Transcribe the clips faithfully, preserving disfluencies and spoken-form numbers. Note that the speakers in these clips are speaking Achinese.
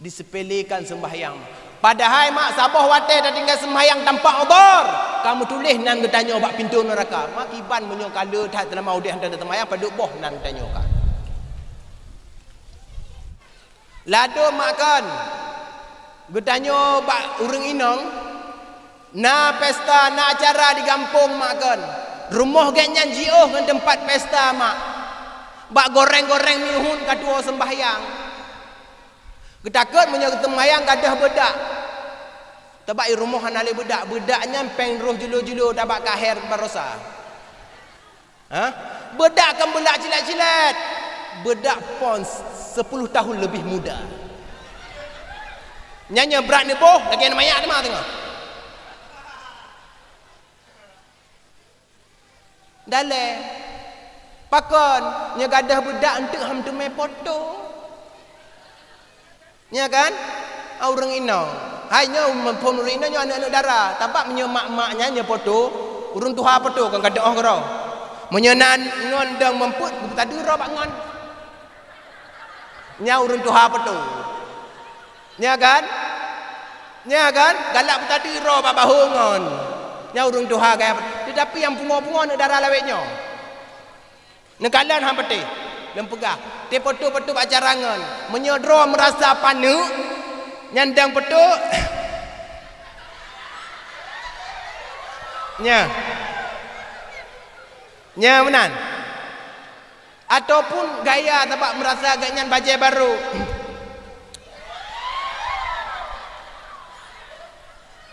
Disepelekan sembahyang. Padahai mak saboh watée tatinggai sembahyang tanpa udhur, ka meutuléh nan geutanyoe bak pintoe neuraka. Mak kiban meunyoe ka le that seulama udeb hana tateumbahyang, padub boh nan geutanyoe ka. Ladôm mak kon, geutanyoe bak ureuëng inong, na pesta, na acara di gampông mak kon. Rumoh gét nyan jiôh ngon teumpat pesta mak. Bak goreng-goreng mie hun ka tuwoe sembahyang. Geutakot meunyoe geuteumbahyang gadôh beudak. Tabak i rumoh hana lé beudak, beudak nyan péng roh julo-julo tabak kaher barosa. Ha? Beudak kan beudak cilet-cilet. Beudak pon sepuluh tahun lebih muda. Nyan nyang brat neuboh lagée manyak teuma teungoh. Dalé, pakon nyoe gadôh beudak eunteuk ham teumé poto? Nya kan? Ah, ureuëng inong. Hai nyoe muphom ureuëng inong nyoe aneuëk-aneuëk dara. Tabak meunyoe mak-mak nyan nyoe poto, ureuëng tuha poto kon ka teuôh keudroe. Meunyoe nan ngon dong meumpeuet, geupeutadu droe bak ngon. Nya ureuëng tuha poto. Nya kan? Nya kan? Galak peutadu droe bak bahô ngon. Nya ureuëng tuha gaya. Teutapi nyang pungo-pungo aneuëk dara lawét nyoe. Neukalon han patéh. Lôn peugah, teupeutu-peutu bak cara ngon. Meunyoe droe meurasa paneuk, nyan dang peutu. Nya. Nya meunan. Ataupun gaya sabab meurasa gobnyan bajée barô.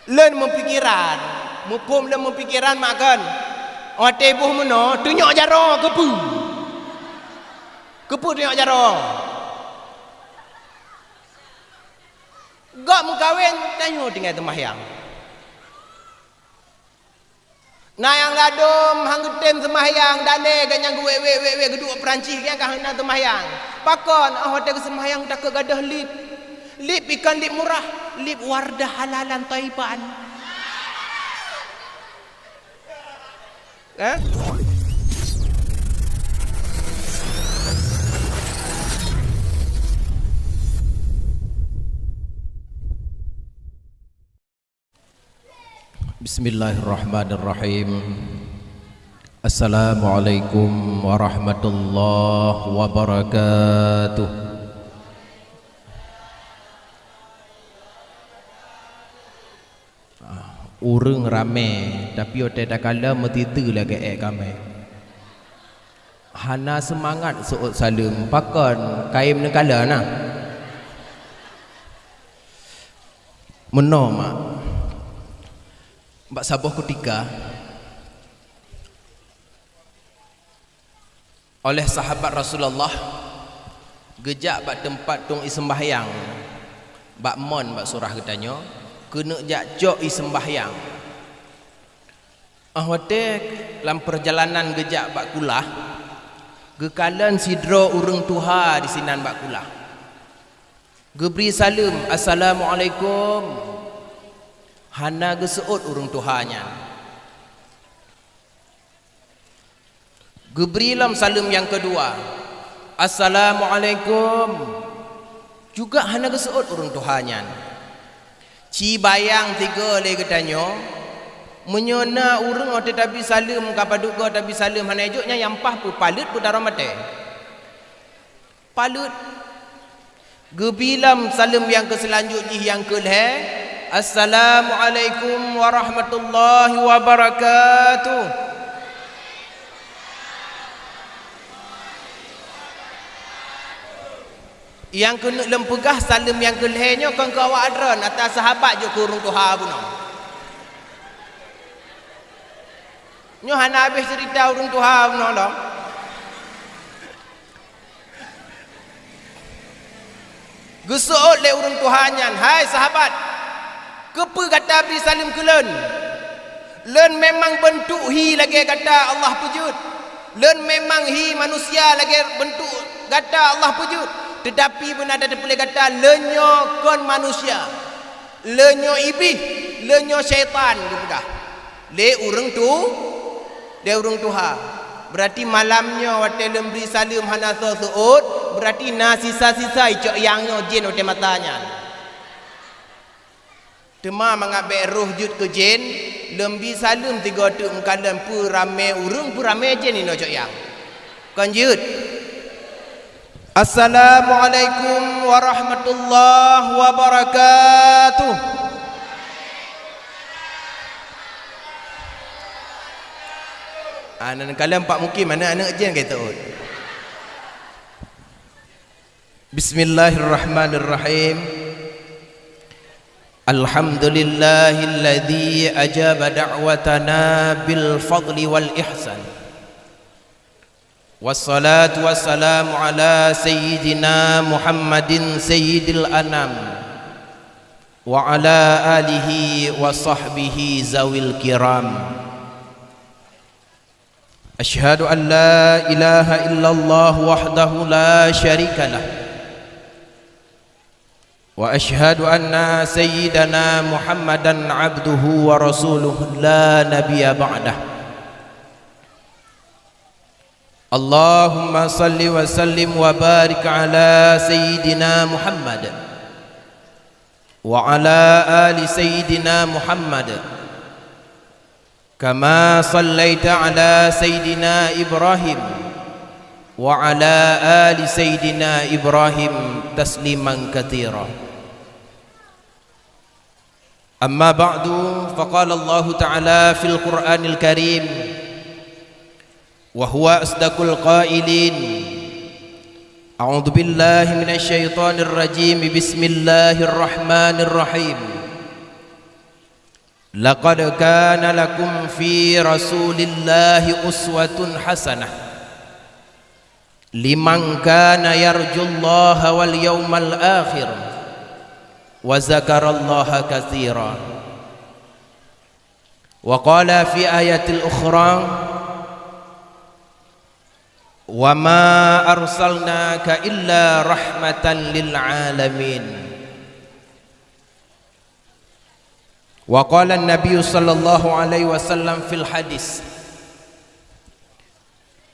Lôn meupikeran, muphom lôn meupikeran mak kon. Watée boh meunoe, tunyok jaroe keupeue? Keupeue tunyok jaroe? Gob meukawen, tanyoe tinggai teumahyang. Na nyang ladôm han geutem seumahyang, dalé gobnyan geuwék-wék-wék-wék geuduek Peurancih, gobnyan ka hana teumahyang. Pakon? Óh watée geuseumahyang takot gadôh lip. Lip ikon lip murah, lip Wardah halalan thaiban. Eh? Bismillahirrahmanirrahim. Assalamualaikum warahmatullahi wabarakatuh. Ah, ureuëng ramé, tapi watée takalon meutiteue lagée ék kamé. Hana seumangat seuôt saleuem, pakon kayém neukalon na. Meunoe mak, bak saboh kutika, oleh sahabat Rasulullah geujak bak teumpat tueng iseumbahyang bak mon bak surah geutanyoe, keuneuk jak cok iseumbahyang. Óh watée lam peurjalanan geujak bak kulah, geukalon sidroe ureuëng tuha disinan bak kulah. Geubri saleuem, "Assalamualaikum." Hana geuseuôt ureuëng tuha nyan. Geubri lom saleuem nyang keudua, "Assalamualaikum." Juga hana geuseuôt ureuëng tuha nyan. Ci bayang tiga lé geutanyoe, meunyoe na ureuëng watée tabi saleuem ka padub goe tabi saleuem hana ijok, nyan nyang paih peupaleuet peutaroe maté. Paleuet. Geubi lom saleuem nyang keuseulanjut jih nyang keulhée, "Assalamualaikum warahmatullahi wabarakatuh." Nyang keuneuk lôn peugah saleuem nyang keulhée nyoe kon keu awak droen, ata sahabat jok keu ureuëng tuha bunoe. Nyoe hana habéh ceurita ureuëng tuha bunoe lom. Geuseuôt lé ureuëng tuha nyan, "Hai sahabat, keupeue gata bri saleuem keu lôn? Lôn memang beuntuk hi lagée gata Allah peujeuet. Lôn memang hi manusia lagée beuntuk gata Allah peujeuet. Teutapi beuna tateupeue lé gata, lôn nyoe kon manusia. Lôn nyoe iblih, lôn nyoe syaitan," geupeugah lé ureuëng tu, lé ureuëng tuha. Beurati malam nyoe watée lôn bri saleuem hana soe seuôt, beurati na sisa-sisa icok nyang nyoe jén watée mata nyan. Teuma mangat bèk roh jeuet keu jén, lôn bi saleuem tiga teuk meukalon, peuramé ureueng, peuramé jén inoe cok nyang. Kon jeuet. Assalamualaikum warahmatullahi wabarakatuh. Ah, nan kalon Pak Mukim, aneuk-aneuk jén ka teuôt. Bismillahirrahmanirrahim. Alhamdulillahilladzi ajaba da'watana bil fadli wal ihsan. Wassalatu wassalamu ala sayyidina Muhammadin sayyidil anam, wa ala alihi wa sahbihi zawil kiram. Asyhadu an la ilaha illallah wahdahu la syarika lah. Wa asyhadu anna sayyidana Muhammadan abduhu wa rasuluh la nabiyya ba'dah. Allahumma salli wa sallim wa barik ala sayyidina Muhammad wa ala ali sayyidina Muhammad. Kama sallaita ala sayyidina Ibrahim wa ala ali sayyidina Ibrahim tasliman katsira. Amma ba'du, faqala Allahu ta'ala fil Qur'anil Karim, wa huwa asdaqul qailin. A'udzu billahi minasy syaithanir rajim. Bismillahirrahmanirrahim. Laqad kana lakum fi Rasulillahi uswatun hasanah liman kana yarjullaha wal yaumal akhir wa dzakarallaha katsira. Wa qala fi ayatil ukhra, wa ma arsalnaka illa rahmatan lil alamin. Wa qala an-Nabi sallallahu alaihi wasallam fil hadis,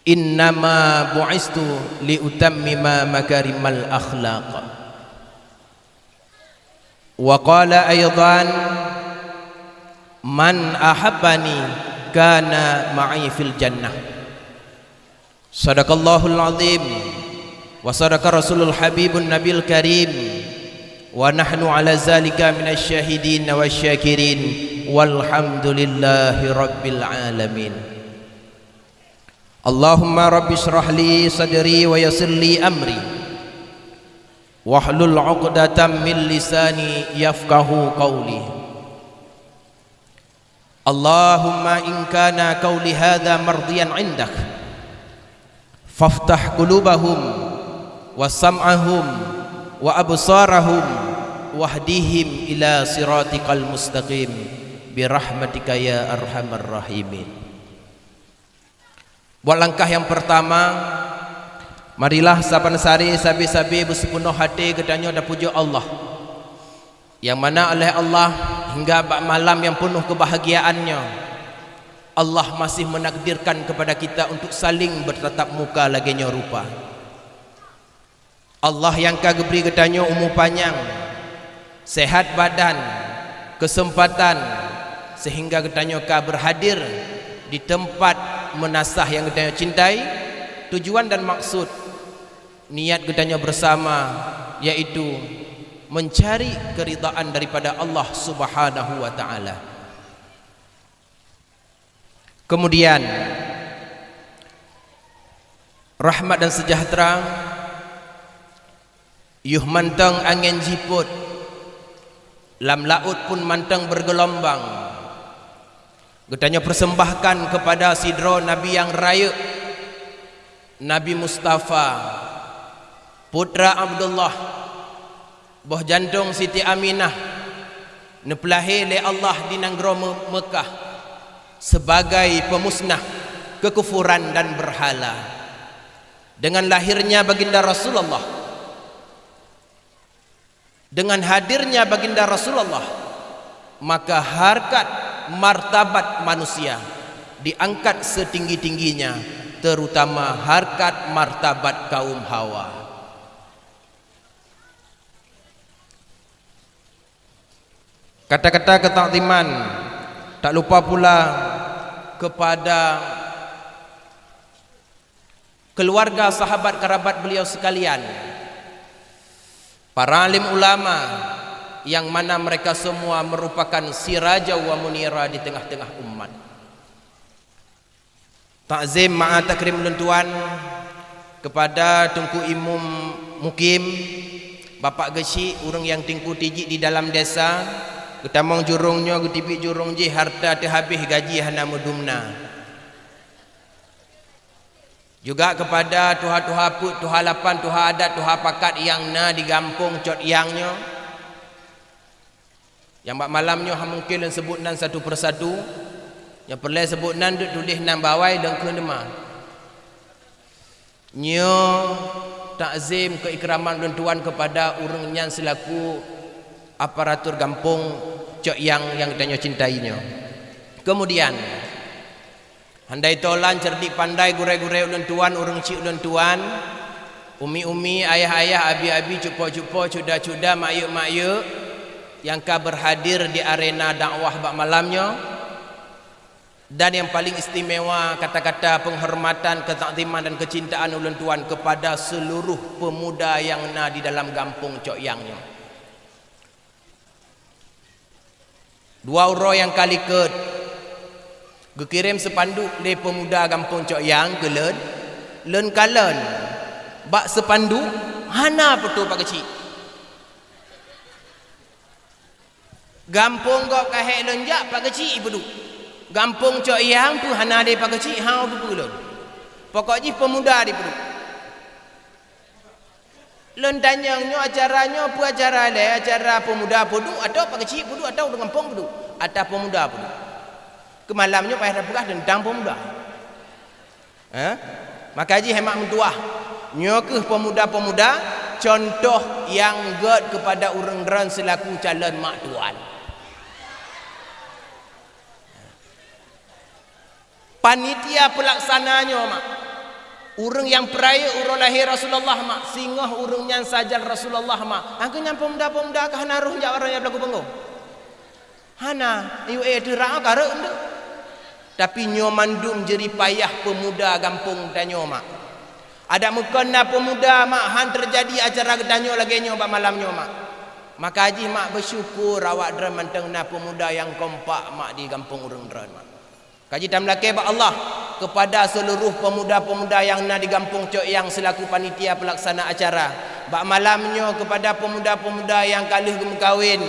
"Innama bu'istu li utammima makarimal akhlaq." Wa qala aidan, "Man ahabbani kana ma'i fil jannah." Sadaqallahul azim wa sadaqa rasulul habibun nabil karim, wa nahnu ala zalika minasy syahidin wasy syakirin, walhamdulillahi rabbil alamin. Allahumma rabbi shrah li sadri wa yassir li amri, wahlul 'uqdatam min lisani yafqahu qawli. Allahumma in kana qauli hadza mardiyan 'indak, faftah qulubahum wa sam'ahum wa absarahum wahdihim ila siratikal mustaqim, birahmatika ya arhamar rahimin. Buat langkah nyang peurtama, marilah saban sari sabe-sabe beusipeunoh até geutanyoe tapujoe Allah, nyang mana oleh Allah hingga bak malam nyang peunoh keubahgiaan nyoe, Allah masih menakdirkan kepada kita untuk saling bertatap muka lagée nyoe rupa. Allah nyang ka geubri geutanyoe umu panyang, seuhat badan, keuseumpatan, seuhingga geutanyoe ka beurhadir di teumpat meunasah nyang geutanyoe cintai. Tujuan dan maksud niat geutanyoe beusama, yaitu meuncari keuridaan daripada Allah Subhanahu wa Ta'ala. Keumudian, rahmat dan seujahteura yoh mantong angén jipôt, lam laôt pun mantong beurgeulombang, geutanyoe peurseumbahkan keupada sidroe Nabi nyang rayeuk, Nabi Mustafa, putra Abdullah, boh jantong Siti Aminah, neupeulahé lé Allah di nanggroe Me-, Meukah, sebagai pemusnah kekufuran dan berhala. Dengan lahirnya Baginda Rasulullah, dengan hadirnya Baginda Rasulullah, maka harkat martabat manusia diangkat setinggi-tingginya, terutama harkat martabat kaum Hawa. Kata-kata ketakziman tak lupa pula kepada keluarga, sahabat, kerabat beliau sekalian, para alim ulama, yang mana mereka semua merupakan siraja wa munira di tengah-tengah umat. Takzim ma'a takrim lôn tuan kepada Teungku Imum Mukim, Bapak Geuchik, ureuëng nyang teungku tijik di dalam desa, geutamong jurông nyoe, geutibiet jurông jih, harta teuhabéh, gaji hana meudum na. Juga kepada tuha-tuha peuet, tuha lapan, tuha adat, tuha pakat nyang na di gampông Cot Yang nyoe. Nyang bak malam nyoe han mungken lôn seubut nan satu persatu. Nyang peureulée seubut nan, deuek tuléh nan bak awai, lôn kheun teuma. Nyoe takzim keuikraman lôn tuan kepada ureuëng nyan selaku aparatur gampông Cot Yang nyang geutanyoe cintai nyoe. Kemudian, handai tolan cerdik pandai gurée-gurée ulôn tuan, ureuëng chik ulôn tuan, umi-umi, ayah-ayah, abi-abi, cupo-cupo, cuda-cuda, mak-yek-mak-yek nyang ka berhadir di arena dakwah bak malam nyoe, dan yang paling istimewa kata-kata penghormatan, ketakziman dan kecintaan ulôn tuan kepada seluruh pemuda nyang na di dalam gampông Cot Yang nyoe. Dua uroe nyang ka likot, geukirém seupanduk lé peumuda gampông Cot Yang keu lôn. Lôn kalon bak seupanduk hana peutoe Pak Geuchik. Gampông gob ka hék lôn jak, Pak Geuchik ipeuduek. Gampông Cot Yang peue hana lé Pak Geuchik, hana teupeue lôn. Pokok jih peumuda dipeuduek. Lôn tanyong, nyoe acara nyoe peue acara lé? Acara peumuda peuduek atawa Pak Geuchik peuduek atawa ureuëng gampông peuduek? Ata peumuda peuduek. Keu malam nyoe payah tapeugah teuntang peumuda. Hah? Maka jih hemat meutuah. Nyoe kheueh peumuda-peumuda contoh nyang gét keupada ureuëng droen seulaku calon mak tuan. Panitia peulaksana nyoe, mak. Ureuëng nyang peurayeuk uroe lahé Rasulullah, mak. Singoh ureuëng nyan sajal Rasulullah, mak. Angkeu nyan peumuda-peumuda ka hana roh jak barang nyang belaku beungoh. Hana, yue teurak ka rhot eunteuk. Tapi nyoe mandum jeuripayah peumuda gampông tanyoe, mak. Adak meukon na peumuda, mak, han teujadi acara geutanyoe lagée nyoe bak malam nyoe, mak. Maka jih, mak, beusyukur awak droen mantong na peumuda nyang kompak, mak, di gampông ureuëng droen, mak. Ka jih tameulakée bak Allah keupada seuluruh peumuda-peumuda nyang na di gampông Cot Yang seulaku panitia peulaksana acara bak malam nyoe, keupada peumuda-peumuda nyang ka lheueh geumeukawen,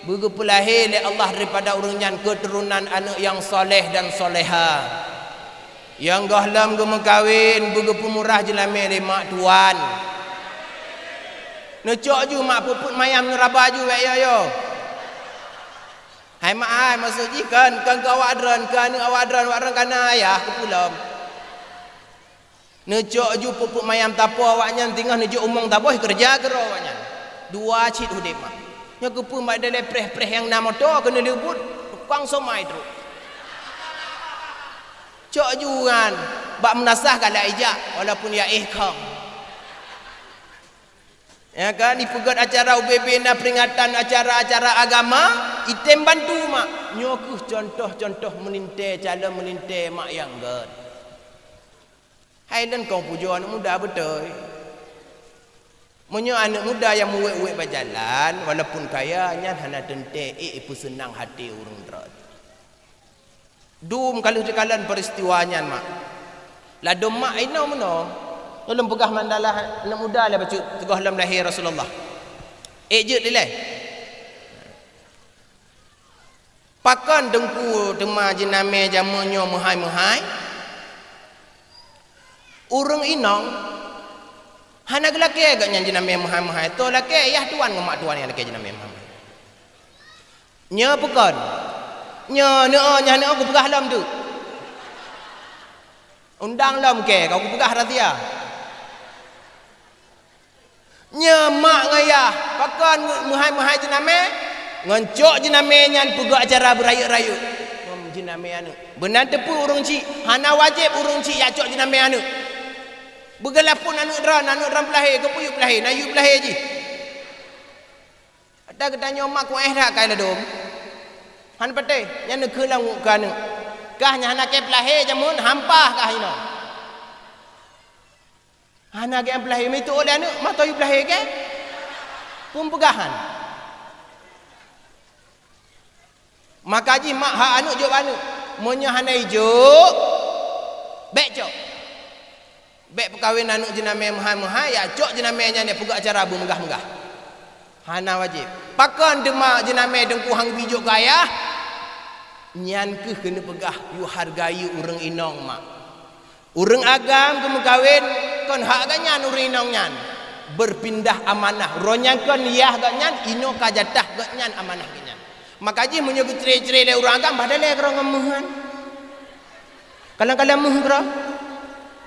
beugeupeulahé lé Allah daripada ureuëng nyan keuturonan aneuëk nyang saleh dan saleha. Nyang gohlom geumeukawen beugeupeumurah jeunamé lé mak tuan. Neucok ju, mak, peuet-peuet mayam neuraba ju bék yo-yo. Hai mak ai, maksud jih kon, kon keu awak droen, keu aneuëk awak droen, awak droen ka na ayah keupeue lom. Neucok ju peuet-peuet mayam tapo awak nyan, singoh neujok umong taboh keureuja keudroe awak nyan. Dua cit udeb, mak. Nyoe keupeue mak dilée preh-preh nyang na moto keuneulheueh buet, tukang somai trok. Cok ju nyan, bak meunasah galak ijak, walaupun ya éh khong. Ya kan, ipeugét acara ubé-bé na peuringatan acara-acara agama, item bantu, mak. Nyoe kheueh contoh-contoh meulintée, calon meulintée mak nyang gét. Hai lôn kong pujoe aneuëk muda beutôi. Meunyoe aneuëk muda nyang meuwék-wék bak jalan, walaupun kaya, nyan hana teuntée ék ipeuseunang até ureuëng droen. Dum ka lheueh teukalon peuristiwa nyan, mak. Ladôm mak inoe meunoe. Nyoe lôn peugah mandalah aneuëk muda lé bacut, teungoh lom lahé Rasulullah. Ék jeuet dilée. Pakon teungku teuma jeunamé jameun nyoe meuhai-meuhai? Ureuëng inong hana geulakée gobnyan jeunamé meuhai-meuhai. Toh lakée yah tuan ngon mak tuan nyang lakée jeunamé meuhai-meuhai. Nyoe peue kon? Nyoe neuoh, nyan neuoh kupeugah lom tu. Undang lom kée, ka kupeugah rahsia. Nyoe mak ngon yah, pakon meuhai-meuhai jeunamé? Ngon cok jeunamé nyan peugét acara beurayeuk-rayeuk. Ngon jeunamé aneuëk. Beunan teupeue ureuëng chik, hana wajéb ureuëng chik jak cok jeunamé aneuëk. Beugeulapon aneuëk droen, aneuëk droen peulahé, keupeue yue peulahé, na yue peulahé jih. Ata geutanyoe mak kuéh that kai ladôm. Hana patéh, nyan neukheun lam keu aneuk. Kah nyan hana kée peulahé jameun, hampah kah inoe. Hana gét peulahé, meuitu oleh aneuk, mata yue peulahé kée. Peumeupeugah han. Maka jih mak hak aneuk jok bak aneuk. Meunyoe hana ijok, bék cok. Bék peukawen aneuk jeunamé meuhai-meuhai, ya cok jeunamé nyan ya peugah acara beumeugah-meugah. Hana wajéb. Pakon teuma jeunamé teungku han geubri jok keu ayah? Nyan kheueh keuneuk peugah yue hargai ureuëng inong mak. Ureuëng agam geumeukawen kon hak geuh nyan ureuëng inong nyan. Beurpindah amanah. Uroe nyan kon yah geuh nyan, inoe ka jatah geuh nyan amanah geuh nyan. Maka jih meunyoe geucre-cre lé ureuëng agam, bah dalé keudroe ngon meuh nyan. Kalon-kalon meuh keudroe.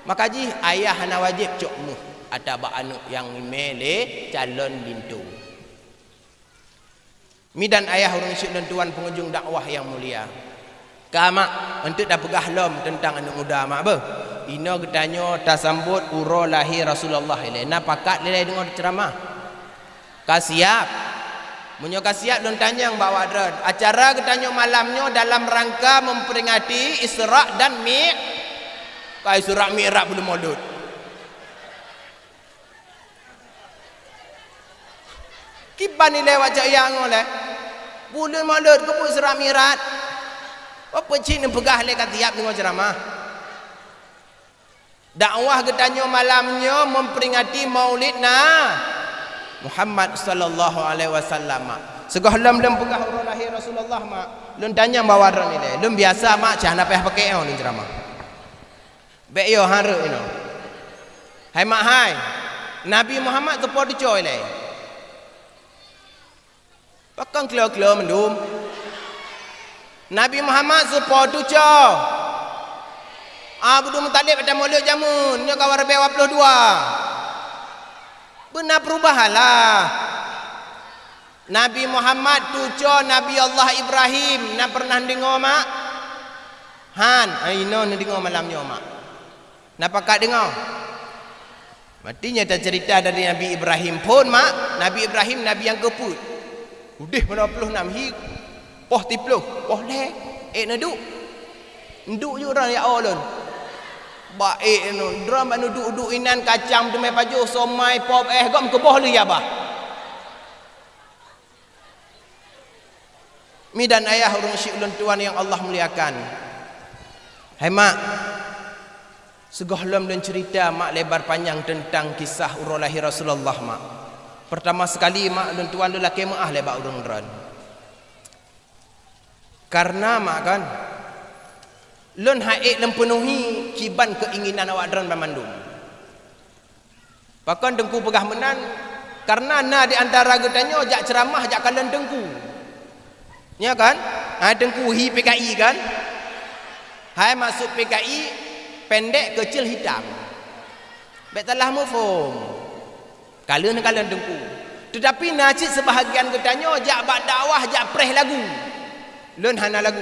Maka jih ayah hana wajéb cok meuh ata bak aneuk nyang imé lé calon linto. Mi dan ayah ureuëng syik lôn tuan pengunjung dakwah nyang mulia. Ka mak, eunteuk tapeugah lom teuntang aneuk muda mak beuh. Inoe geutanyoe tasambot uroe lahé Rasulullah ilée. Na pakat lé deungoe ceuramah? Ka siap? Meunyoe ka siap lôn tanyong bak awak droen. Acara geutanyoe malam nyoe dalam rangka memperingati Isra dan Mi-, ka Isra Mi'raj buleuen Maulud. Kiban ilée wak cok yang lé. Buleuen Maulud keupeue Isra Mi'raj? Peue cit neupeugah lé ka tiab deungoe ceuramah. Dakwah geutanyoe malam nyoe memperingati Maulid na Muhammad sallallahu alaihi wasallam. Sigohlom lôn peugah uroe lahé Rasulullah mak, lôn tanyong bak awak droen ilée. Lôn biasa mak cah na payah pakai oh lôn ceuramah. Bék yo hareuek inoe. Hai mak hai, Nabi Muhammad teupo teucok ilée. Pakon klo-klo mandum? Nabi Muhammad teupo teucok. Abdul Muthalib ata mulod jameun nyoe ka warabée dua puluh dua. Beuna perubahan lah. Nabi Muhammad teucok Nabi Allah Ibrahim, na pernah deungoe mak? Han, ai inoe neudeungoe malam nyoe mak. Na pakat deungoe? Mati nyata cerita dari Nabi Ibrahim phon mak, Nabi Ibrahim nabi nyang keupeuet. Udeh mana puluh enam hi, poh tiplôh, poh lhée, ék neuduek. Nduek ju droen ya ulôn. Baék nu, droen bak neuduek-duek inan kacang teumé pajoh somai pop eh gom keuboh lé ya bah. Mi dan ayah ureuëng syik ulôn tuan nyang Allah muliakan. Hai mak, sigohlom lôn cerita mak lebar panyang teuntang kisah uroe lahé Rasulullah mak. Pertama sekali mak lôn tuan lôn lakée meuáh lé bak ureuëng droen. Karena mak kan, lôn han ék lôn peunuhi kiban keuinginan awak droen banmandum. Pakon teungku peugah meunan? Karena na di antara geutanyoe jak ceuramah jak kalon teungku. Nya kan? Hai teungku hi P K I kan? Hai maksud P K I pendek kecil hitam. Bék salah muphom. Kalon-kalon teungku. Tetapi na cit seubahagian geutanyoe jak bak dakwah jak preh lagu. Lôn hana lagu.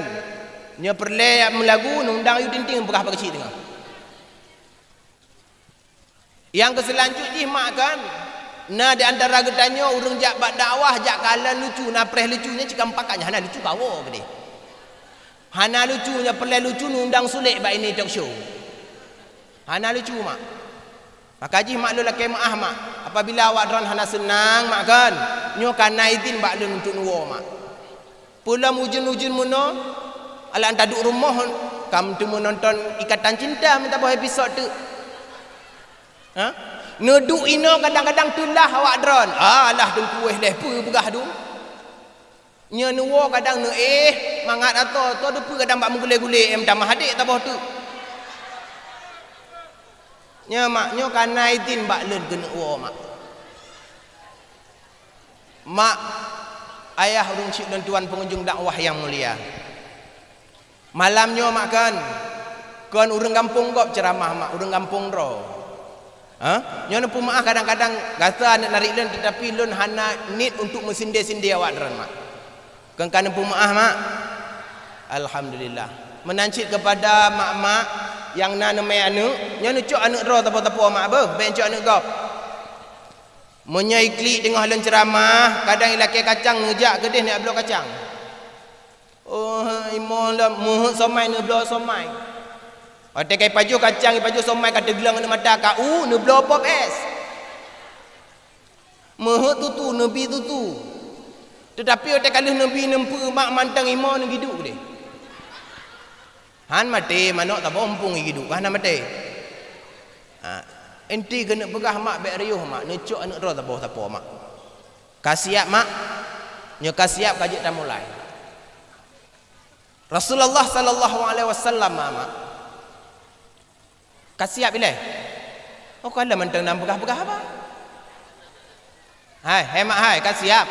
Nyoe peureulée meulagu nundang yue tinting peugah bak keuchik teungoh. Nyang keu seulanjut jih mak kan, na di antara geutanyoe ureuëng jak bak dakwah jak kalon lucu, na preh lucu nyan cikam pakat nyan hana lucu kawoe keudeh. Hana lucu nyan peureulée lucu nundang sulék bak ini talk show. Hana lucu mak. Maka jih mak lôn lakée meuáh mak. Apabila awak droen hana seunang mak kan, nyoe ka na idin bak lôn untuk neuwoe mak. Peulom ujeuen-ujeuen meunoe, alah taduek rumoh, kam teumé nonton Ikatan Cinta meusaboh episod teuk. Ha? Neuduek inoe kadang-kadang teulah awak droen. Alah teungku wéh leh peue peugah dum. Nyoe neuwoe kadang neuéh mangat atau, atau deupeue kadang bak meugulée-gulée em tamah adék saboh teuk. Nyoe mak, nyoe ka na idin bak lôn keuneuk woe mak. Mak, ayah ureuëng syik lôn tuan pengunjung dakwah nyang mulia. Malam nyoe mak kan, kon ureuëng gampông gob ceuramah mak, ureuëng gampông droe. Ha? Nyoe neupeumeuáh kadang-kadang gata aneuk narit lôn, teutapi lôn hana niet untuk meusindée-sindée awak droen mak. Kon ka neupeumeuáh mak. Alhamdulillah. Meunan cit keupada mak-mak nyang na neumé aneuk, nyoe neucok aneuk droe sapo-sapo mak beuh, bék neucok aneuk gob. Meunyoe iklik teungoh lôn ceuramah, kadang ilakée kacang neujak keudeh neujak bloe kacang. Oh, imo lom meuheuet somai, neubloe somai. Watée ka ipajoh kacang, ipajoh somai ka teugleueng aneuk mata, ka u, neubloe pop es. Meuheuet tutu, neubi tutu. Teutapi watée ka lheueh neubi, neumpeue mak mantong imo neugiduek deh. Han maté manok, saboh muphom giduek, hana maté. Ha, inti keuneuk peugah mak bék riôh mak, neucok aneuk droe saboh sapo mak. Ka siap mak? Nyoe ka siap, ka jeuet tamulai. Rasulullah sallallahu alaihi wasallam mak. Ka siap ilée? Oh, ka lheueh mantong na peugah-peugah haba. Hai, hai mak hai, ka siap?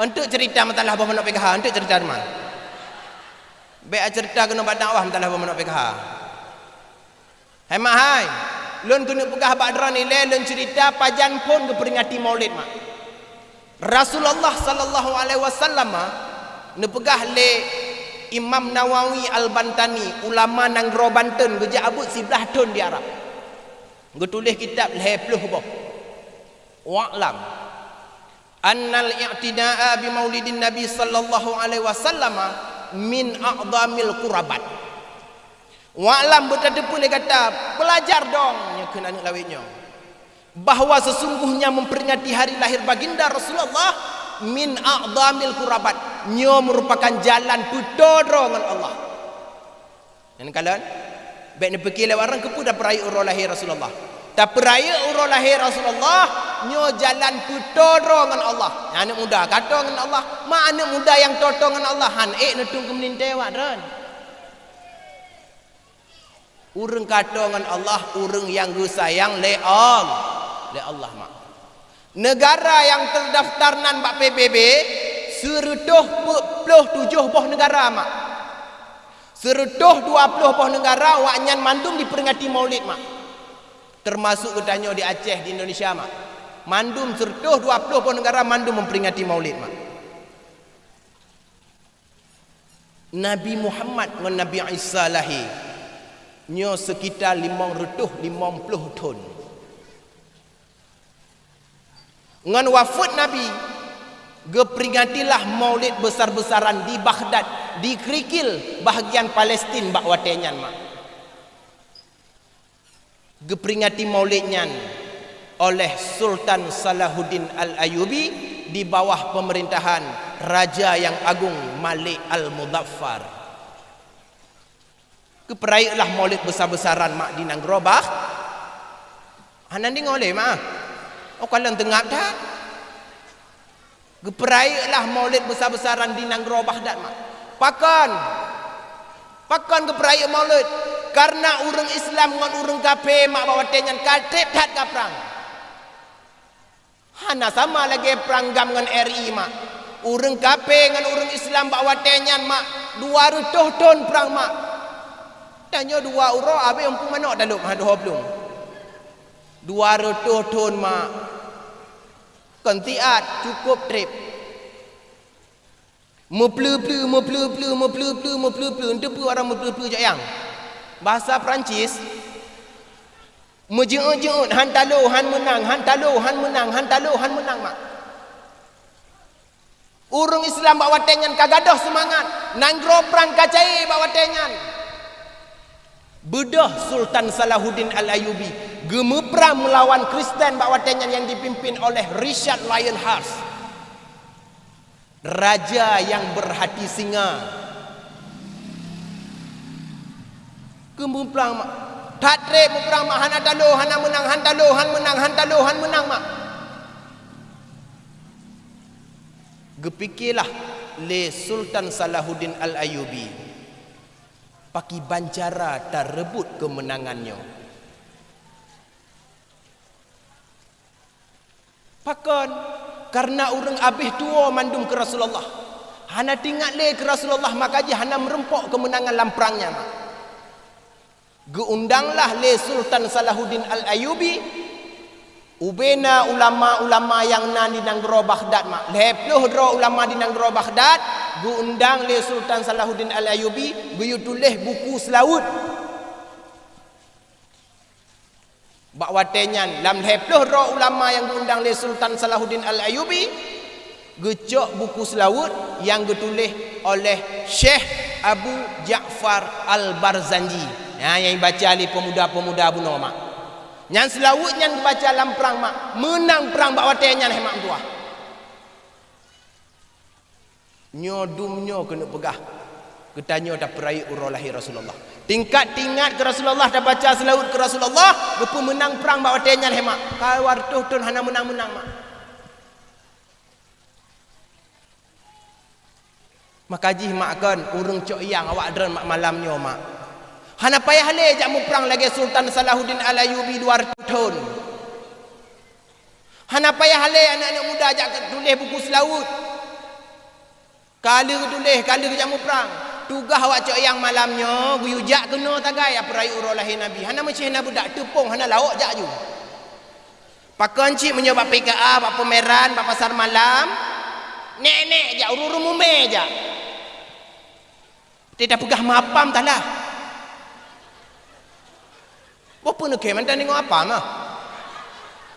Eunteuk ceurita masalah boh manok P K H, eunteuk ceurita teuma. Bék ceurita keunoe bak dakwah masalah boh manok P K H. Hai mak hai, lôn keuneuk peugah bak droeneuh ilée, lôn ceurita pajan phon geupeuringati Maulid mak. Rasulullah sallallahu alaihi wasallam neupeugah lé Imam Nawawi Al-Bantani, ulama nanggroe Banten, geujak abeuet siblaih thon di Arab. Geutuléh kitab lhée ploh boh. Wa'lam annal i'tida'a bi maulidin Nabi sallallahu alaihi wasallam min a'zamil qurbat. Wa'lam, beutateupeue lé gata, peulajar dong, nyoe kheun aneuk lawét nyoe, bahwa sesungguhnya memperingati hari lahir baginda Rasulullah min a'zamil qurbat, nyoe merupakan jalan peutoe droe ngon Allah. Nyan kalon, bék neupike lé ureuëng keupeue tapeurayeuk uroe lahé Rasulullah. Tapeurayeuk uroe lahé Rasulullah, nyoe jalan peutoe droe ngon Allah. Aneuk muda ka toe ngon Allah, mak aneuk muda nyang toe-toe ngon Allah, han ék neutueng keu meulintée awak droen. Ureuëng ka toe ngon Allah, ureuëng nyang geusayang lé All-, lé Allah mak. Neugara nyang teudaftar nan bak P B B, seureutôh peuet ploh tujoh boh neugara mak. Seureutôh dua ploh boh neugara, awaknyan mandum diperingati Maulid mak. Teumasuk geutanyoe di Aceh, di Indonesia mak. Mandum seureutôh dua ploh boh neugara mandum memperingati Maulid mak. Nabi Muhammad ngon Nabi Isa lahé nyoe seukita limong reutôh limong ploh thon. Ngon wafeuet Nabi, geuperingatilah Maulid beusar-beusaran di Baghdad, di Krikil, bahagian Palestin bak watée nyan mak. Geuperingati Maulid nyan oleh Sultan Salahuddin Al-Ayyubi di bawah pemerintahan Raja Nyang Agung Malik Al-Muzaffar. Geupeurayeuklah Maulid beusar-beusaran mak di nanggroe Bagh-, hana deungoe lé mak. Oh, kalon teungab that. Geupeurayeuklah Maulid beusar-beusaran di nanggroe Baghdad mak. Pakon? Pakon geupeurayeuk Maulid? Kareuna ureuëng Islam ngon ureuëng kafé mak bak watée nyan ka treb that ka prang. Hana sama lagée prang GAM ngon R I mak. Ureuëng kafé ngon ureuëng Islam bak watée nyan mak dua reutôh thon prang mak. Tanyoe dua uroe abéh umpung manok dalom ha dua plueng. Dua reutôh thon mak. Kon siat, cukôp treb. Meupleu-pleu, meupleu-pleu, meupleu-pleu, meupleu-pleu. Eunteuk peue arah meupleu-pleu jak nyang? Bahasa Perancis, meujeuet-jeuet, han talo, han meunang, han talo, han meunang, han talo, han meunang mak. Ureuëng Islam bak watée nyan ka gadôh seumangat, nanggroe prang ka caé bak watée nyan. Beudôh Sultan Salahuddin Al-Ayyubi geumeuprang meulawan Kristen bak watée nyan nyang dipimpin oleh Richard Lionheart, raja nyang beurhati singa. Geumeuprang mak, that treb meuprang mak, hana talo, hana meunang, han talo, han meunang, han talo, han meunang mak. Geupikelah lé Sultan Salahuddin Al-Ayyubi, pakiban cara tareubot keumeunangan nyoe. Pakon? Kareuna ureuëng abéh tuwoe mandum keu Rasulullah. Hana teuingat lé keu Rasulullah, maka jih hana meurumpok keumeunangan lam prang nyan. Geuundanglah lé Sultan Salahuddin Al-Ayyubi ubena ulama-ulama nyang na di nanggroe Baghdad mak. Lhée ploh droe ulama di nanggroe Baghdad geuundang lé Sultan Salahuddin Al-Ayyubi geuyue tuléh buku seulaweuet. Bak watée nyan, lam lhée ploh droe ulama nyang geuundang lé Sultan Salahuddin Al-Ayyubi, Geucok buku seulaweuet nyang geutuléh oleh Syekh Abu Ja'far Al-Barzanji. Nyan nyang ibaca lé peumuda-peumuda bunoe mak. Nyan seulaweuet nyan geubaca lam prang mak, meunang prang bak watée nyan hai mak meutuwah. Nyoe dum nyoe keuneuk peugah, geutanyoe tapeurayeuk uroe lahé Rasulullah. Tingkat tingat keu Rasulullah, tabaca seulaweuet keu Rasulullah, geupeumeunang prang bak watée nyan hai mak. Ka dua reutôh thon hana meunang-meunang mak. Maka jih mak kon ureuëng cok yang awak droen mak malam nyoe mak. Hana payah lé jak muprang lagée Sultan Salahuddin Al-Ayyubi dua reutôh thon. Hana payah lé aneuëk-aneuëk muda jak tuléh buku seulaweuet. Ka lheueh tuléh, ka lheueh jak muprang. Tugaih awak cok yang malam nyoe geuyue jak keunoe tagai peurayeuk uroe lahé Nabi. Hana meucéh na beudak, teupông hana lawok jak ju. Pakon cit meunyoe bak P K A, bak Pameran, bak Pasar Malam, nek-nek jak, ureuëng-ureuëng mumé jak. Teuta peugah mapam talah. Boh peuneukém mantong deungoe apam ah.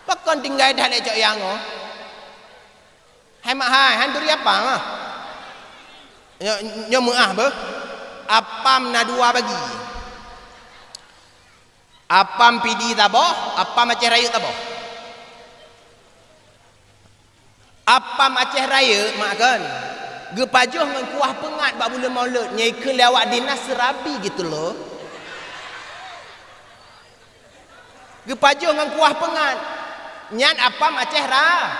Pakon tinggai that lé cok yang oh. Hai mak hai, han turi apam ah. Nyoe, nyoe meuah beuh. Apam na dua bagi. Apam pidi taboh, apam Aceh Rayeuk taboh. Apam Aceh Rayeuk mak kon geupajoh ngon kuah peungat bak buleuen Maulud, nyang ikheun lé awak dinas seurabi gitu loh. Geupajoh ngon kuah peungat. Nyan apam Aceh Ra-,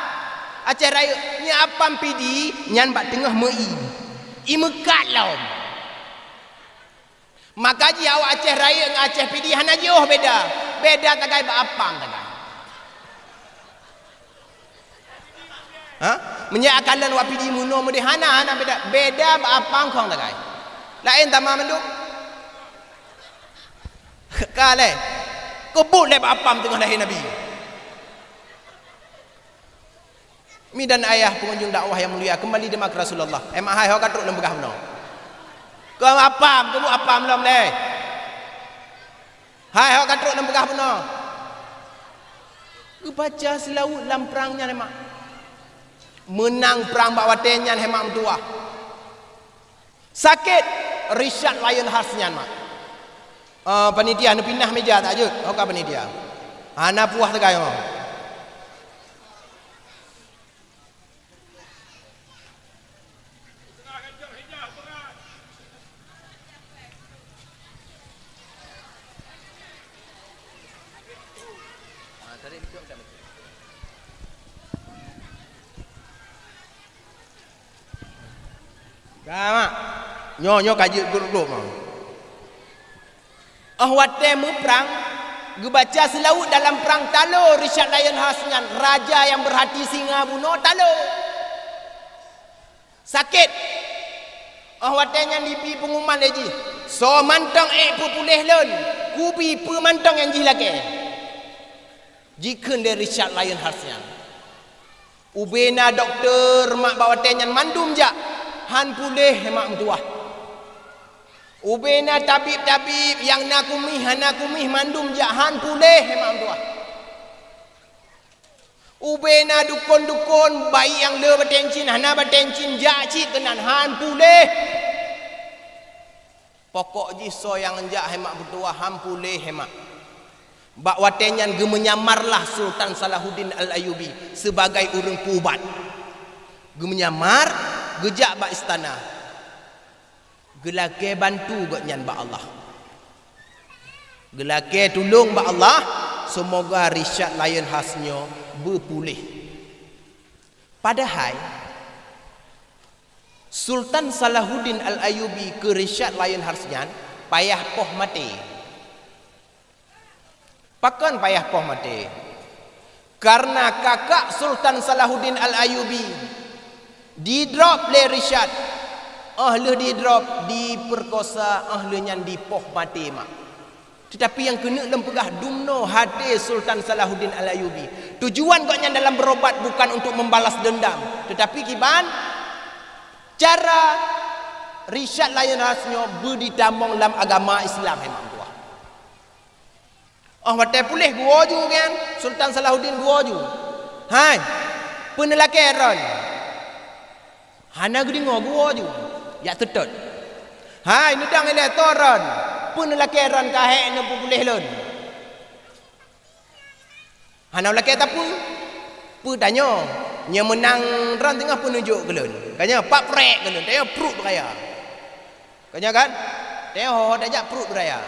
Aceh Rayeuk. Nyan apam pidi, nyan bak teungoh meu-ie. Ie meukat lom. Maka jih awak Aceh Rayeuk ngon Aceh Pidie hana jiôh beda. Beda tagai bak apam tagai. Ha? Meunyoe akalon awak Pidie meunoe meudeh hana, hana beda. Beda bak apam khong tagai. Laén tamah mandum. Ka lé. Keubuet lé bak apam teungoh lahé Nabi. Mi dan ayah pengunjung dakwah yang mulia, kembali demak Rasulullah. Eh, mak hai, ho ka trok lôn peugah bunoe. Keu apam, keubu apam lom lé. Hai, ho ka trok lôn peugah bunoe. Geubaca seulaweuet lam prang nyan, eh, mak. Meunang prang bak watée nyan, eh, mak meutuwah. Sakét Richard Lionheart nyan, mak. Eh, panitia, neupinah meja tak jeuet? Oka panitia. Hana puah teuka nyoe. Ka, mak. Nyoe, nyoe ka jeuet grup-grup, mak. Óh watée meuprang, geubaca seulaweuet dalam prang talo Richard Lionheart nyan, raja nyang beurhati singa bunoe talo. Sakét. Óh watée nyan jibi peunguman lé jih, "Soe mantong ék peupuléh lôn, kubi peue mantong nyang jih lakée." Jikheun lé Richard Lionheart nyan, "Ubena dokto mak bak watée nyan mandum jak, han puléh mak meutuwah. Ubena tabib-tabib nyang na kumih hana kumih mandum jak, han puléh mak meutuwah. Ubena dukon-dukon bayi nyang le batée cin hana batée cin jak cit keunan, han puléh." Pokok jih soe nyang jak hai mak meutuwah han puléh hai mak. Bak watée nyan geumeunyamar lah Sultan Salahuddin Al-Ayyubi sibagai ureuëng peuubat. Geumeunyamar, geujak bak istana. Geulakée bantu gobnyan bak Allah. Geulakée tulông bak Allah, seumoga Richard Lionheart nyoe beupuléh. Padahai, Sultan Salahuddin Al-Ayyubi keu Richard Lionheart nyan payah poh maté. Pakon payah poh maté? Kareuna kakak Sultan Salahuddin Al-Ayyubi didrop lé Richard, óh lheueh didrop, dipeurkosa, óh lheueh nyan dipoh maté mak. Teutapi nyang keuneuk lôn peugah dumnoe haté Sultan Salahuddin Al-Ayyubi. Tujuan gobnyan dalam beurobat bukan untuk membalas dendam, teutapi kiban cara Richard Lionheart nyoe beuditamong lam agama Islam hai mak meutuwah. Óh watée puléh geuwoe ju nyan, Sultan Salahuddin geuwoe ju. "Hai, peue neulakée droen?" Hana geudeungoe, geuwoe ju, jak teutot. "Hai, neudong ilée toh ron, peue neulakée ron ka hék neupeupuléh lôn?" Hana lakée tapeue. Peue tanyoe? Nyang meunang ron teungoh peuneujok keu lôn. Ka nyoe, pat prek keu lôn, tanyoe pruet beuraya. Ka nyoe kan? Tanyoe ho-ho tajak pruet beuraya.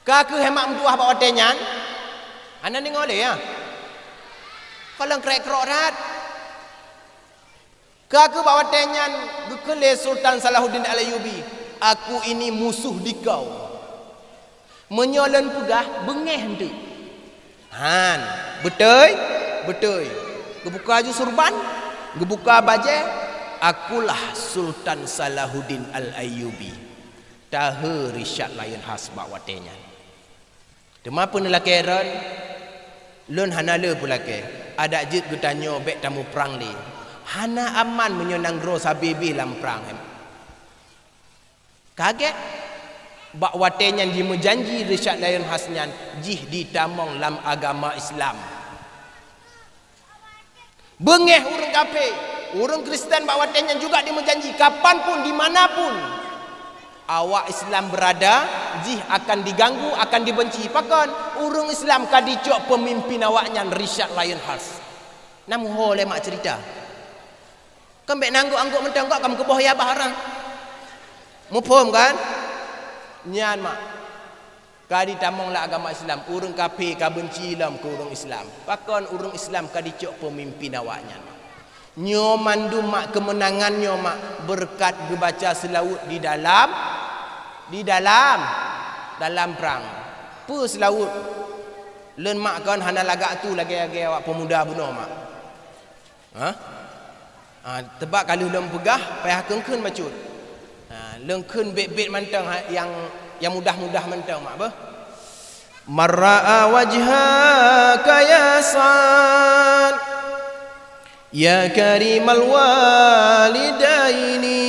Ka kheueh hemat meutuah bak watée nyan, hana deungoe lé, ya. Kalon krek-krok that. Ka kheueh bak watée nyan geukheun lé Sultan Salahuddin Al-Ayyubi, "Aku ini musuh di kau. Meunyoe lôn peugah, beungéh eunteuk." Han, beutôi? Beutôi. Geubuka ju surban, geubuka bajée, "Akulah Sultan Salahuddin Al-Ayyubi." Tahe Richard Lionheart bak watée nyan. Teuma peue neulakée ron? Lôn hana le peulakée. Adak jeuet geutanyoe bék tamuprang lé. Hana aman meunyoe nanggroe sabe-be lam prang. Kagét. Bak watée nyan jimeujanji Richard Lionheart nyan jih jitamong lam agama Islam. Beungéh ureuëng kafé, ureuëng Kristen bak watée nyan juga jimeujanji, kapan pun, di mana pun, awak Islam beurada, jih akan diganggu, akan dibenci. Pakon? Ureuëng Islam ka jicok peumimpin awaknyan, Richard Lionheart. Na meuho lé mak ceurita. Kon bék na anggôk-anggôk mantong, gok ka meukeubôh yah bah orang. Muphom kan? Nyan mak. Ka jitamong lam agama Islam, ureuëng kafé ka beunci lom keu ureuëng Islam. Pakon? Ureuëng Islam ka jicok peumimpin awaknyan. Nyoe mandum mak keumeunangan nyoe mak beureukat geubaca seulaweuet di dalam, di dalam, dalam prang. Peue seulaweuet? Lôn mak kon hana lagak tu lagée-lagée awak peumuda bunoe mak. Ha? Ha, teubak ka lheueh lôn peugah, payah kheun-kheun bacut. Ha, lôn kheun bét-bét mantong, ha, nyang, nyang mudah-mudah mantong mak beuh. "Man ra'a wajhaka ya Sa'ad, ya karimal walidaini,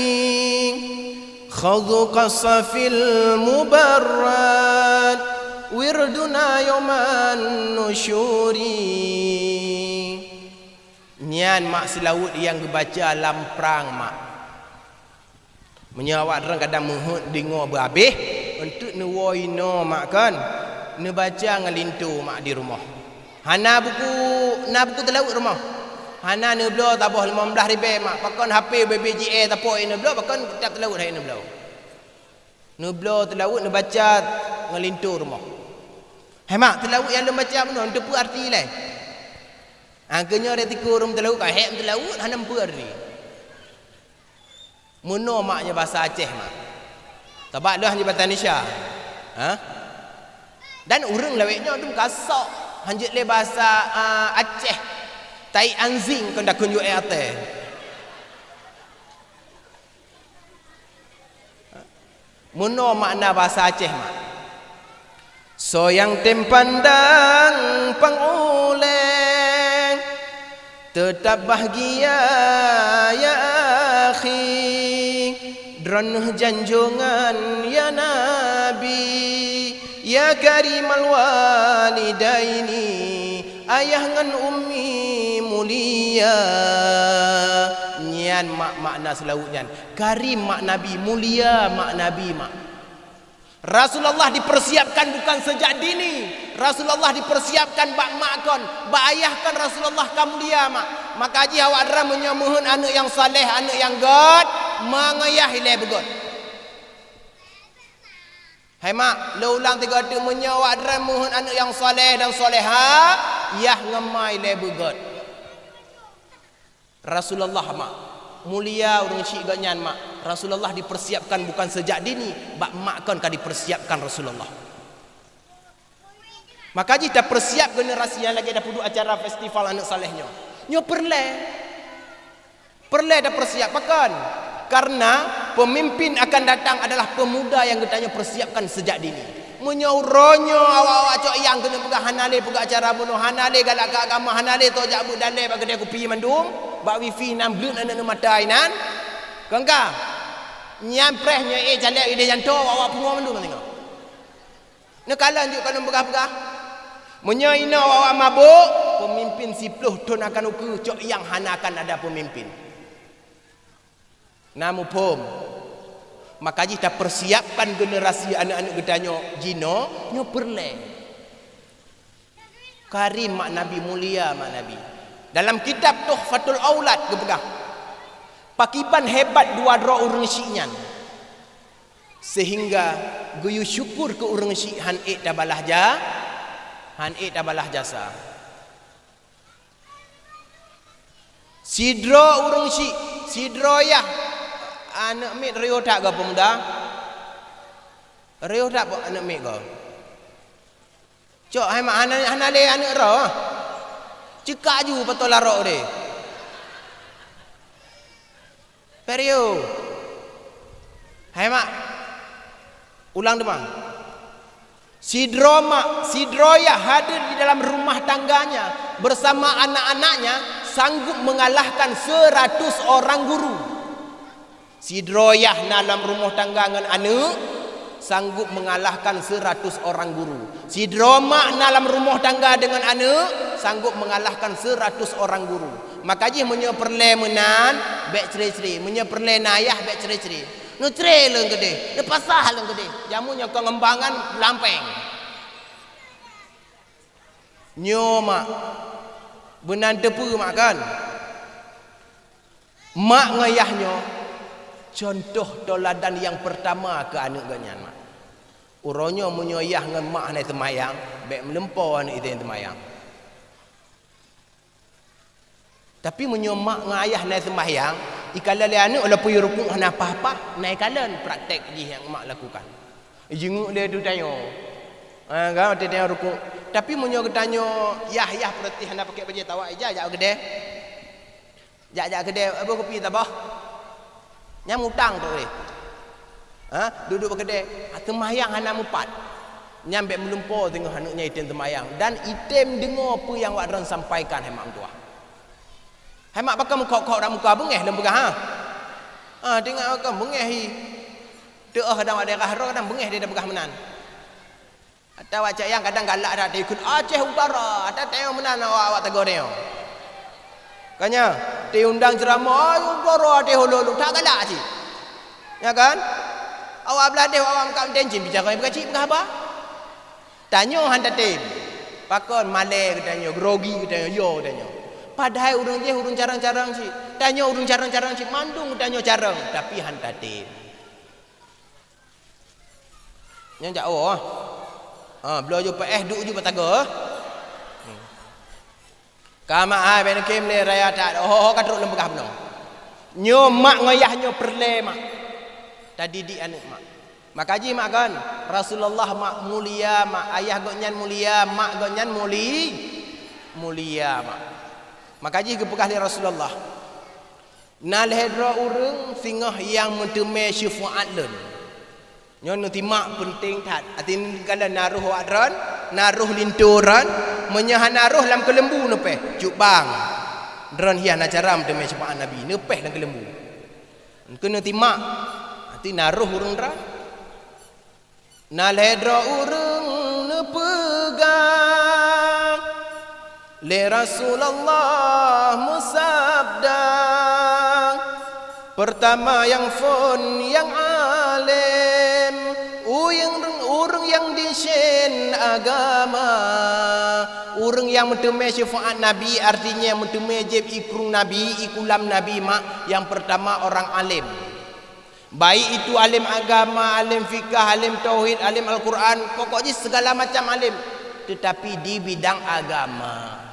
khudh qasafil mubarrad, wirduna yauman nusyuri." Nyan mak seulaweuet nyang geubaca lam prang mak. Meunyoe awak droen kadang meuheuet deungoe beuhabéh, eunteuk neuwoe inoe mak kon, neubaca ngon linto mak di rumoh. Hana buku, na buku teulaweuet rumoh. Hana neubloe saboh limong blaih ribée mak, pakon H P B B J A tapok neubloe, pakon kitab teulaweuet hai neubloe. Neubloe teulaweuet neubaca ngon linto rumoh. Hai mak, teulaweuet nyang lôn baca bunoe, eunteuk peue arti ilée? Ha, keu nyoe reutiko ureuëng teulaweuet, ka hék teulaweuet, hana meupeue arti. Meunoe mak nyoe basa Aceh mak. Teubak lheueh nyoe basa Indonesia. Ha? Dan ureuëng lawét nyoe dum ka sok, hanjeuet lé basa, a, Aceh. Tai anjing kon takheun U E atée. Meunoe makna basa Aceh mak. Soe nyang tem pandang pang ulée, teutab bahgia ya akhi. Droeneueh janjongan ya Nabi, ya karimal walidaini, ayah ngon ummi mulia. Nyan mak makna seulaweuet nyan. Karim mak Nabi, mulia mak Nabi mak. Rasulullah dipersiapkan bukan sejak dini. Rasulullah dipersiapkan bak mak kon, bak ayah kon Rasulullah ka mulia mak. Maka jih awak droen meunyoe meuheuet aneuëk nyang saleh, aneuëk nyang gét, mangat yah ilée beugét. Hai mak, lôn ulang tiga teuk, meunyoe awak droen meuheuet aneuëk nyang saleh dan salehah, yah ngon ma ilée beugét. Rasulullah mak, mulia ureuëng syiek geuh nyan mak. Rasulullah dipersiapkan bukan sejak dini, bak mak kon ka dipersiapkan Rasulullah. Maka jih tapersiap generasi nyang lagée tapeuduek acara festival aneuëk saleh nyoe. Nyoe peureulée. Peureulée tapersiap, pakon? Karena pemimpin akan datang adalah pemuda nyang geutanyoe persiapkan sejak dini. Meunyoe uroe nyoe awak-awak cok nyang keuneuk peugah hana lé peugah acara bunoe, hana lé galak keu agama, hana lé tok jak beuet dalé bak keudée kupi mandum, bak wifi nan bleuet aneuëk mata inan. Kon ka? Nyan preh nyoe éh calék idéh nyan tho awak-awak pungo mandum tengok. Neukalon jeuet keuneuk peugah-peugah. Meunyoe inoe awak-awak mabök, pemimpin siploh thon akan ukeue cok nyang hana akan ada pemimpin. Na muphom. Maka jih tapersiapkan generasi aneuk-aneuk geutanyoe jinoe, nyoe peureulée. Karim mak Nabi, mulia mak Nabi. Dalam kitab Tuhfatul Aulad geupeugah, pakiban hebat dua droe ureuëng syik nyan, sehingga geuyue syukur keu ureuëng syik han ék tabalah ja-, han ék tabalah jasa. Sidroe ureuëng syik, sidroe yah, aneuk miet riôh that goe peumuda. Riôh that po aneuk miet goe. Cok, hai mak, hana, hana lé aneuk droe. Ceukak ju pato larok deh. Perio. Hai mak, ulang teuma. Sidroe mak, sidroe yah hadir di dalam rumah tangganya bersama anak-anaknya sanggup mengalahkan seratus orang guru. Sidroe yah na lam rumoh tangga ngon aneuk, sanggup mengalahkan seratus orang guru. Sidroe mak na lam rumoh tangga deungon aneuk, sanggup mengalahkan seratus orang guru. Maka jih meunyoe peureulée meunan, bék cre-cre. Meunyoe peureulée na yah, bék cre-cre. Neucre leueng keudeh, neupasah leueng keudeh. Jameun nyoe kon ngeumbangan lampeng. Nyoe mak, beunan teupeue mak kan? Mak ngon yah nyoe contoh teuladan nyang peurtama keu aneuk geuh nyan mak. Uroe nyoe meunyoe yah ngon mak hana seumayang, bék meulumpoe aneuk ideh seumayang. Tapi meunyoe mak ngon ayah na seumayang, ikalon lé aneuk walaupun rukuk hana paih-paih, na ikalon praktek jih nyang mak lakukan. Jinguk lé tu tanyoe. Ha, kan, watée tanyoe rukuk. Tapi meunyoe geutanyoe yah-yah peureuti hana pakai bajée tawak ija, jak keudeh. Jak-jak keudeh, "Boh kupi tabah." Nyan mutang tu, eh. Ha, duek-duek bak keudè, seumayang hana mupat. Nyan bèk meulumpo singoh aneuk nyan item seumayang dan item deungö peue nyang awak droen sampaikan, hai mak meutuah. Hai mak, pakon meukhok-khok lam muka, beungèh lôn peugah, ha? Ha, teuingat pakon beungèh hi. Teuh kadang awak daerah droe kadang beungèh dia peugah meunan. Atawa cak nyang kadang galak that, ikheun Aceh Utara, that tayong meunan awak-awak tagoe nyoe. Ka nyan, diundang ceramah, "Ai, Utara Aceh Hulu-hulu," that galak cit. Ya kan? Awak Bladeh, awak meukat meutencin, bicara nyang beukacik peugah haba. Tanyoe han tatem. Pakon malèe geutanyoe, grogi geutanyoe, yo geutanyoe. Padahai ureueng jéh ureueng carông-carông cit. Tanyoe ureueng carông-carông cit, mandum geutanyoe carông, tapi han tatem. Nyan jak woe, ah. Ha, bloe ju peuéh, duek ju bak tagoe, ah. Hmm. Ka mak hai, bèk neukém lé raya that. Oh, ka trok lôn peugah bunoe. Nyoe mak ngon yah nyoe peureulèe mak. Tadidik aneuk mak. Maka jih mak kan, Rasulullah mak mulia mak, ayah gobnyan mulia, mak gobnyan muli-, mulia mak. Maka jih geupeugah lé Rasulullah, "Na lhèe droe ureueng singoh nyang meuteumè syeufaat lôn." Nyoe neutimak peunteng that. Arti neukalon na roh awak droen, na roh linto droen, meunyoe hana roh lam keuleumbu neupèh, cut bang. Droen hi hana cara meuteumè syeufaat Nabi, neupèh lam keuleumbu. Keuneuk timak, arti na roh ureueng droen. Na lhèe droe ureueng neupeugah, lé Rasulullah meusabda, "Peurtama nyang phôn nyang além, ureueng, ureueng nyang disén agama." Ureueng nyang meuteumè syeufaat Nabi, artinya meuteumè jieb ikrung Nabi, ikulam Nabi mak, nyang peurtama orang além. Baik itu além agama, além fikah, além tauhid, além Al-Quran, pokok jih segala macam além, tetapi di bidang agama.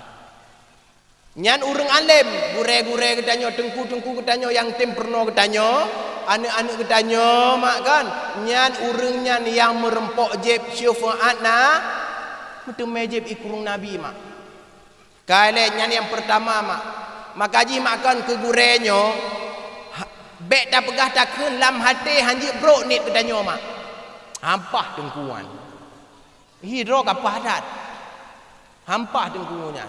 Nyan ureueng além, gurèe-gurèe geutanyoe, teungku-teungku geutanyoe nyang tem peurunoe geutanyoe, aneuk-aneuk geutanyoe mak kan, nyan ureueng nyan nyang meureumpok jieb syeufaat na, meuteumè jieb ikrung Nabi mak. Ka lhèe nyan nyang peurtama mak. Maka jih mak kon keu gurèe nyoe, ha, bèk tapeugah takheun lam até han jeuet brok niet geutanyoe mak. Hampah teungku nyan. Hi droe ka paih that. Hampah teungku nyan.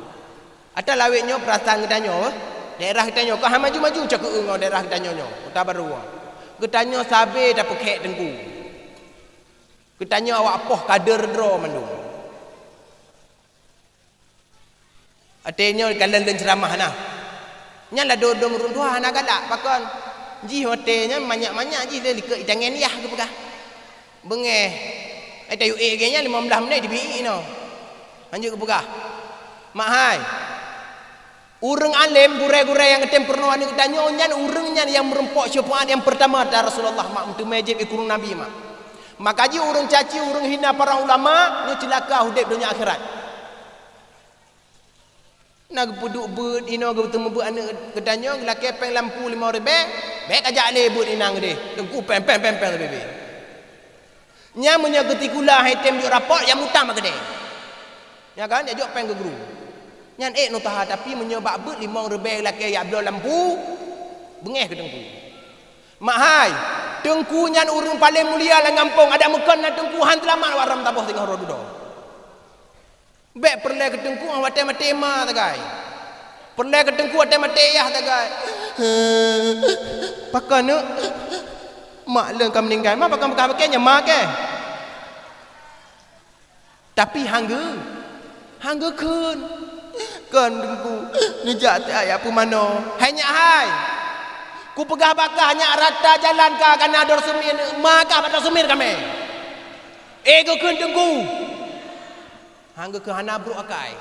Ata lawét nyoe peurasaan geutanyoe, eh. Daerah geutanyoe ka han maju-maju cok keu ngon daerah geutanyoe nyoe, Kota Baru. Geutanyoe sabe tapeukhèk teungku. Geutanyoe awak poh kader droe mandum. Até nyoe kalon lôn ceuramah na. Nyan ladôm-dôm ureueng tuha hana galak, pakon? Jih watée nyan manyak-manyak jih lé likot itangen yah geupeugah. Beungéh. Ai tayue ék geuh nyan limong blaih menit dibi inoe. Lanjut geupeugah. Mak hai. Ureuëng além, gurée-gurée nyang geutem peurunoe aneuëk geutanyoe nyan, ureuëng nyan nyang meurumpok syeufaat nyang peurtama dari Rasulullah mak, meuteumé jieb ureuëng Nabi mak. Maka jih ureuëng caci, ureuëng hina para ulama, nyoe ceulaka udeb donya akhirat. Na geupeuduek beuet inoe geuteumé beuet aneuëk geutanyoe geulakée péng lampu limong ribée, bék kajak lé beuet inong deh, teungku péng, péng, péng, péng leubeh-leubeh. Nyan meunyoe geutikula hai tem jok rapot nyang mutam keudeh. Nya kan, nyang jok péng keu guru. Nyan ék nutaha, tapi meunyoe bak beuet limong ribée lakée jak bloe lampu, beungéh keu teungku. Mak hai, teungku nyan ureuëng paleng mulia lam gampông, adak meukon na teungku han teulamat awak droe taboh singoh roh dudoe. Bék peureulée keu teungku watée maté ma tagai. Peureulée keu teungku watée maté yah tagai. Pakon neuk? Mak leueng ka meuninggai, ma pakon beukah bakée nyang ma kée. Tapi hangge, hangge kheun. Kon teungku, neujak teuh ayah peumanoe. Hai nyak hai. Kupeugah bak kah nyak rata jalan ka kana dor sumir, ma kah bak dor sumir kamé. Eh, geukheun teungku. Hangge keu hana brok akai.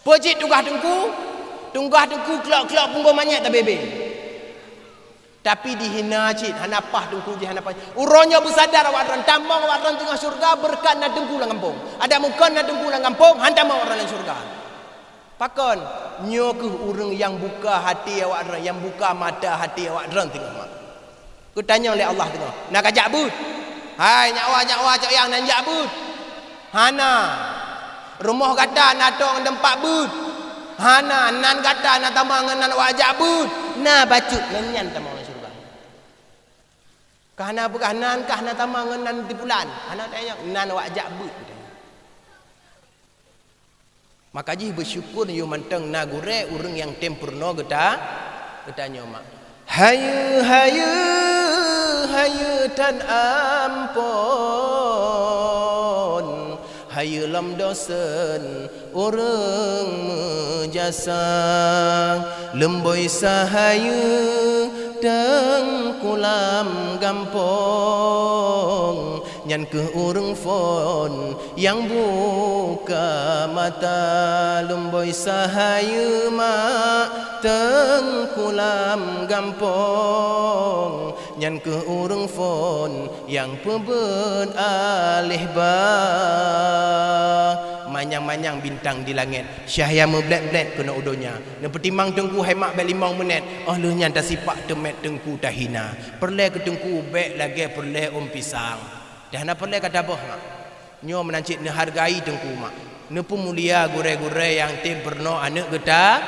Peue cit tugaih teungku? Tugaih teungku klok-klok punggong manyét tabebe. Tapi dihina cit, hana paih teungku jih, hana paih. Uroe nyoe beusadar awak droen, tamong awak droen teungoh syeuruga beureukat na teungku lam gampông. Adak meukon na teungku lam gampông, han tamong awak droen lam syeuruga. Pakon? Nyoe kheueh ureuëng nyang buka hati awak droen, nyang buka mata hati awak droen teungoh mak. Geutanyong lé Allah teungoh, "Na kajak beuet?" "Hai nyakwa-nyakwa cok nyang nan jak beuet?" "Hana." "Rumoh gata na tong teumpat beuet?" "Hana." "Nan gata na tamong ngon nan wak jak beuet?" "Na bacut." Ngon nyan tamong lam syeuruga. Ka hana peugah, "Nan kah na tamong ngon nan di pulan?" Hana tanyong, "Nan wak jak beuet?" Maka jih beusyukur yue mantong na gurée ureuëng nyang tem peurunoe geuta, geutanyoe mak. Hayeue, hayeue, hayeue tan amphon, hayeue lom dosen ureuëng meujasa, leumboi sahayeue teungku lam gampông, nyan kheueh ureuëng phon nyang buka mata. Leumboi sahayeue mak teungku lam gampông, nyan kheueh ureuëng phon nyang peubeuet aléh ba. Manyang-manyang bintang di langét, cahya meublét-blét keunoe u donya. Neupeutimang teungku hai mak bék limong minét, óh lheueh nyan tasipak teumét teungku tahina. Peureulée keu teungku bék lagée peureulée ôn pisang. Dah na peureulée ka taboh mak. Nyoe meunan cit neuhargai teungku mak. Neupeumulia gurée-gurée nyang tem peurunoe aneuëk geuta.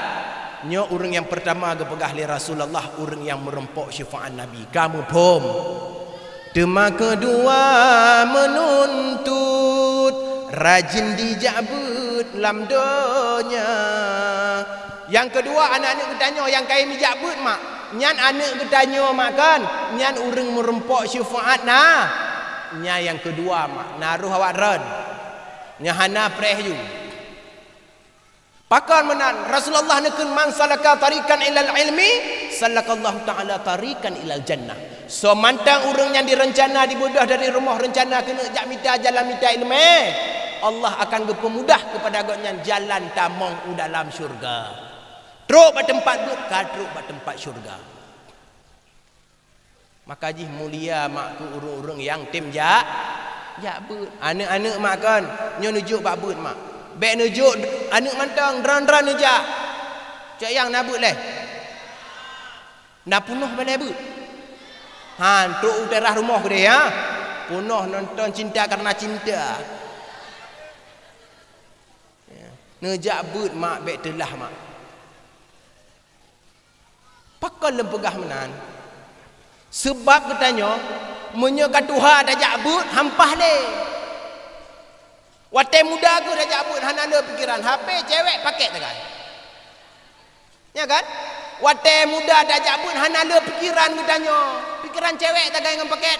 Nyoe ureuëng nyang peurtama geupeugah lé Rasulullah, ureuëng nyang meurumpok syeufaat Nabi. Ka muphom? Teuma keudua meununtut rajin dijak beuet lam donya. Nyang keudua, aneuëk-aneuëk geutanyoe nyang kayém jijak beuet mak, nyan aneuëk geutanyoe mak kon, nyan ureuëng meurumpok syeufaat na. Nyan nyang keudua mak, na roh awak droen. Nyan hana preh ju. Pakon meunan, Rasulullah neukheun, "Man salaka tariqan ilal ilmi, salakallahu ta'ala tariqan ilal jannah." Soe mantong ureuëng nyang direuncana dibeudôh dari rumoh reuncana keuneuk jak mita jalan mita iéleumé, Allah akan geupeumudah keupada gobnyan jalan tamong u dalam syeuruga. Trok bak teumpat beuet, ka trok bak teumpat syeuruga. Maka jih mulia mak keu ureuëng-ureuëng nyang tem jak, jak beuet. Aneuëk-aneuëk mak kon, nyoe neujok bak beuet mak. Bék neujok aneuëk mantong, droen-droen neujak. Cok nyang na beuet lé. Na peunoh balée beuet. Han, trok u teras rumoh keudeh, ha. Peunoh nonton Cinta Karena Cinta. Ya. Neujak beuet mak, bék teulah mak. Pakon lôn peugah meunan? Seubab geutanyoe, meunyoe ka tuha tajak beuet, hampah lé. Watée muda kheueh tajak beuet, hana le pikeran, H P, cewek, pakét tagai. Ya kan? Watée muda tajak beuet, hana le pikeran geutanyoe. Pikeran cewek tagai ngon pakét.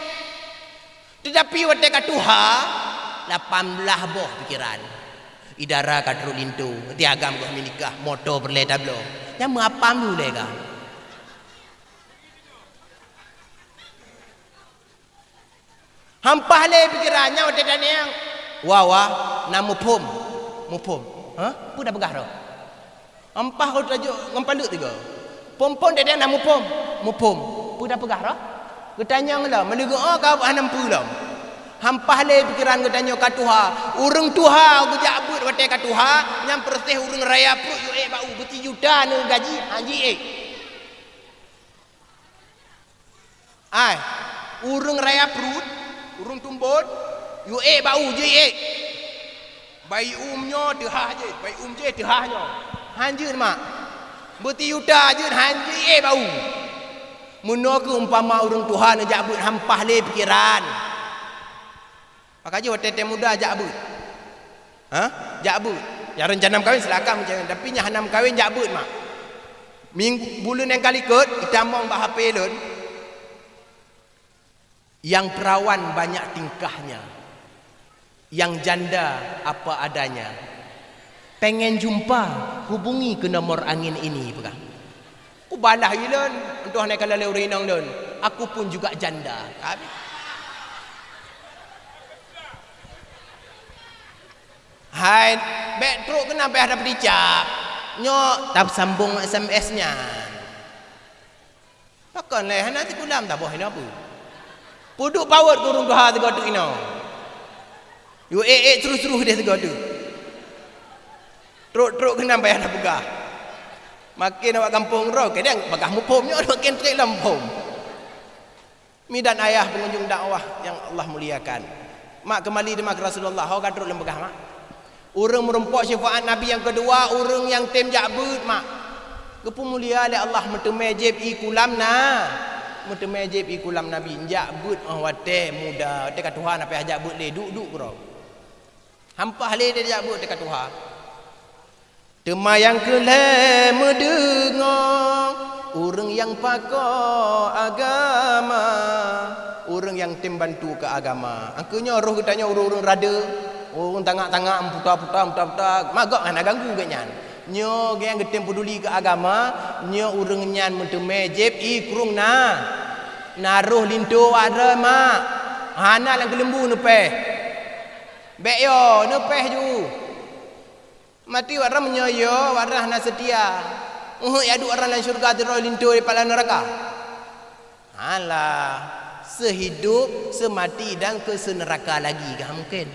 Teutapi watée ka tuha, lapan blaih boh pikeran. Idara ka trok linto, tiagam goh meunikah, moto peureulée tabloe. Nyan meuapam lé ka. Hampah lé pikeran nyan watée tanyong. Wa, wa, na muphom. Muphom. Ha? Peue tapeugah droe? Hampah ka tajok ngon paleuet tiga. Phom-phom tanyong na muphom. Muphom. Peue tapeugah droe? Geutanyong lom, meuleugoe ka hana muphom lom. Hampah lé pikeran geutanyoe ka tuha. Ureuëng tuha geujak beuet watée ka tuha, nyan peureuséh ureuëng raya pruet yue ék bak u, beusijuta neugaji, han jeuet ék. Ai, ureuëng raya pruet, ureuëng tumbon, yue ék bak u, jeuet ék. Bayi um nyoe teuhah jeuet, bayi um jih teuhah nyoe. Han jeuet mak. Beusijuta jeuet, han jeuet ék bak u. Meunoe kheueh umpama ureuëng tuha neujak beuet hampah lé pikeran. Maka jih watée-watée muda jak beuet. Ha? Jak beuet. Nyang rencana meukawen silakan meukawen, tapi nyang hana meukawen jak beuet mak. Minggu, buleuen nyang ka likot, itamong bak H P lôn. Yang perawan banyak tingkahnya. Yang janda apa adanya. Pengen jumpa, hubungi ke nomor angin ini, peugah. Kubalah ilon, untuk hana kala lé ureuëng inong lôn. Aku pun juga janda. Habis. Hai, bèk trok keunan payah dapeuticap. Nyoe tasambong S M S nyan. Pakon lé hana sikulam taboh inoe peue. Peuduek pawot keu ureuëng tuha sigoe teuk inoe. Yue ék-ék sruh-sruh deh sigoe teuk. Trok-trok keunan payah tapeugah. Makin awak gampông droe, kadang bagah muphom nyoe makin trek lom phom. Mi dan ayah pengunjung dakwah yang Allah muliakan. Mak kembali di mak Rasulullah, ho ka trok lom peugah mak. Ureuëng meurumpok syafaat Nabi nyang keudua, ureuëng nyang tem jak beuet mak. Geupeumulia lé Allah meuteumé jieb ié kulam na. Meuteumé jieb ié kulam Nabi, jak beuet óh watée muda, watée ka tuha na payah jak beuet lé, duek-duek keudroe. Hampah lé teuh jak beuet teuka tuha. Teuma nyang keu lhée meudeungoe, ureuëng nyang pakoe agama, ureuëng nyang tem bantu keu agama. Angkeu nyoe roh geutanyoe ureuëng-ureuëng rade, ureuëng tangak-tangak, meuputa-puta, meuputa-puta, magok hana ganggu geuh nyan. Nyoe nyang geutem peuduli keu agama, nyoe ureuëng nyan meuteumé jieb ié krueng na. Na roh linto wak droe mak, hana lam keuleumbu neupéh. Bék yo, neupéh ju. Maté wak droe meunyoe yo, wak droe hana seutia. Uheuek ya duek droe lam syeuruga sidroe linto di pala neuraka. Alah, seuhidup, seumati dan keu seuneuraka lagi kah mungken.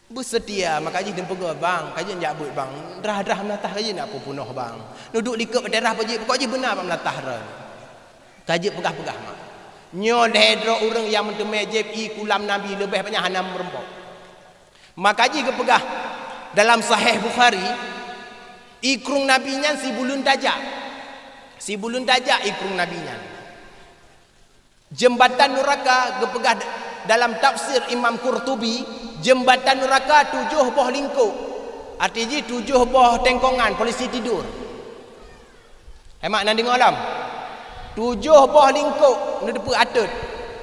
Beuseutia, maka jih neupeugah bang, ka jeuet jak beuet bang. Drah-drah meulatah ka jeuet nak peupunoh bang. Neuduek likot bak teurah pajék, pokok jih beuna bak meulatah droe. Ka jeuet peugah-peugah mak. Nyoe lhée droe ureuëng nyang meuteumé jieb ié kulam Nabi leubeh banyak hana meurumpok. Maka jih geupeugah dalam Sahih Bukhari, ié krueng Nabi nyan sibuleuen tajak. Sibuleuen tajak ié krueng Nabi nyan. Jeumbatan nuraka geupeugah d-, dalam tafsir Imam Qurtubi, jeumbatan nuraka tujoh boh lingkok. Arti jih tujoh boh tengkongan polisi tidur. Hemat na deungoe lom. Tujoh boh lingkok neuteupeue ateuet.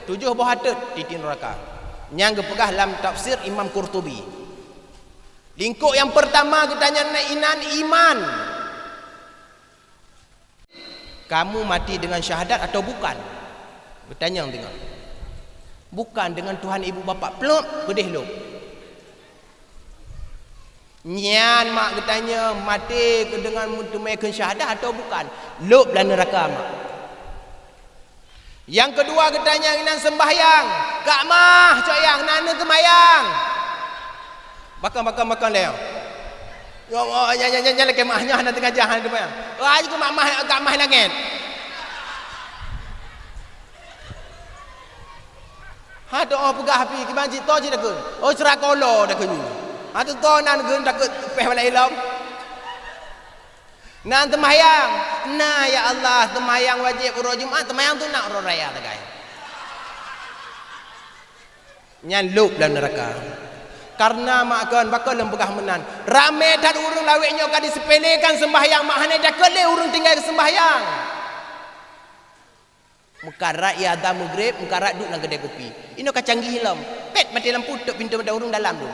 Tujoh boh ateuet titie nuraka. Nyang geupeugah lam tafsir Imam Qurtubi. Lingkok nyang peurtama geutanyoe na inan iman. Kamu mati dengan syahadat atau bukan? Geutanyong deungoe. Bukan, dengan Tuhan ibu bapak. Plop, beudeh lom. Nyan mak geutanyong, maté keu deungon meuteumé kheun syahadat atau bukan? Lop lam neuraka mak. Nyang keudua geutanyong inan seumbahyang, kak mah cok yang na neuseumayang. Bakang, bakang, bakang lé. Ya Allah, nyan, nyan, nyan, nyan lakée meuah, nyan hana teungaja, hana teungaja. Wah, jih keu mak mah, ka mah langét. Ha, doa peugah api, kiban cit to cit dakeuh. Oh, seurakolo dakeuh nyoe. Ha, tu to nan geun takeuet péh balak ilom. Nan teumayang. Na, ya Allah, teumayang wajéb uroe Jumat, teumayang sunat uroe raya tagai. Nyan lop lam neuraka. Kareuna mak kon, bakon lôn peugah meunan. Ramé that ureuëng lawét nyoe ka disepelekan seumbahyang, mak hana jakeuet lé ureuëng tinggai keu seumbahyang. Meukarat ia azan Maghrib, meukarat duek lam keudè kupi. Inoe ka canggih lom. Pet maté lampu, tôp pintoe mata ureuëng dalam tu.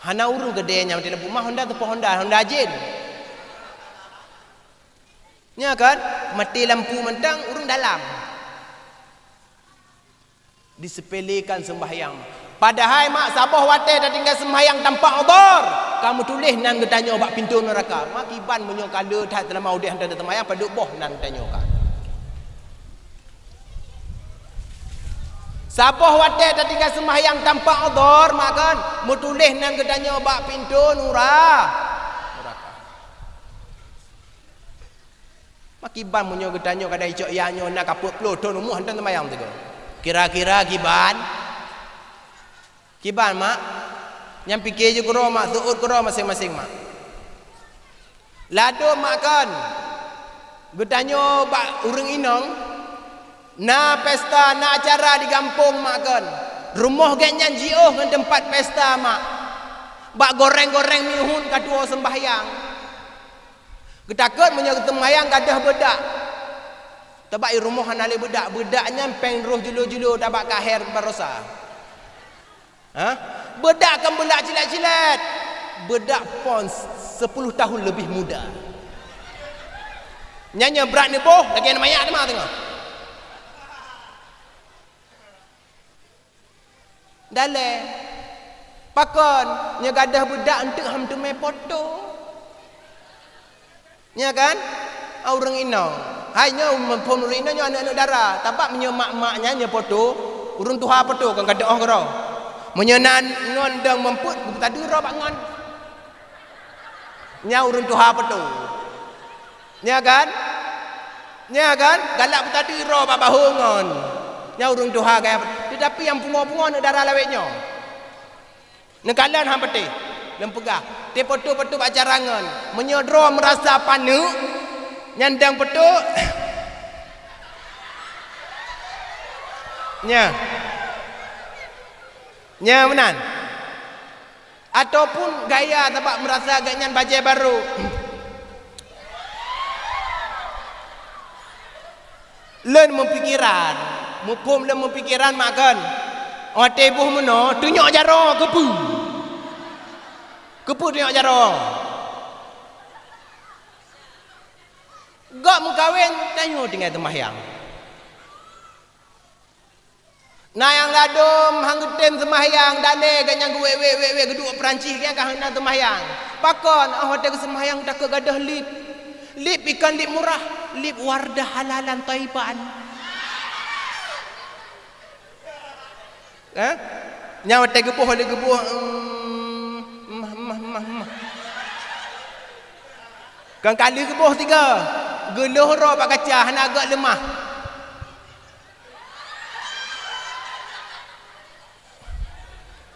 Hana ureuëng keudè nyang maté lampu, mah honda teupoh honda, honda jén. Nya kan? Maté lampu mantong ureuëng dalam. Disepelekan sembahyang. Padahai mak, saboh watée tatinggai sembahyang tanpa udhur, ka meutuléh nan geutanyoe bak pintoe neuraka. Mak, kiban meunyoe ka le that teulama udeb hana teuseumayang, padub boh nan geutanyoe ka. Saboh watée tatinggai sembahyang tanpa udhur, mak kan, meutuléh nan geutanyoe bak pintoe nura-, neuraka. Mak, kiban meunyoe geutanyoe kadang icok ya nyoe na ka peuet ploh thon umu hana teuseumayang sigoe. Kira-kira kiban? Kiban, mak? Nyang pike ju keudroe, mak, seuôt keudroe maséng-maséng, mak. Ladôm, mak, kon. Geutanyoe bak ureuëng inong, na pesta, na acara di gampông, mak, kon. Rumoh gét nyan jiôh ngon teumpat pesta, mak. Bak goreng-goreng meuhun ka tuwoe sembahyang. Geutakot meunyoe geuseumayang gadôh beudak. Tabak i rumoh hana lé beudak, beudak nyan péng roh julo-julo tabak kaher barosa. Ha? Beudak kan beudak cilet-cilet. Beudak pon sepuluh tahun lebih muda. Nyan nyoe brat neuboh, lagée neumayak teuma teungoh. Dalée. Pakon, nyoe gadôh beudak eunteuk han teumé poto. Nya kan? Ah, ureuëng inong. Hai nyoe muphom ureuëng inong nyoe aneuëk-aneuëk dara. Tabak meunyoe mak-mak nyan nyoe poto, ureuëng tuha poto kon ka teuôh keudroe. Meunyoe nan ngon dong meumpeuet, geupeusadeue droe bak ngon. Nyan ureuëng tuha poto. Nya kan? Nya kan? Galak peusadeue droe bak bahô ngon. Nyan ureuëng tuha gaya. Teutapi nyang pungo-pungo aneuëk dara lawét nyoe. Neukalon han patéh, lôn peugah, teupeutoe-peutoe bak carangon. Meunyoe droe meurasa paneuk, nyan dang peutoe. Nya. Nya meunan. Ataupun gaya sabab meurasa gobnyan bajée barô. Lôn meupikeran, muphom lôn meupikeran mak kon. Watée boh meunoe, tunyok jaroe keupeue? Keupeue tunyok jaroe? Gob meukawen, tanyoe tinggai teumahyang. Na nyang ladôm han geutem seumahyang, dalé gobnyan geuwék-wék-wék-wék geuduek Peurancih, gobnyan ka hana seumahyang. Pakon? Oh, watée geuseumahyang takot gadôh lip. Lip ikon lip murah, lip Wardah halalan thayyiban. Eh? Nyang watée geuboh lé geuboh, em, mah, mah, mah, mah. Kan kali geuboh tiga, geulôh roh bak kaca hana gok leumah.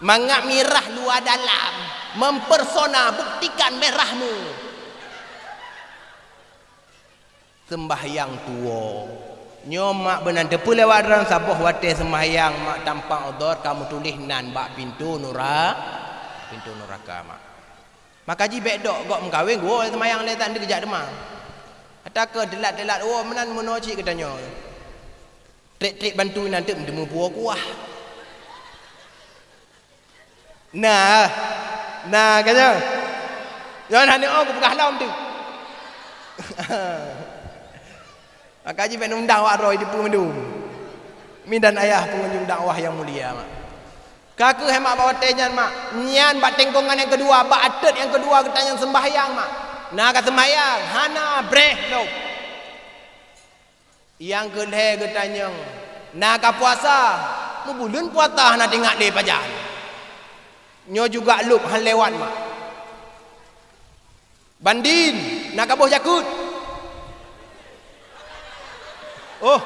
Mangat mirah luwa dalam, mempersona buktikan merahmu. Seumbahyang tuwoe. Nyoe mak beunan teupeue lewat droe saboh watée seumbahyang mak tampak udhor ka meutuléh nan bak pintoe nura-, pintoe nuraka mak. Maka jih bék dok gok meukawen geuwoe seumbahyang lé tan dikeujak teuma. Ata keu teulat-teulat woe meunan meunoe cit geutanyoe. Trek-trek bantu inan teuk meuteumé puwoe kuah. Nah, nah, ka nyoe. Nyoe hana oh geupeugah lom teuk. Maka jih bék undang wak roh di peue mandum. Mi dan ayah pengunjung dakwah yang mulia mak. Ka keuh mak bak watée nyan mak. Nyan bak tingkongan nyang keudua, bak ateuet nyang keudua geutanyoe seumbahyang mak. Na ka seumbahyang, hana breh lom. Nyang keu lhée geutanyong, na ka puasa, meubuleuen puasa hana teuingat lé pajan. Nyoe juga lôb han lewat mak. Bandin, na ka boh jakeuet. Oh.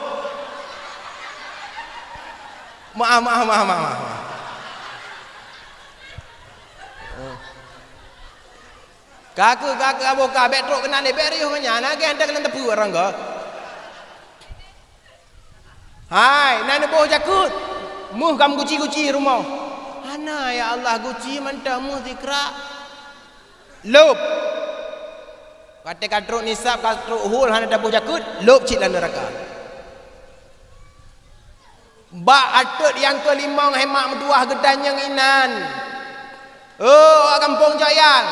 Maaf, maaf, maaf, maaf, maaf. Ka keuh, ka keuh aboh ka, bék trok keunan lé, bék riôh ngon nyan, na gét hantom keunan teupeu ureuëng ka. Hai, na neuboh jakeuet. Meuh ka meuguci-guci rumoh. Hana, ya Allah, guci mantong meuh sikrak. Lôb. Watée ka trok nisab, ka trok hul, hana taboh jakeuet, lôb cit lam neuraka. Bak ateuet nyang keulimong hai mak meutuwah geutanyong inan. Oh, awak gampông cok nyang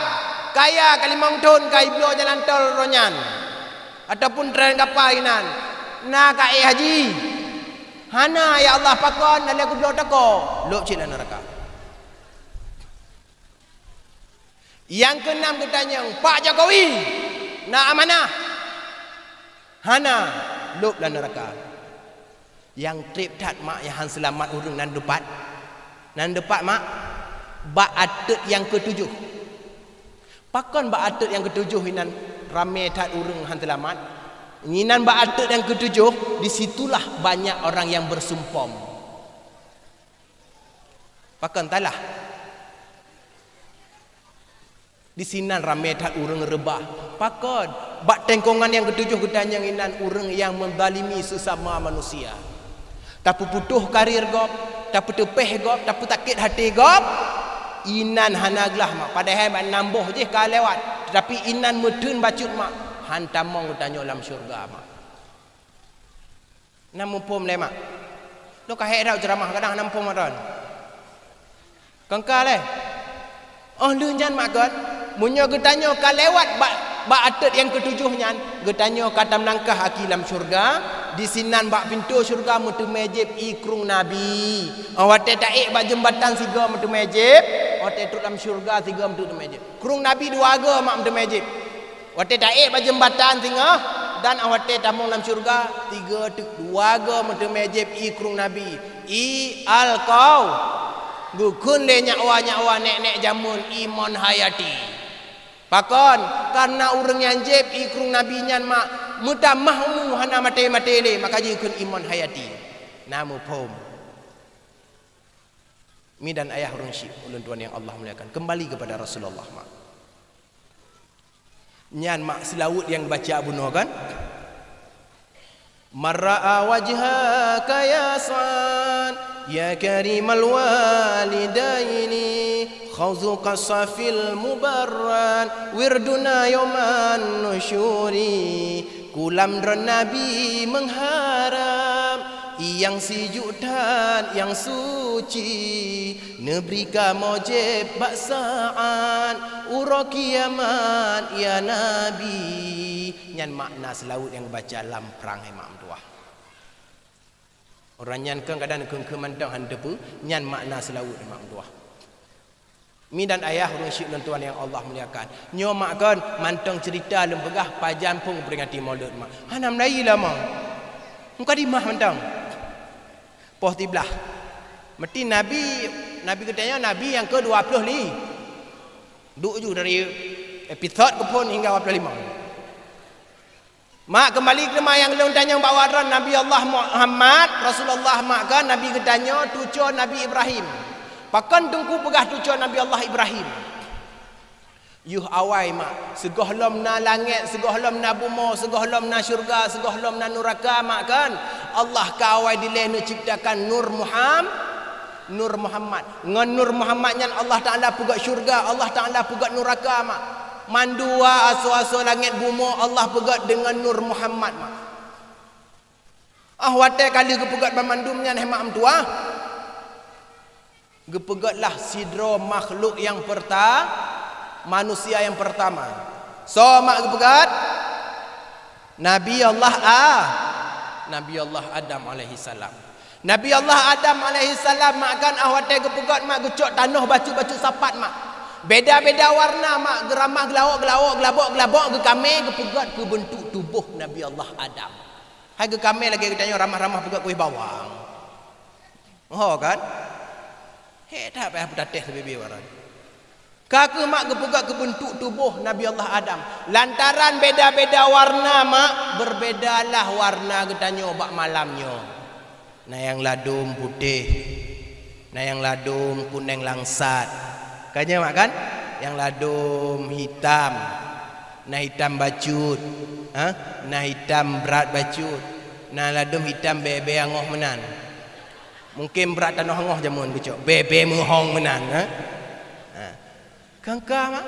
kaya ka limong thon ka jibloe jalan tol roh nyan, ataupun tren kapal inan. Na ka éh haji. Hana, ya Allah, pakon, na lhèe geubloe tako, lôb cit lam neuraka. Nyang keunam geutanyong, "Pak Jokowi na amanah?" Hana, lôb lam neuraka. Nyang trép that mak nyang han seulamat ureuëng nan deupat. Nan deupat mak, bak ateuet nyang keutujoh. Pakon bak ateuet nyang keutujoh inan ramé that ureuëng han seulamat? Inan bak ateuet nyang keutujoh, di situlah banyak orang yang bersumpom. Pakon talah? Di sinan ramé that ureuëng reubah. Pakon? Bak tengkongan nyang keutujoh geutanyong inan ureuëng nyang menzalimi sesama manusia. Tapeuputôh karir gob, tapeuteupeh gob, tapeusakét até gob, inan hana glah mak. Padahai mak nam boh jih ka lewat, tetapi inan meutheun bacut mak, han tamong geutanyoe lam syeuruga mak. Na muphom lé mak? Lôn ka hék that u ceuramah, kadang na muphom mantong. Kengka lé. Óh lheueh nyan mak kon, meunyoe geutanyoe ka lewat bak, bak ateuet nyang keutujoh nyan, geutanyoe ka tameulangkah aki lam syeuruga, di sinan bak pintoe syeuruga meuteumé jieb ié krueng Nabi. Óh watée taék bak jeumbatan sigoe meuteumé jieb, óh watée trok lam syeuruga sigoe meuteumé jieb. Krueng Nabi dua goe mak meuteumé jieb. Watée taék bak jeumbatan singoh, dan óh watée tamong lam syeuruga, tiga teuk dua goe meuteumé jieb ié krueng Nabi, ié Al-Qaw-, geukheun lé nyakwa-nyakwa nék-nék jameun ié Mon Hayati. Pakon? Kareuna ureuëng nyang jieb ié krueng Nabi nyan mak meutamah umu hana maté-maté lé, maka jikheun ié Mon Hayati. Na muphom? Mi dan ayah ureuëng syiek ulôn tuan nyang Allah muliakan, kembali kepada Rasulullah mak. Nyan mak seulaweuet nyang geubaca bunoe kan? "Man ra'a wajhaka ya Sa'ad, ya karimal walidaini, khauzuka safil mubarran, wirduna yauman nusyuri." Kulam droe Nabi meuharab, nyang sijuek that nyang suci, neubri kamoe jieb bak Sa'ad, uroe kiamat ya Nabi. Nyan makna seulaweuet nyang geubaca lam prang hai mak meutuwah. Ureuëng nyan keu kadang keu-keu mantong han teupeu, nyan makna seulaweuet hai mak meutuwah. Mi dan ayah ureuëng syiek lôn tuan nyang Allah muliakan. Nyoe mak kon, mantong ceurita lôn peugah pajan phon peuringati Maulud mak. Hana meulayi lama. Mukadimah mantong. Poh siblaih. Meuti Nabi, Nabi geutanyoe Nabi nyang keu dua ploh li. Duek ju dari episod keuphon hingga dua ploh lima. Mak, keumbali keu teuma nyang lôn tanyong bak droe, Nabi Allah Muhammad, Rasulullah mak kan, Nabi geutanyoe tucoe Nabi Ibrahim. Pakon Teungku peugah tucoe Nabi Allah Ibrahim? Yoh awai mak, sigohlom na langét, sigohlom na bumoe, sigohlom na syeuruga, sigohlom na nuraka mak kan, Allah ka awai dilée neucebtakan Nur Muham-, Nur Muhammad. Ngon Nur Muhammad nyan Allah Taala peugét syeuruga, Allah Taala peugét nuraka mak. Mandua asoe-asoe langét bumoe Allah peugét deungon Nur Muhammad mak. Ah watée ka lheueh geupeugét banmandum nyan hai mak meutuwah, geupeugétlah sidroe makhluk nyang peurta-, manusia nyang peurtama. Soe mak geupeugét? Nabi Allah A-, Nabi Allah Adam alaihissalam. Nabi Allah Adam alaihissalam mak kan, ah watée geupeugét mak geucok tanoh bacut-bacut sapat mak. Beda-beda warna mak, geuramah geulawok-geulawok, geulabok-geulabok, geukamé geupeugét keu beuntuk tuboh Nabi Allah Adam. Hai geukamé lagée geutanyoe ramah-ramah peugét kueh bawang. Ho kan? Hék that payah peutatéh sibibi waran. Ka kheueh mak geupeugét keu beuntuk tuboh Nabi Allah Adam. Lantaran beda-beda warna mak, beurbedalah warna geutanyoe bak malam nyoe. Na nyang ladôm putéh, na nyang ladôm kuneng langsat. Ka nyoe mak kan? Nyang ladôm hitam, na hitam bacut, ha? Na hitam brat bacut, na ladôm hitam bèe-bèe angoh meunan. Mungken brat tanoh angoh jameun geucok, bèe-bèe meuhong meunan, ha? Ha. Kangka mak.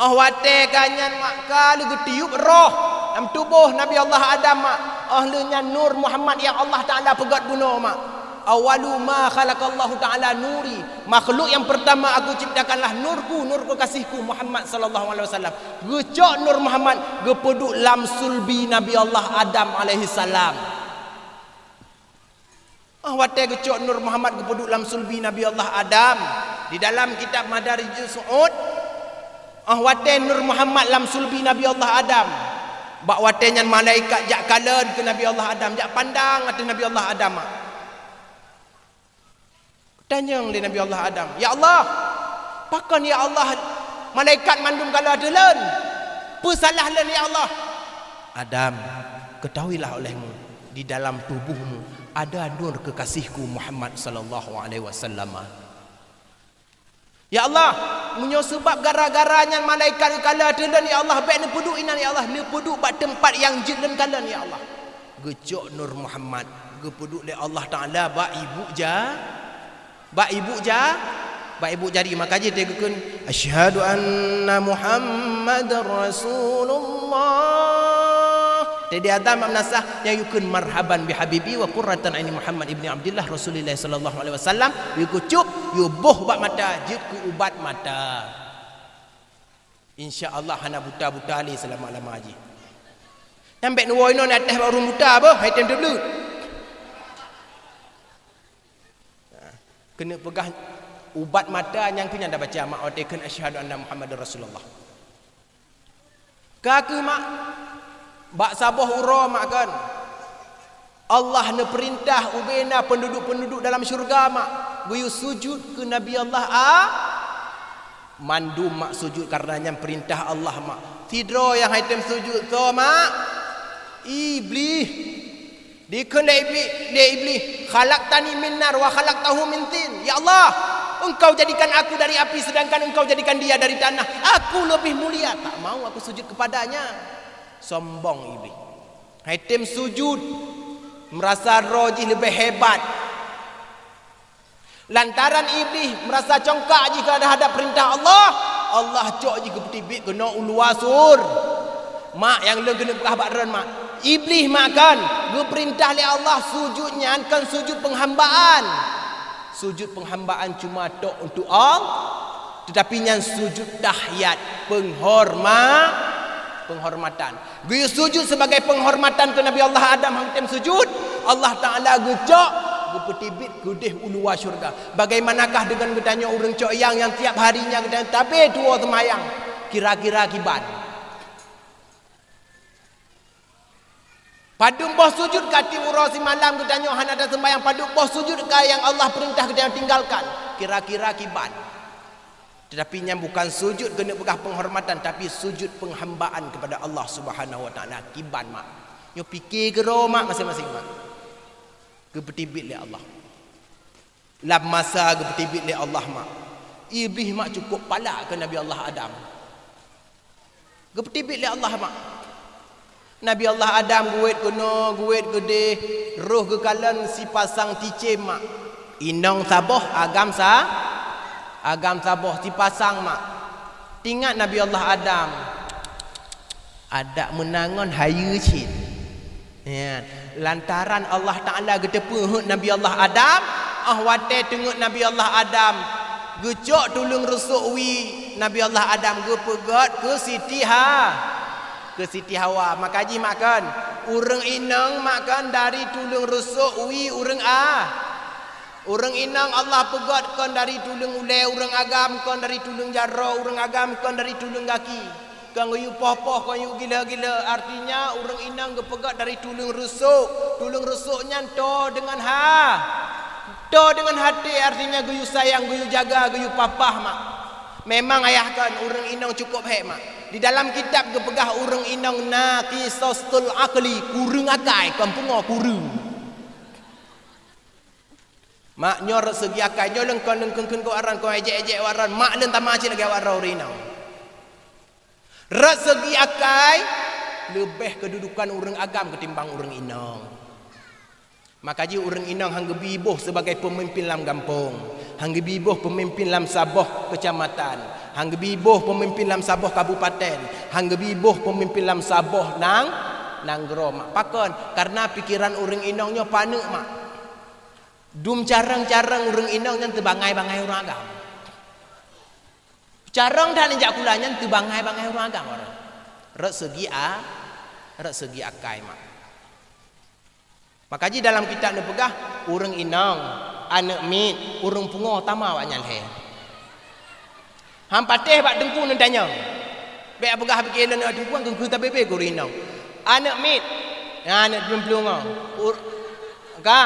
Oh watée ka nyan mak ka lheueh geutiup roh lam tuboh Nabi Allah Adam mak. Oh lheueh nyan Nur Muhammad nyang Allah Taala peugét bunoe mak. Awwalu ma khalaqallahu Taala nuri. Makhluk yang pertama Aku ciptakanlah nurku, nur kekasihku Muhammad sallallahu alaihi wasallam. Geucok Nur Muhammad geupeuduek lam sulbi Nabi Allah Adam alaihi salam. Ah, watée geucok Nur Muhammad geupeuduek lam sulbi Nabi Allah Adam, di dalam kitab Madarijus Su'ud, ah, watée Nur Muhammad lam sulbi Nabi Allah Adam, bak watée nyan malaikat jak kalon keu Nabi Allah Adam, jak pandang ateueh Nabi Allah Adam. Tanyong lé Nabi Allah Adam, "Ya Allah, pakon ya Allah malaikat mandum kalon ateueh lôn? Peue salah lôn ya Allah?" "Adam, ketahuilah olehmu, di dalam tubuhmu ada nur kekasihku Muhammad sallallahu alaihi wasallam." "Ya Allah, meunyoe seubab gara-gara nyan malaikat kalon ateueh lôn ya Allah, bék neupeuduek inan ya Allah, neupeuduek bak teumpat nyang jeuet lôn kalon ya Allah." Geucok Nur Muhammad, geupeuduek lé Allah Taala bak ibu ja-, bak ibu ja-, bak ibu jari. Maka jih teugeukheun, "Asyhadu anna Muhammadar Rasulullah." Teuh di Adam bak meunasah, nyang yukheun, "Marhaban bi habibi wa qurratan aini Muhammad ibni Abdillah Rasulillah sallallahu alaihi wasallam." Yukeucup, yuboh bak mata, jeuet keu ubat mata. Insya Allah hana buta-buta lé seulama-lama jih. Nyan bék neuwoe inoe ateueh bak ureuëng buta beuh, hai tem teubleuet. Keuneuk peugah ubat mata nyang keu nyan tabaca mak watée kheun asyhadu anna Muhammadar Rasulullah. Ka keuh mak, bak saboh uroe mak kan, Allah neupeurintah ubena peunduduek-peunduduek dalam syeuruga mak, geuyue sujut keu Nabi Allah A-, mandum mak sujut kareuna nyan peurintah Allah mak. Sidroe nyang hai tem sujut soe mak? Iblih. Dikheun lé Ibli-, lé Iblih, "Khalaqtani min nar wa khalaqtahu min tin." "Ya Allah, Engkau jadikan aku dari api, sedangkan Engkau jadikan dia dari tanah. Aku lebih mulia, tak mau aku sujud kepadanya." Sombong Iblih. Hai tem sujud, meurasa droe jih leubeh hebat. Lantaran Iblih meurasa congkak jih keu hadap peurintah Allah, Allah cok jih geupeuteubiet keunoe u luwa sur. Mak nyang lôn keuneuk peugah bak droen mak, Iblih mak kan geupeurintah lé Allah sujut nyan kon sujut peunghambaan. Sujut peunghambaan cuma tok untuk Allah, teutapi nyan sujut tahiyat, peunghorma-, peunghormatan. Geuyue sujut sibagai peunghormatan keu Nabi Allah Adam han tem sujut, Allah Taala geucok geupeuteubiet keudeh u luwa syeuruga. Bagaimanakah deungon geutanyoe ureuëng cok nyang, nyang tiap harinya geutanyoe tabé tuwoe seumayang? Kira-kira kiban. Padum boh sujut ka tiep uroe simalam geutanyoe hana taseumayang, padum boh sujut ka nyang Allah peurintah geutanyoe tinggalkan? Kira-kira kiban. Tetapi nyan bukan sujud keuneuk peugah penghormatan, tapi sujud penghambaan kepada Allah Subhanahu wa Taala. Kiban mak. Nyoe pike keudroe mak maséng-maséng mak. Geupeuteubiet lé Allah. Lam masa geupeuteubiet lé Allah mak, Iblih mak cukup palak keu Nabi Allah Adam. Geupeuteubiet lé Allah mak. Nabi Allah Adam geuwét keunoe, geuwét keudeh, roh geukalon sipasang cicém mak. Inong saboh, agam sa-, agam saboh, sipasang mak. Tingat Nabi Allah Adam, adak meunan ngon hayeue cit. Ya, lantaran Allah Taala geuteupeue heuet Nabi Allah Adam, óh watée teungeut Nabi Allah Adam geucok tuleueng rusok wie Nabi Allah Adam geupeugét keu Siti Ha-, keu Siti Hawa. Maka jih mak kan, ureuëng inong mak kan dari tuleueng rusok wie ureuëng a-, ureuëng inong Allah peugét kon dari tuleueng ulée ureuëng agam, kon dari tuleueng jaroe ureuëng agam, kon dari tuleueng gaki. Kon geuyue poh-poh, kon geuyue gila-gila, artinya ureuëng inong geupeugét dari tuleueng rusok. Tuleueng rusok nyan toe deungon ha-, toe deungon haté, artinya geuyue sayang, geuyue jaga, geuyue papah mak. Memang ayah kan ureuëng inong cukup hék mak. Di dalam kitab geupeugah ureuëng inong naqisatul aqli, kureueng akai, kon pungo, kureueng. Mak nyoe rot seugi akai, nyoe lôn kon lôn kheun-kheun keu awak droen, kon ejek-ejek awak droen, mak lôn tamah cit lagée awak droen ureuëng inong. Rot seugi akai, leubeh keududukan ureuëng agam ketimbang ureuëng inong. Maka jih ureuëng inong han geubi boh sibagai peumimpin lam gampông, han geubi boh peumimpin lam saboh keucamatan, han geubi boh peumimpin lam saboh kabupaten, han geubi boh peumimpin lam saboh nang-, nanggroe mak. Pakon? Kareuna pikeran ureuëng inong nyoe paneuk mak. Dum carông-carông ureuëng inong nyan teubangai-bangai ureuëng agam. Carông that nijak kula nyan teubangai-bangai ureuëng agam orang. Rot seugi a-, rot seugi akai mak. Maka jih dalam kitab neupeugah, Ureuëng inong, aneuëk miet, ureuëng pungo tama awaknyan lhée. Han patéh bak teungku neutanyong. Bék peugah pike lôn teungku, keu tabebe keu ureuëng inong. Aneuëk miet, aneuëk jeuem peulungo. Ur-, ka,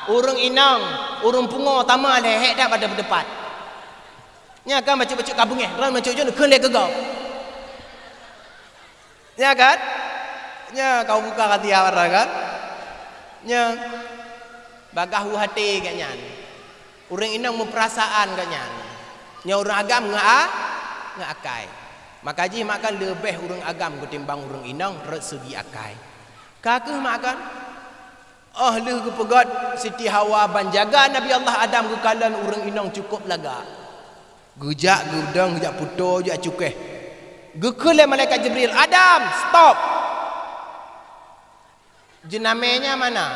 ureuëng inong, ureuëng pungo tama lhée, hék that pada peutepat. Nya kan bacut-bacut ka beungéh, ran bacut-bacut kheun lé keu gob. Nya kan? Nya kau buka hati awak kan? Nya bagah u hati gak nyan. Ureuëng inong meuperasaan gak nyan. Nya ureuëng agam ngeua-, ngeuakai. Maka jih makan leubeh ureuëng agam ketimbang ureuëng inong rot segi akai. Ka keuh makan? Oh lheueh geupeugét Siti Hawa ban jaga Nabi Allah Adam geukalon ureuëng inong cukup lagak. Geujak geudong, geujak puto, geujak cukéh. Geukheun lé malaikat Jibril, "Adam, stop! Jeunamé nyan mana?"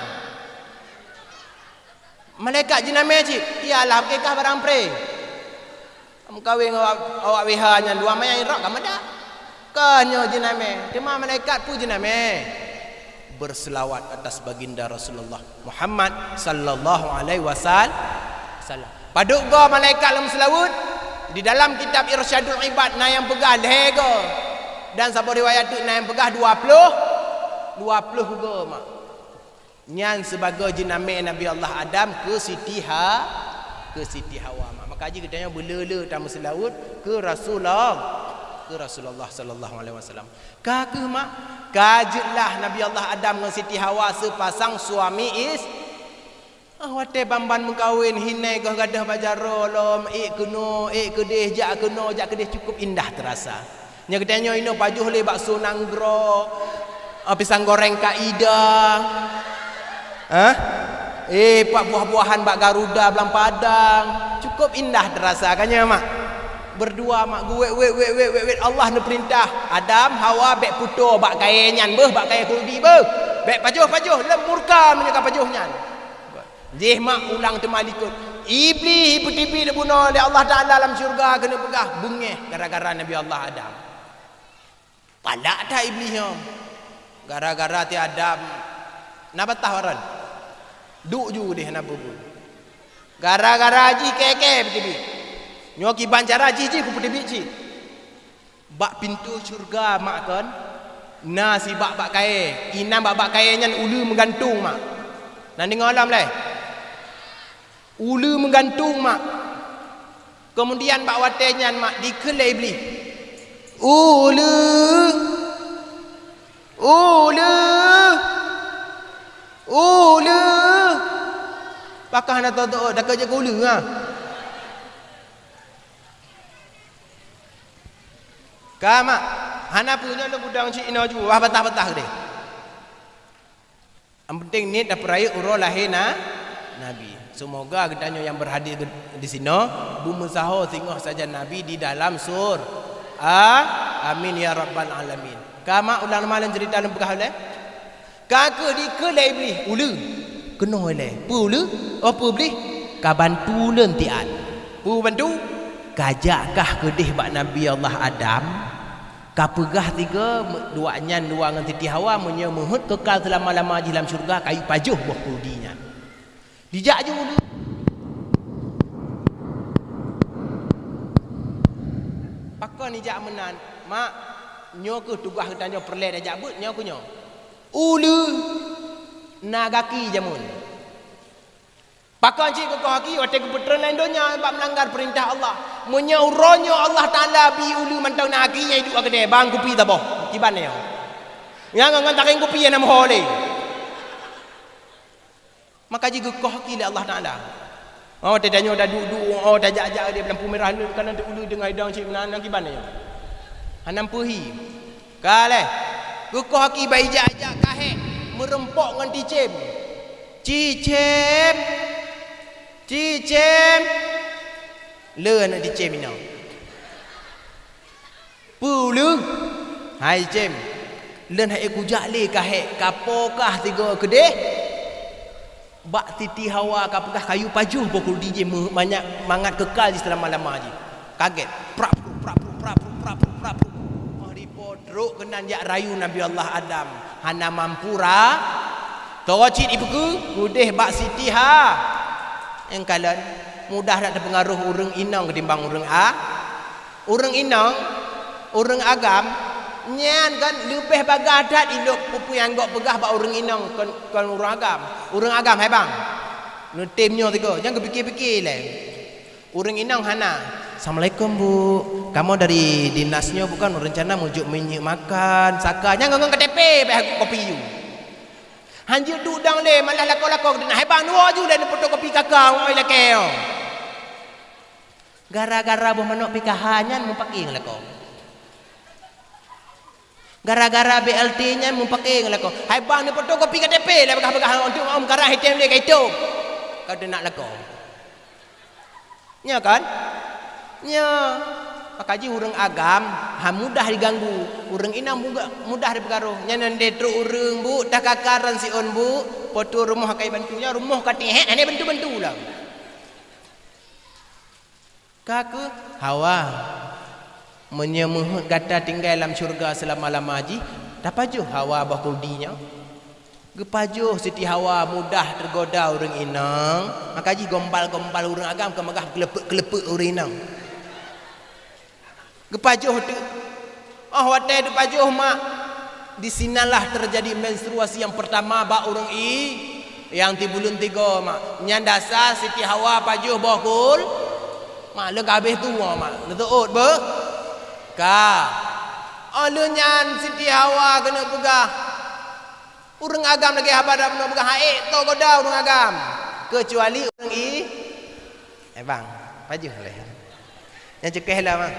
Malaikat, "Jeunamé cit." "Iyalah, kah barang pré. Meukawen ngon awak, awak W H nyan dua manyang irok ka meudak. Ka nyoe jeunamé, teuma malaikat peue jeunamé?" Berselawat atas baginda Rasulullah Muhammad sallallahu alaihi wasal-, wasallam. Padub goe malaikat lam seulaweuet, di dalam kitab Irsyadul Ibad na nyang peugah lhée goe, dan saboh riwayat teuk na nyang peugah dua ploh, dua ploh goe mak. Nyan sibagoe jeunamé Nabi Allah Adam keu Siti Ha-, keu Siti Hawa mak. Maka jih geutanyoe beuleu-leu tameuseulaweuet keu Rasulullah, keu Rasulullah sallallahu alaihi wasallam. Ka keuh mak, ka jeuet lah Nabi Allah Adam ngon Siti Hawa seupasang suami is-, ah, watée ban-ban meukawen, hinai goh gadôh bak jaroe lom, ék keunoe, ék keudeh, jak keunoe, jak keudeh, cukup indah teurasa. Nyoe geutanyoe inoe pajoh lé bakso nanggroe, ah, pisang goreng Kaidah. Hah? Eh, pak buah-buahan bak Garuda Blang Padang. Cukup indah teurasa kan nyoe mak? Berdua mak geuwet, wet, wet, wet, wet, wet. Allah neupeurintah, "Adam, Hawa bék puto bak kayée nyan beuh, bak kayée khuldi beuh. Bék pajoh-pajoh, lom murka meunyoe ka pajoh nyan." Jih mak ulang teuma likot. Iblih ipeuteubiet bunoe lé Allah Taala lam syeuruga keuneuk peugah beungéh gara-gara Nabi Allah Adam. Palak that Iblih nyoe. Gara-gara ti Adam na bataih waran. Duek ju deh hana peue-peue. Gara-gara jih kée-kée peuteubiet. Nyoe kiban cara jih, jih kupeuteubiet cit. Bak pintoe syeuruga mak kon, na sibak bak kayée. Inan bak-bak kayée nyan uleue meugantung mak. Na deungoe lom lé? Uleue meugantung mak. Keumudian bak watée nyan mak dikheun lé Iblih, "Uleue, uleue, uleue." Pakah na tho-tho, takot jeuet keu uleue ha. Ka mak, hana peue nyoe lôn peudong cit inoe ju, wah bataih-bataih deh. Nyang penting niet tapeurayeuk uroe lahé na-, Nabi. Seumoga geutanyoe nyang beurhadir di sinoe beumeusaho singoh sajan Nabi di dalam sur-, a-, amin ya rabbal alamin. Ka mak ulang lom lôn ceurita lôn peugah ulée. Ka keuh dikheun lé Iblih, "Uleue." Keunoe lé. "Peue uleue? Oh, peue Iblih?" "Ka bantu lôn tiat." "Peue bantu?" "Ka jak kah keudeh bak Nabi Allah Adam." Ka peugah tiga, me-, dua nyan dua ngon Siti Hawa, meunyoe meuheuet keukal seulama-lama jih lam syeuruga, kayue pajoh boh khuldi nyan. Dijak ju uleue. Pakon ijak meunan, mak, nyoe keuh tugaih geutanyoe peureulée tajak beuet nyoe keuh nyoe. Uleue na gaki jameun. Pakon cit geukoh aki watée geupeutreun laén donya bak meulanggar peurintah Allah. Meunyoe uroe nyoe Allah Taala bi uleue mantong na aki nyang iduek keudeh, bang kupi saboh. Kiban nyoe. Nyang ngon tareng kupi nyang na meuho lé. Maka jih geukoh aki lé Allah Taala. Oh, watée tanyoe taduek-duek, oh, tajak-jak di lampu merah, lheueh kana teu uleue deungon idong cit meunan, kiban nyoe. Hana peue hi. Ka lheueh, geukoh aki bak ijak-ijak ka hék, meureumpok ngon Cicém. "Cicém! Cicém!" Le aneuëk Cicém inoe. "Peue uleue?" "Hai Cém, lôn han ék kujak lé ka hék, ka po kah tiga keudeh?" Bak Siti Hawa ka peugah kayue pajoh boh khuldi jih meu-, manyak mangat keukal jih seulama-lama jih. Kagét, prap, prap, prap. Oh, ripo trok keunan jak rayu Nabi Allah Adam. Hana mampu ra-, Toh cit ipeukeue udeh bak Siti Ha. Nyang kalon mudah that teupeungaruh ureuëng inong ketimbang ureuëng a. Ureuëng inong, ureuëng agam, nyan kan leubeh bagah that ilok peue-peue nyang gok peugah bak ureuëng inong kon, kon ureuëng agam. Ureuëng agam hai bang. Neutem nyoe tiga, jangan kepikir-pikir leh. Ureuëng inong hana. Assalamualaikum bu. Kamoe dari dinas nyoe bukan rencana meujok minyeuk makan, saka nyang ngon K T P beh kopi yu. Hanjeuet duek dang lé, malah lakoe-lakoe keudeunah. Hai bang, dua ju lé neufotokopi kaka, oi lakée. Gara-gara boh manok P K H nyan mupakeng lakoe. Gara-gara B L T nyan mupakeng lakoe. Hai bang, neufotokopi K T P lé bagah-bagah untuk om karah item lé kaitom. Kau teunak lakoe. Nya kan? Nya. Maka jih ureuëng agam ha mudah diganggu, ureuëng inong mudah dipeugaroh. Nyan nan trok ureuëng bu takakaran siôn bu, potu rumoh akai bantu nya rumoh ka tihek hana bantu-bantu lah. Ka keuh hawa. Meunyoe meuheuet gata tinggai lam syeuruga seulama-lama jih, tapajoh hawa boh khuldi nyoe. Geupajoh Siti Hawa mudah teugoda ureuëng inong, maka jih gombal-gombal ureuëng agam keu magah keuleupek-keuleupek ureuëng inong. Geupajoh teuk. Oh watée geupajoh mak, di sinalah terjadi menstruasi yang pertama bak ureuëng i, nyang tibuleuen tiga mak. Nyan dasar Siti Hawa pajoh boh khul, mak leueng ka habéh tuwoe mak. Neuteuôt beuh? Ka. Oh lheueh nyan Siti Hawa keuneuk peugah, ureuëng agam lagée haba dap nyoe peugah hak ék teugoda ureuëng agam, keucuali ureuëng i. Eh bang, pajoh lé. Nyang ceukeh lah bang.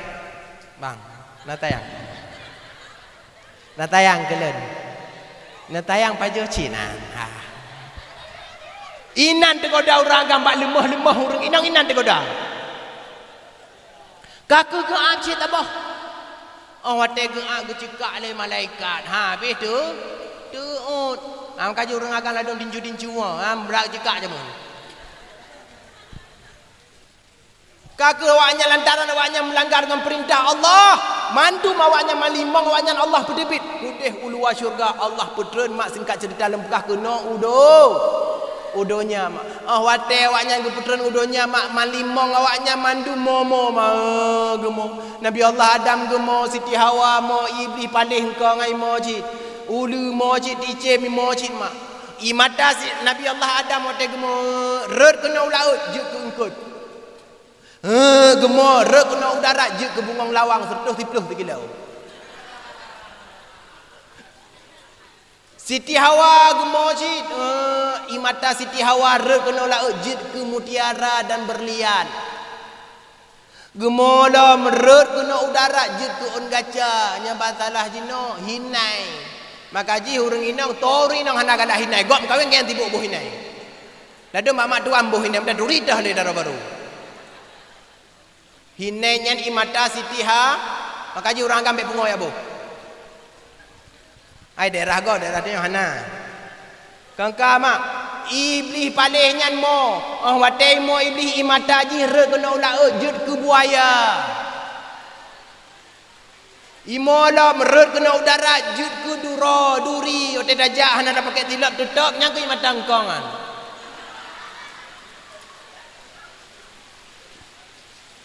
Bang, na tayang. Na tayang keu lôn. Na tayang pajoh cit na. Ha. Inan teugoda ureuëng agam bak leumoh-leumoh ureuëng inong inan teugoda. Ka keuh geuab cit taboh. Oh watée geuab geuceukak lé malaikat. Ha, habéh tu teuôt. Ha, maka jih ureuëng agam ladôm dincu-dincu ha, brat ceukak jameun. Ka keuh awaknyan lantaran awaknyan meulanggar ngon peurintah Allah, mandum awaknyan malimong awaknyan Allah peuteubiet. Udeh u luwa syeuruga Allah peutreun mak singkat ceurita lôn peugah keunoe u do-, u donya mak. Oh watée awaknyan geupeutreun u donya mak, malimong awaknyan mandum mo-mo mak, eh, geumo. Nabi Allah Adam geumo, Siti Hawa mo, Iblih paléh engkong ngai mo cit. Uleue mo cit, ticém mo cit mak. I mata si Nabi Allah Adam watée geumo rhot keunoe u laôt jeuet keu eungkot. He, geumo rhot keunoe u darat jeuet keu bungong lawang sireutoh siplôh sikilo. Siti Hawa geumo cit, eh, i mata Siti Hawa rhot keunoe laôt jeuet keu mutiara dan berlian. Geumo lom rhot keunoe u darat jeuet keu ôn gaca, nyang ba salah jinoe hinai. Maka jih ureuëng inong, toh ureuëng inong hana galak hinai, gob meukawen ngon nyang sibuk boh hinai. Ladôm mak-mak tuan boh hinai, meunan turi teuh lé dara barô. Hinai nyan i mata Siti Ha, maka jih ureuëng agam bék pungo ya boh. Ai daerah gob, daerah tanyoe hana. Kangka mak, Iblih paléh nyan mo, oh watée mo Iblih i mata jih rhot keunoe u laôt jeuet keu buaya. Imo lom rhot keunoe u darat jeuet keu duro, duri, watée tajak hana tapakai tilop teutop nyang keu i mata eungkong nyan.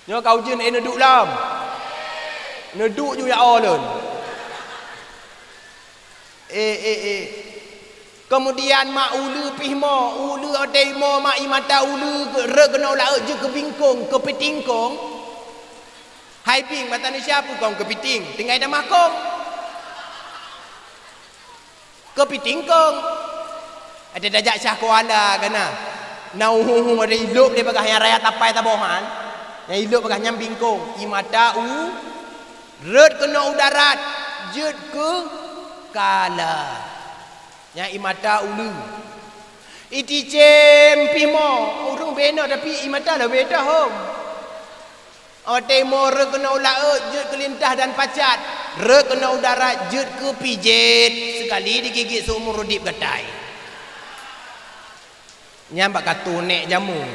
Nyoe ka ujeuen eh neuduek lom. Neuduek ju ya o lôn. Eh, eh, eh. Keumudian mak uleue pih mo, uleue watée mo mak i mata uleue rhot keunoe u laôt jeuet keu bingkong, keu pitingkong. Hai bing mata manusia peue kong keu piting, tinggai tamah kong. Keu pitingkong. Ada tajak syah kuala kana. Na uhu-uhu ada ilop lé bagah nyang raya tapai tabohan. Nyang ilop bagah nyang bingkong. I mata u rhot keunoe u darat jeuet keu kala. Nyang i mata uleue. I ticém pih mo, ureuëng bena tapi i mata leubeh tahom. Watée mo rhot keunoe u laôt jeuet keu lintah dan pacat, rhot keunoe u darat jeuet keu pijet, seukali digigit seumur udeb gatai. Nyan bak gato nék jameun.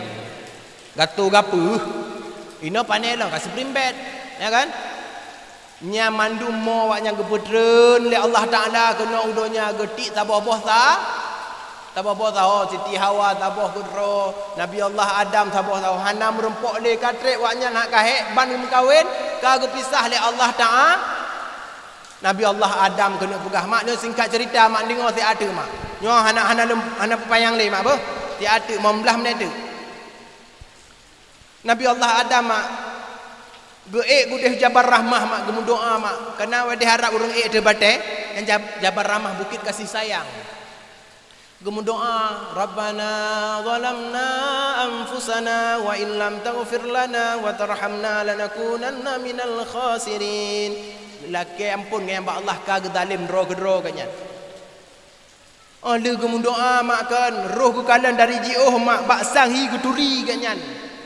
Gato gapeuh. Inoe pané lom ka spring bed, ya kan? Nyan mandum mo awaknyan geupeutreun lé Allah Taala keunoe u donya geutik saboh-boh sa-, Saboh-boh saho, Siti Hawa saboh keudroe, Nabi Allah Adam saboh saho, hana meurumpok lé, ka trép awaknyan hak ka hék ban geumeukawen, ka geupisah lé Allah Taala. Nabi Allah Adam keuneuk peugah, mak, nyoe singkat cerita, mak, deungoe siat teuk, mak. Nyoe hana, hana lom, hana peupanyang lé, mak, beuh. Siat teuk, limong blah menit teuk. Nabi Allah Adam, mak, geuék gudeh Jabal Rahmah, mak, geumeudoa, mak. Kareuna watée harab ureuëng ék teuh batée, nyang Jab-, Jabal Rahmah, Bukit Kasih Sayang. Geumeudoa, "Rabbana zalamna anfusana wa illam taghfir lana wa tarhamna lanakunanna minal khasirin." Lakée amphon geuh nyan bak Allah, ka geuzalim droe keudroe geuh nyan. Oh, lheueh geumeudoa, mak, kan, roh geukalon dari jiôh, mak, bak sang hi geuturi geuh nyan.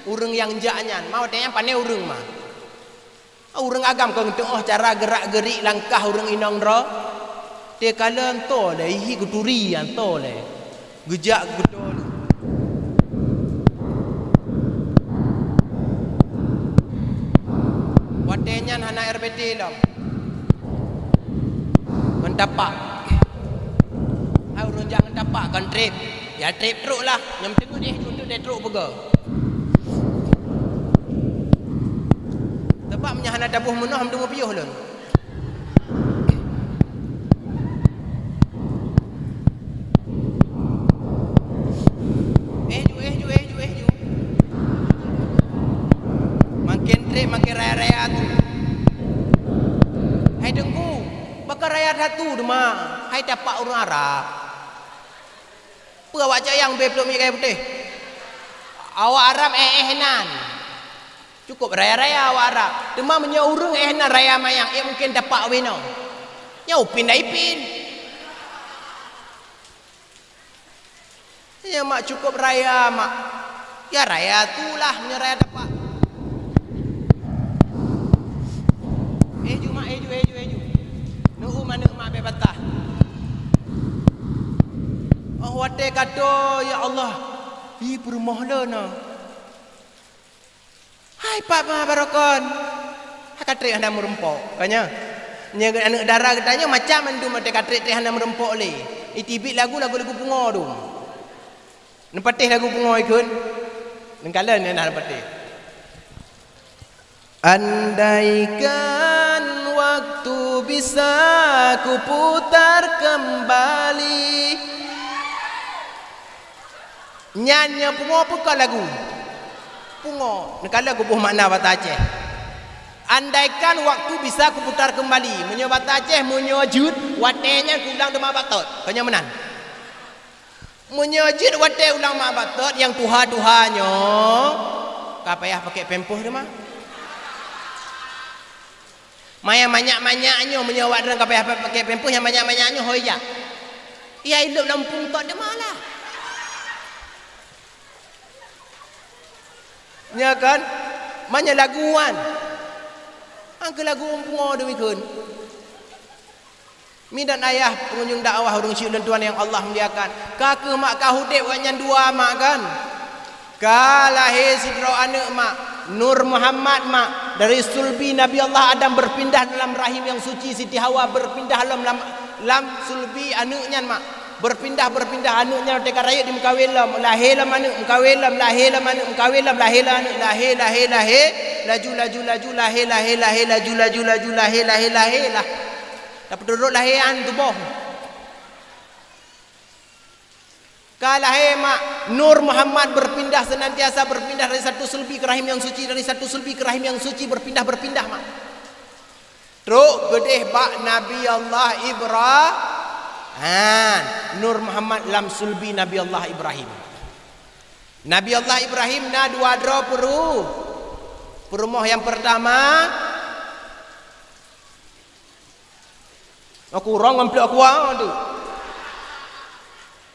Ureuëng nyang jak nyan, mak, watée nyan pané ureuëng, mak. Ureuëng agam kon geuteuôh cara geurak-geurik langkah ureuëng inong droe. Teukalon toe lé, hi geuturi nyan toe lé. Geujak geudoe. Watée nyan hana R B T lom. Ngon tapak. Hai ureuëng jak ngon tapak kon trép. Ya trép trok lah. Nyang teungeut éh ju teuk trok peugah. Sabab meunyo hana taboh meunoh, hana teumeupiôh lôn. Éh ju, éh ju, éh ju, éh ju. Makin trép, makin raya-raya tu. Hai Teungku, baka raya that tu teuma. Hai tapak ureuëng Arab. Peue awak cayang bée pluek minyeuk kayée putéh? Awak Arab éh-éh nan. Cukup raya-raya awak Arab. Teuma meunyoe ureuëng éh nan raya manyang, éh mungken tapak winoe. Nyoe upin dah ipin. Ya, mak, cukup raya, mak. Ya, raya tu lah meunyoe raya tapak. Éh ju, mak, éh ju, éh ju, éh ju. Neu-um aneuëk mak bée patah. Oh, watée ka toe, ya Allah. Hi peurumoh lôn na. Hai, Pak, ma barokon. Hai ka trép hana meurumpok. Ka nyoe. Nyoe aneuëk dara geutanyoe macam mandum watée ka trép-trép hana meurumpok lé. Iteubiet lagu, lagu-lagu pungo dum. Neupatéh lagu pungo ikheun. Neukalon nyan neupatéh. Andaikan waktu bisa kuputar kembali. Nyan nyoe pungo peue kon lagu? Pungo. Neukalon kuboh makna bata Aceh. Andaikan waktu bisa kuputar kembali. Meunyoe bata Aceh, meunyoe jeuet, watée nyan kuulang teuma bak tot. Ka nyoe meunan. Meunyoe jeuet watée ulang mak bak tot nyang tuha-tuha nyoe, ka payah pakai pampers teuma. Maya manyak-manyak nyoe, meunyoe awak droen ka payah pakai pampers, nyang manyak-manyak nyoe hôi jak. Iya ilop lam pung tot teuma lah. Nya kan? Manya lagu wan. Angka lagu umpung demikian. Mi dan ayah pengunjung dakwah ureuëng syik lôn tuan nyang Allah muliakan. Ka keuh mak ka udeb awaknyan dua mak kan? Ka lahé sidroe aneuëk mak, Nur Muhammad mak, dari sulbi Nabi Allah Adam berpindah dalam rahim yang suci Siti Hawa berpindah lom lam, lam sulbi aneuëk nyan mak. Berpindah, berpindah aneuëk nyan watée ka rayeuk dimeukawen lom, lahé lom aneuëk, meukawen lom, lahé lom aneuëk, meukawen lom, lahé lom aneuëk, lahé, lahé, lahé, laju, laju, laju, lahé, lahé, lahé, laju, laju, laju, lahé, lahé, lahé, lah. Tapeutudok lahé an tuboh. Ka lahé mak, Nur Muhammad berpindah senantiasa berpindah dari satu sulbi ke rahim yang suci, dari satu sulbi ke rahim yang suci, berpindah, berpindah mak. Trok geudeh bak Nabi Allah Ibra-, ha, Nur Muhammad lam sulbi Nabi Allah Ibrahim. Nabi Allah Ibrahim na dua droe peuru-, peurumoh nyang pertama, aku rong ngon pluek aku tu.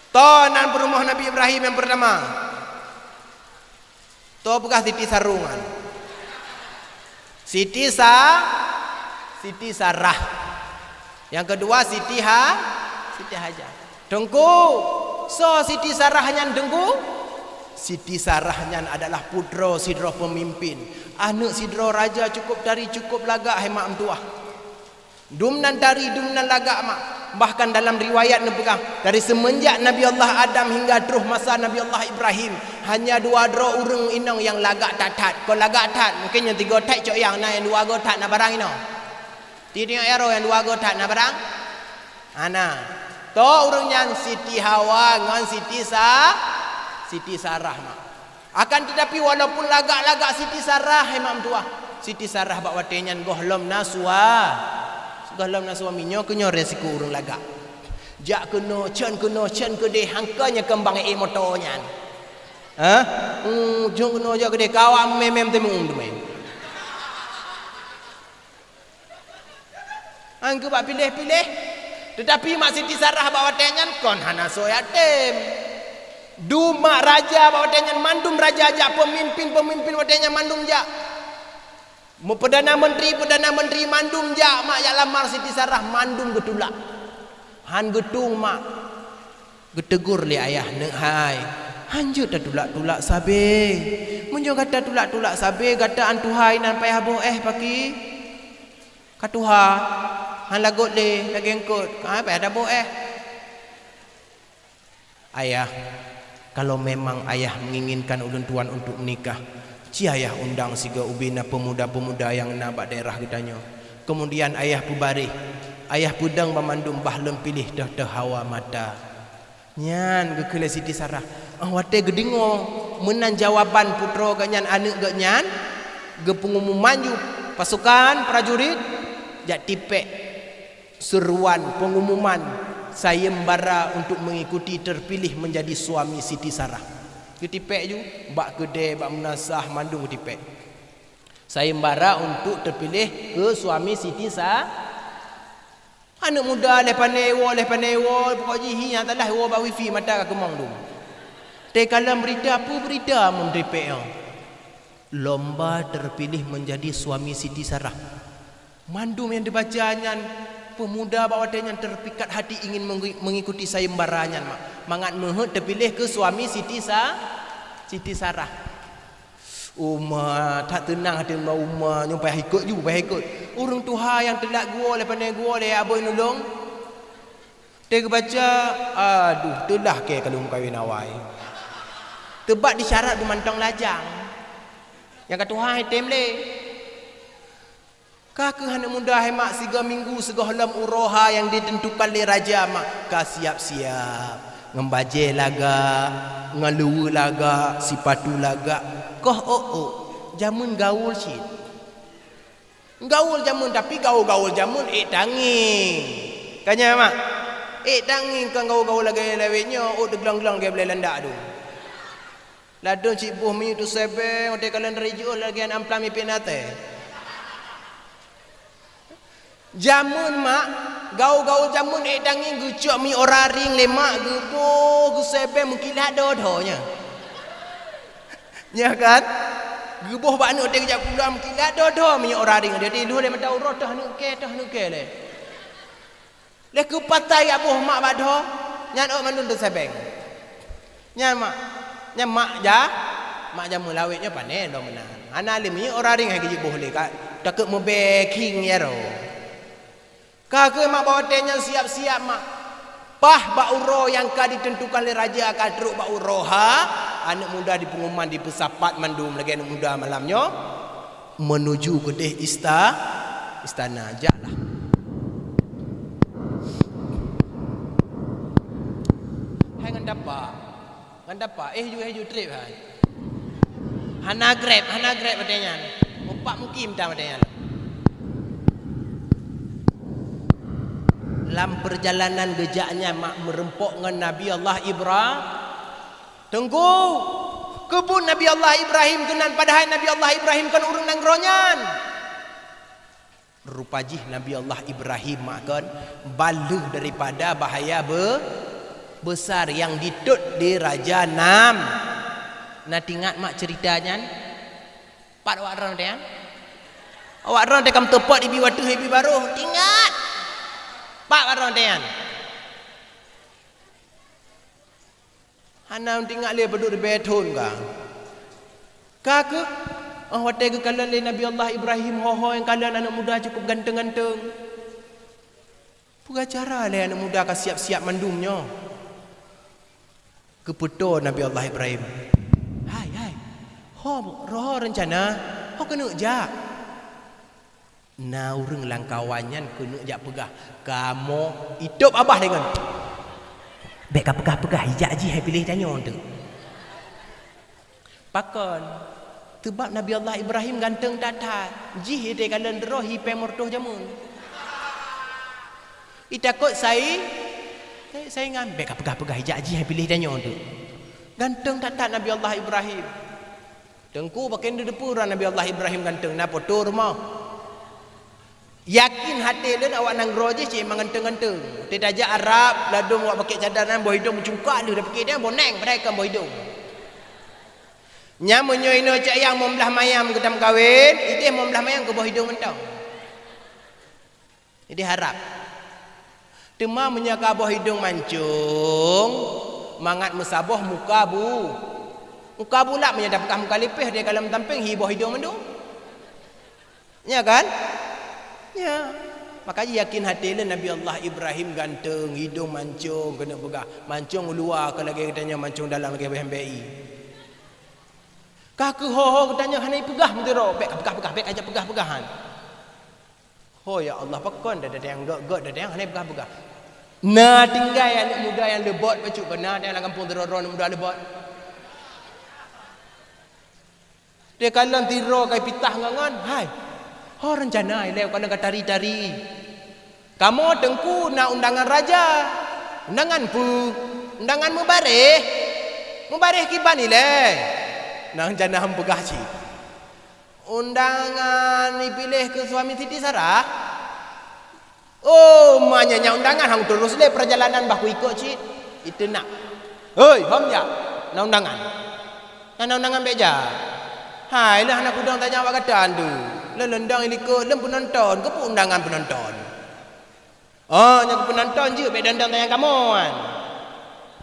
Toh nan peurumoh Nabi Ibrahim nyang pertama? Toh peugah Siti Sarungan. Siti Sa-, Siti Sarah. Yang kedua Siti Ha-, Siti Hajar. Teungku, soe Siti Sarah nyan Teungku? Siti Sarah nyan adalah putroe sidroe peumimpin. Aneuëk sidroe raja cukup tari, cukup lagak hai mak meutuah. Dum nan tari, dum nan lagak mak. Bahkan dalam riwayat neupeugah, dari semenjak Nabi Allah Adam hingga troh masa Nabi Allah Ibrahim, hanya dua droe ureuëng inong nyang lagak that-that. Kon lagak that, mungkin nyang tiga that cok nyang, na nyang dua go that na barang inoe. Tidiek ya roh nyang dua go that na barang? Hana. Toh ureuëng nyan Siti Hawa ngon Siti Sa-, Siti Sarah mak. Akan tetapi, walaupun lagak-lagak Siti Sarah, hai mak meutuah, Siti Sarah bak watée nyan gohlom na sua-, gohlom na suami. Nyoe keunyoe resiko ureuëng lagak. Jak keunoe, cen keunoe, cen keudeh, hangka nyang keumbang ék moto nyan. Hah? Hmm, jong keunoe jak keudeh, kawa mem-mem teumeum teumé. Angkeu bak piléh-piléh. Tetapi mak Siti Sarah bak watée nyan kon hana soe yatim. Dum mak raja bak watée nyan mandum raja jak, peumimpin-peumimpin watée nyan mandum jak. Meu-, perdana menteri, perdana menteri mandum jak mak jak lamar Siti Sarah, mandum geutulak. Han geutung mak. Geutegur lé ayah, "Neuk hai, hanjeuet tatulak-tulak sabe. Meunyoe gata tulak-tulak sabe, gata an tuha inan payah boh éh paki. Ka tuha, han lagot lé, lagée eungkot, ka payah taboh éh." "Ayah, kalau memang ayah menginginkan ulôn tuan untuk menikah, ci ayah undang sigoe ubé na pemuda-pemuda nyang na bak daerah geutanyoe. Kemudian ayah peubareh, ayah peudong banmandum bah lôn piléh toh-toh hawa mata." Nyan geukheun lé Siti Sarah. Óh watée geudeungoe meunan jawaban putroe geuh nyan, aneuëk geuh nyan, geupeungumuman ju pasukan prajurit jak tipék seruan pengumuman sayembara untuk mengikuti terpilih menjadi suami Siti Sarah. Geutipék ju bak keudée, bak meunasah mandum geutipék. Sayembara untuk terpilih keu suami Siti Sa-, Aneuëk muda leh pane woe, leh pane woe, pokok jih hi nyang talah woe bak wifi mata ka keumong dum. Teukalon beurita, peue beurita meunteupék nyoe? Lomba terpilih menjadi suami Siti Sarah. Mandum nyang teubaca nyan, pemuda bak watée nyan terpikat hati ingin mengi-, mengikuti sayembara nyan mak, mangat meuheuet teupiléh keu suami Siti Sa-, Siti Sarah. Uma, that teunang até uma, uma nyoe payah ikot ju, payah ikot. Ureuëng tuha nyang teulat geuwoe lé, pane geuwoe lé, abon ulôn. Teubaca, aduh, teulah kée ka lôn meukawen awai. Teubat disyarat beumantong lajang. Nyang ka tuha item lé. Ka keuh aneuëk muda hai mak, sigoe minggu sigohlom uroe ha nyang ditentukan lé raja mak, ka siap-siap. Ngon bajée lagak, ngon luweue lagak, sipatu lagak, koh ôk-ôk, jameun gaul cit. Gaul jameun, tapi gaul-gaul jameun ék tangieng. Ka nyan mak, ék tangieng kon gaul-gaul lagée lawét nyoe, ôk teuglong-glong lagée bulée landak tu. Ladôm cit boh minyeuk teusebeng, watée kalon dari jiôh lagée amplam ipin atée. Jameun mak, gaul-gaul jameun ék tangieng geucok minyeuk ora ring lé mak, geuboh geusebeng meukilat dho-dho nyan. Nya kan? Geuboh bak aneuëk watée geujak pulang meukilat dho-dho minyeuk ora ring, jadi lheueh lé mata uroe toh aneuëk kée, toh aneuëk kée lé. Lé keupatai jak boh mak bak dho, nyan ôk mandum teusebeng. Nyan mak, nyan mak ja, mak jameun lawét nyoe pane lom meunan. Hana lé minyeuk ora ring hai geujeuet boh lé ka, takot meubée khieng jaroe. Ka keuh mak bak watée nyan siap-siap mak. Paih bak uroe nyang ka ditentukan lé raja ka trok bak uroe ha, aneuëk muda dipeunguman dipeusapat mandum lagée aneuëk muda malam nyoe. Menuju keudeh ista-, istana. Jaklah. Hai ngon dapa. Ngon dapa. Eh, ju, eh, ju treb hai. Hana grab, hana grab watée nyan. Mupak mukim ta watée nyan. Lam perjalanan geujak nyan mak meureumpok ngon Nabi Allah Ibra-, Teungku, keubuet Nabi Allah Ibrahim keunan, padahai Nabi Allah Ibrahim kon ureuëng nanggroe nyan. Rupa jih Nabi Allah Ibrahim mak kon ban lheueh daripada bahaya be-, besar nyang ditot lé Raja Nam. Na tingat mak ceurita nyan? Pat awak droe nyan? Awak droe ka meuteupot ibi wateuh ibi barôh, tingat? Pat awak droe nyan? Hana tingat lé padub ribée thon ka. Ka keuh, óh watée geukalon lé Nabi Allah Ibrahim ho-ho nyang kalon aneuëk muda cukup ganteng-ganteng. Peue cara lé aneuk muda ka siap-siap mandum nyoe? Geupeutoe Nabi Allah Ibrahim. "Hai, hai, ho, roh rencana, ho keuneuk jak?" Na ureuëng lam kawan nyan keuneuk jak peugah, "Kamoe itôb abah lé ngon." "Bék ka peugah-peugah, ijak jih hai piléh tanyoe teuk." Pakon? Teubab Nabi Allah Ibrahim ganteng that-that. Jih ite kalon droe hi péng meureutoh jameun. Itakot sai-, sai-, saingan. "Bék ka peugah-peugah, ijak jih hai piléh tanyoe teuk." Ganteng that-that Nabi Allah Ibrahim. Teungku, pakon neuteupeue uroe Nabi Allah Ibrahim ganteng, na poto rumoh. Yakin até lôn awak nanggroe jih cit memang ganteng-ganteng. Teuh tajak Arab, ladôm awak pakai cadar nyan, boh idong meucungkak lheueh, dak pakai dia, boh neng, padahai kon boh idong. Nyan meunyoe inoe cak yang mon blaih mayam geutam kawin, ideh mon blaih mayam keu boh idong mantong. Ideh Arab. Teuma meunyoe ka boh idong mancong, mangat meusaboh muka bu-, muka bulak, meunyoe tapeugah muka lipéh, di kalon tampéng hi boh idong mandum. Nya kan? Nya. Maka yakin até lé Nabi Allah Ibrahim ganteng, idong mancong, keuneuk peugah, mancong luwa ka lagée geutanyoe, mancong dalam lagée bayang B I. Ka keuh ho-ho geutanyoe hana ipeugah meuteuro, bék ka peugah-peugah, bék ka jak peugah-peugahan. Ho ya Allah, pakon dah datang gét-gét datang hana ipeugah-peugah. Na tinggai aneuk muda nyang leubot bacut, keu na datang lam gampông teuro-ro aneuk muda leubot. Teukalon sidroe ka ipitah ngon-ngon, "Hai, ho rencana ilée, kon ka tari-tari?" "Kamoe teungku na undangan raja." "Undangan peue?" "Undangan meubareh." "Meubareh kiban ilée?" "Na rencana han peugah cit." "Undangan ipiléh keu suami Siti Sarah." "Oh, ma nyan, nyan undangan, han terus lé perjalanan bah kuikot cit." "Iteunak." "Hei, hom jak, na undangan." "Hana undangan bék jak." "Hai, lôn hana kudong tanyong awak gata tu. Lôn lôn dong ilikot, lôn peunonton, keupeue undangan peunonton?" "Oh, nyan keupeue peunonton jeuet, bék dong-dong tanyong kamoe nyan."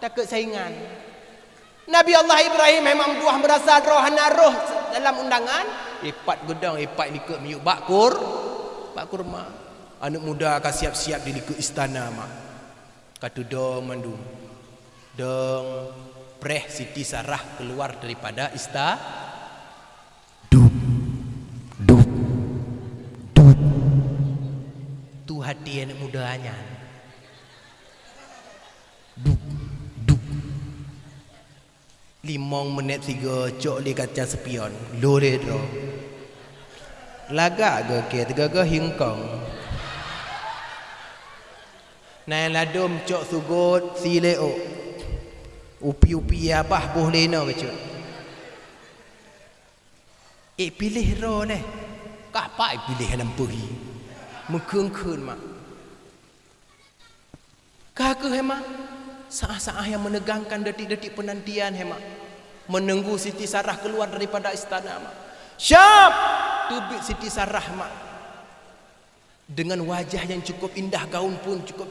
Takot saingan. Nabi Allah Ibrahim memang meutuah meurasa droe hana roh dalam undangan, ipat geudong, ipat likot miyueb bak kur-, bak kurma. Aneuk muda ka siap-siap di likot istana mak. Ka teudong mandum. Dong, preh Siti Sarah keluar daripada ista-, dup, dup, dup. Tu hati aneuk muda nyan. Dup, dup. Limong minét sigoe cok lé kaca spion, lheueh lé droe. Lagak geuh keu teuga-ga hingkong. Na nyang ladôm cok sugot si lé ôk. Upi-upi abah boh lé inoe bacut. Ék piléh droe lé. Kah pat piléh lam peuhi. Meukeun-keun mak. Ka keuh, hé mak, saáh-saáh nyang meunegangkan, detik-detik peunantian, hé mak. Menunggu Siti Sarah keluar daripada istana, mak. Syab! Teubiet Siti Sarah, mak. Dengan wajah yang cukup indah, gaun pun cukup,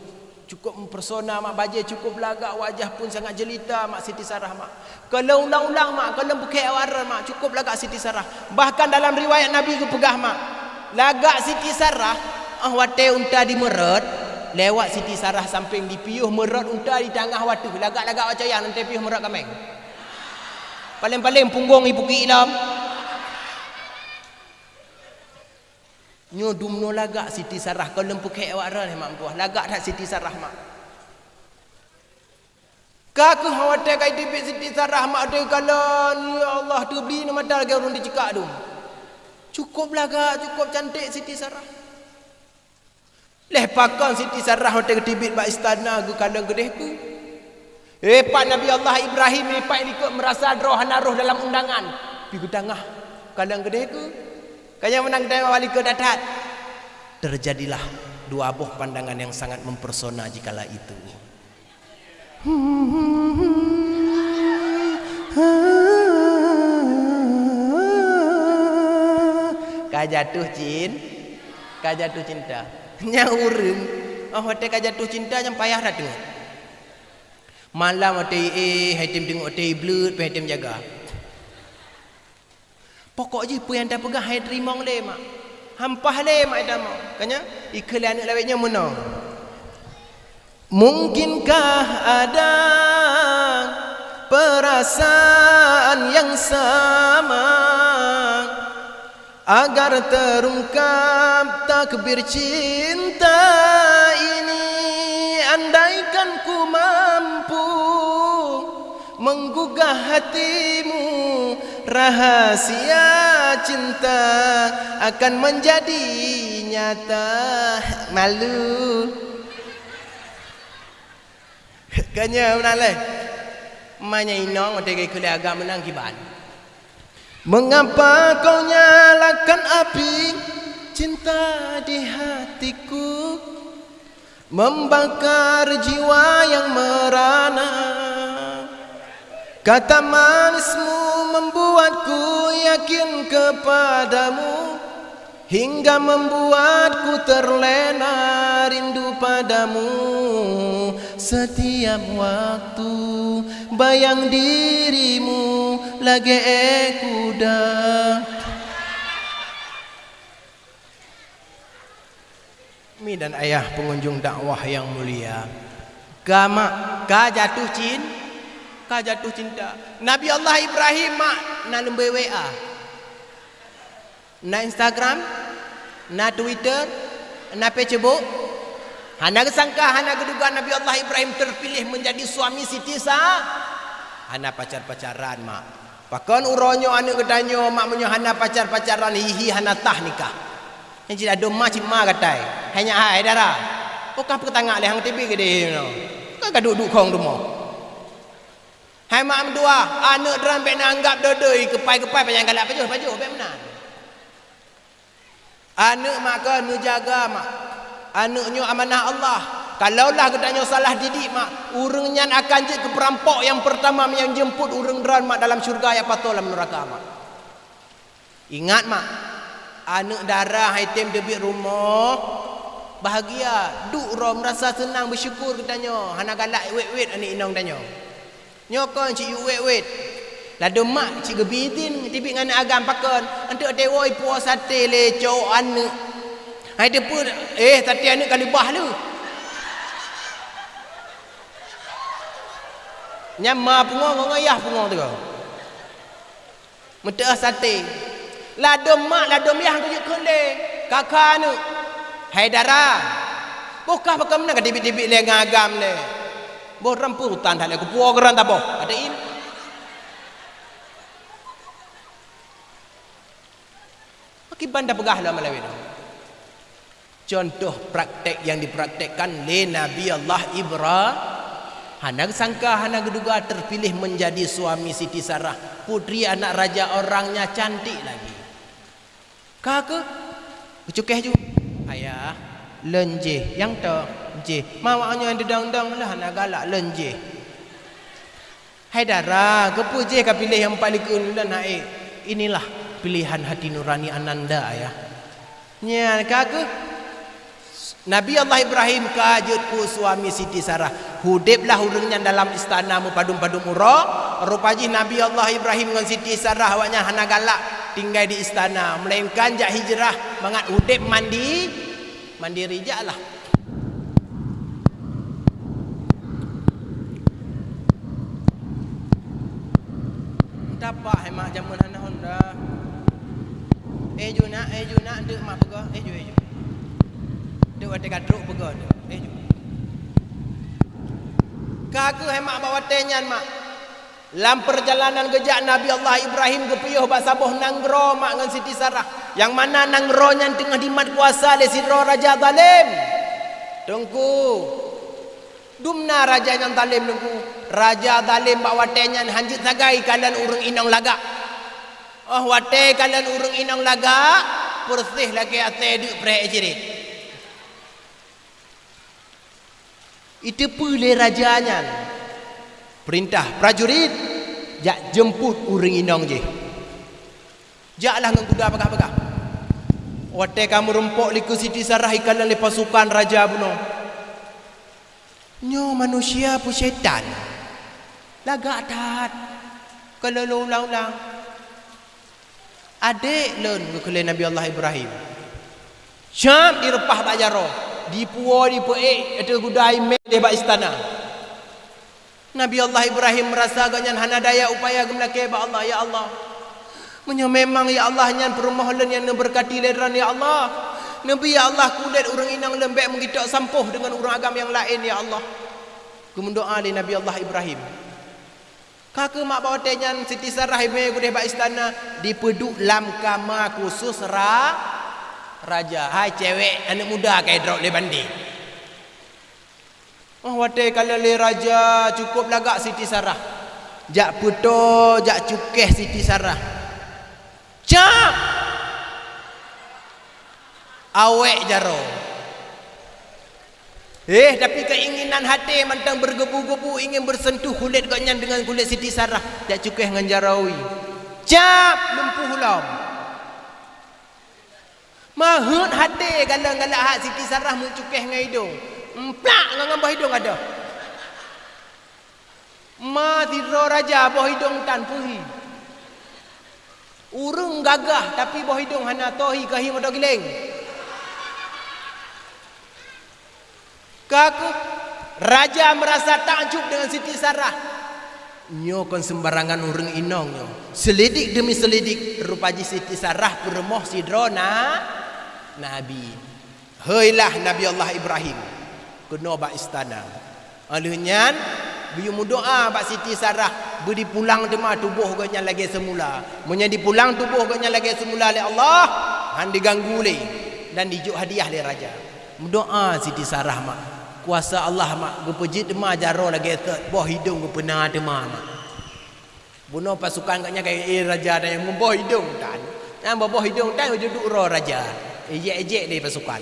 cukup mempesona, mak. Bajée cukup lagak, wajah pun sangat jelita, mak, Siti Sarah, mak. Ka lôn ulang-ulang, mak, ka lôn peukhée awak droe, mak, cukup lagak Siti Sarah. Bahkan dalam riwayat Nabi geupeugah, mak, lagak Siti Sarah, ah, watée unta dimeurat, lewat Siti Sarah sampéng dipiôh meurat unta di tangah watée, lagak-lagak wacaya nanti piôh meurat kaméng. Paléng-paléng punggong ipuki ilom. Nyoe dumnoe lagak Siti Sarah, ka lôn peukhée awak droe, mak, meutuah. Lagak that Siti Sarah, mak. Ka keuh watée ka iteubiet Siti Sarah, mak, teukalon, ya Allah, teubli na mata lagée ureuëng teucikak dum. Cukup lagak, cukup cantik Siti Sarah. Leh pakon Siti Sarah watée geuteubiet bak istana geukalon keudeh keuh. Ipat Nabi Allah Ibrahim, ipat likot meurasa droe hana roh dalam undangan. Pi geutangah kalon keudeh keuh. Ka nyang meunan geutanyoe awak likot that-that. Terjadilah dua boh pandangan yang sangat mempesona di kala itu. Ka jatuh cin-, ka jatuh cinta. Nyang ureuëng, oh, watée ka jatuh cinta, nyang payah that teungoh. Malam watée, eh, hai tem teungoh, watée bleuet, hai tem jaga. Pokok jih peue nyang tapeugah hai teurimong lé, mak. Hampah lé, mak, ita mak. Kanya, ikheun lé aneuk lawét nyoe meunoe. Mungkinkah ada perasaan yang sama agar terungkap takbir cinta ini? Andaikan ku mampu menggugah hatimu, rahasia cinta akan menjadi nyata. Malu. Kanya meunan lé. Manya inong watée geukheun lé agam meunan kiban. Mengapa kau nyalakan api cinta di hatiku, membakar jiwa yang merana? Kata manismu membuatku yakin kepadamu, hingga membuatku terlena rindu padamu. Setiap waktu bayang dirimu lagée kuda. Mi dan ayah pengunjung dakwah yang mulia, ka mak, ka jatuh cin-, ka jatuh cinta. Nabi Allah Ibrahim mak na leumbée W A. Na Instagram, na Twitter, na Facebook. Hana geusangka, hana geuduga Nabi Allah Ibrahim terpilih menjadi suami Siti Sa-, hana pacar-pacaran, mak. Pakon uroe nyoe aneuëk geutanyoe, mak, meunyoe hana pacar-pacaran, hihi hana tah nikah. Nyang cit adom ma cit ma gatai. Hai nyak hai dara. Pokah peutangak lé hang tibi gede nyoe. Ka gaduek-duek khong rumoh. Hai mak meutuah, aneuëk droe bék na anggab dodoi keupai-keupai panyang galak pajoh-pajoh bék meunan. Aneuëk mak keu neujaga mak. Aneuëk nyoe amanah Allah. Kalaulah geutanyoe salah didik mak, ureuëng nyan akan jeuet keu peurampok nyang peurtama nyang jeumpot ureuëng droe mak dalam syeuruga nyang pato lam neuraka mak. Ingat mak, aneuëk dara hai tem teubiet rumoh, bahagia, duek uroe meurasa seunang beusyukur geutanyoe hana galak wet-wet aneuëk inong tanyoe. Nyoe kon cit yue wet-wet. Ladom mak cit geubi idin tibi ngon agam pakon, anteuk tewoe puwoe sate lé cowok aneuëk. Hai teupeu, eh, sate aneuëk ka leubah lé. Nyan ma pungo ngon ayah pungo teuka. Meuteuh sate. Ladom mak, ladom yah geujeuet kheun lé. Kaka aneuëk. Hai dara. Boh kah pakon meunan ka tibit-tibit lé ngon agam lé. Boh ramputan that lé kupuwoe keuran taboh. Ada in. Pakiban tapeugah lom lawét. Contoh praktek yang dipraktekkan lé Nabi Allah Ibra-, hana geusangka, hana geuduga terpilih menjadi suami Siti Sarah, putri anak raja orangnya cantik lagi. Ka keuh, geucukeh ju. Ayah, lôn jih, nyang toh jih. Ma awak nyoe deudong-dong lah hana galak lôn jih. Hai dara, keupeue jih ka piléh nyang paléng keu ulôn hai? Inilah pilihan hati nurani Ananda, Ayah. Nyan ka keuh. Nabi Allah Ibrahim ka jeuet keu suami Siti Sarah. Udeblah ureuëng nyan dalam istana meupadum-padum uroe. Rupa jih Nabi Allah Ibrahim ngon Siti Sarah awaknyan hana galak tinggai di istana, melainkan jak hijrah mangat udeb mandi-, mandiri. Jaklah. Tapak hai mak jameun hana honda. Eh ju nak, eh ju nak, deuk mak peugah, eh ju, eh ju. Deuk watée ka trok peugah deuk, eh ju. Ka keuh hai mak bak watée nyan mak. Lam peurjalanan geujak Nabi Allah Ibrahim geupiôh bak saboh nanggroe mak ngon Siti Sarah. Nyang mana nanggroe nyan teungoh jimat kuasa lé sidroe raja zalem. Teungku, Dumna raja nyang zalem Teungku. Raja zalem bak watée nyan hanjeuet sagai kalon ureuëng inong lagak. Óh watée kalon ureuëng inong lagak, peureséh lagée asée deuk preh cirét. Iteupeue lé raja nyan, peurintah prajurit jak jeumput ureuëng inong jih. Jaklah ngon kuda bagah-bagah. Watée ka meurumpok likeu Siti Sarah ikalon lé pasukan raja bunoe. Nyoe manusia peue syaitan? Lagak that. Ka lôn ulang-ulang. Adék lôn geukheun lé Nabi Allah Ibrahim. Siap direupah bak jaroe. Dipuwoe, dipeuék ateueh guda imé deh bak istana. Nabi Allah Ibrahim meurasa gobnyan hana daya upaya geumeulakée bak Allah, "Ya Allah, meunyoe memang, ya Allah, nyan peurumoh lôn nyang neubeurkati lé Droeneuh, ya Allah, neubi, ya Allah, kulét ureuëng inong lôn bék meugitok sampôh deungon ureuëng agam nyang laén, ya Allah." Geumeudoá lé Nabi Allah Ibrahim. Ka kheueh mak bak watée nyan Siti Sarah imé geuh deh bak istana, dipeuduek lam kama khusos ra-, raja. Hai cewek, aneuëk muda ka idrop lé bandé. Oh, watée kalon lé raja, cukup lagak Siti Sarah. Jak peutoe, jak cukéh Siti Sarah. Cap! Awék jaroe. Eh, tapi keinginan hati mantong bergebu-gebu ingin bersentuh kulit gobnyan dengan kulit Siti Sarah. Jak cukéh ngon jaroe. Cap! Lumpuh lom. Maheuet hati galak-galak hat Siti Sarah meucukéh ngon idong. Emplak ngon, ngon boh idong adoh. Ma sidroe raja boh idong tan peuhi. Ureuëng gagah, tapi boh idong hana tohi kahi moto giléng. Ka kheueh raja meurasa takjub deungon Siti Sarah. Nyoe kon seumbarangan ureuëng inong nyoe. Seulidik deumi seulidik, rupa jih Siti Sarah peurumoh sidroe na-, nabi. Heuilah Nabi Allah Ibrahim keunoe bak istana. Óh lheueh nyan, geuyue meudoá bak Siti Sarah, beudipulang teuma tuboh gobnyan lagée seumula. Meunyoe dipulang tuboh gobnyan lagée seumula lé Allah, han diganggu lé, dan dijok hadiah lé raja. Meudoá Siti Sarah mak, kuasa Allah mak, geupeujeuet teuma jaroe lagée sot, boh idong geupeuna teuma mak. Bunoe pasukan gobnyan ka, eh, raja dan nyang meuboh idong tan. Nyang boh-boh idong tan, jeuet duek uroe raja. Ejek-ejek lé pasukan.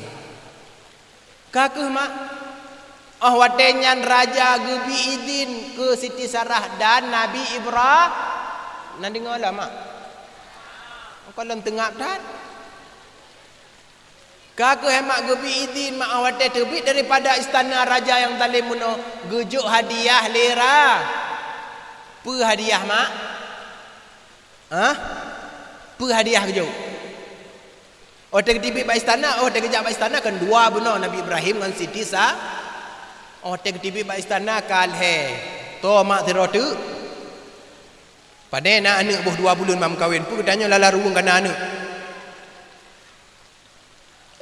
Ka kheueh mak, óh watée nyan raja geubi idin keu Siti Sarah dan Nabi Ibra-, na deungoe lom mak? Kon lom teungab that. Ka kheueh mak geubi idin mak, óh watée teubiet daripada istana raja nyang zalim bunoe, geujok hadiah lé ra-, peue hadiah mak? Hah? Peue hadiah geujok? Óh watée geuteubiet bak istana, óh watée geujak bak istana, kan dua bunoe Nabi Ibrahim ngon Siti Sa-, óh watée geuteubiet bak istana ka lhée. Toh mak sidroe teuk. Padahai na aneuëk boh dua buleuen mam kawen, peue geutanyoe lala ruweueng kana aneuëk.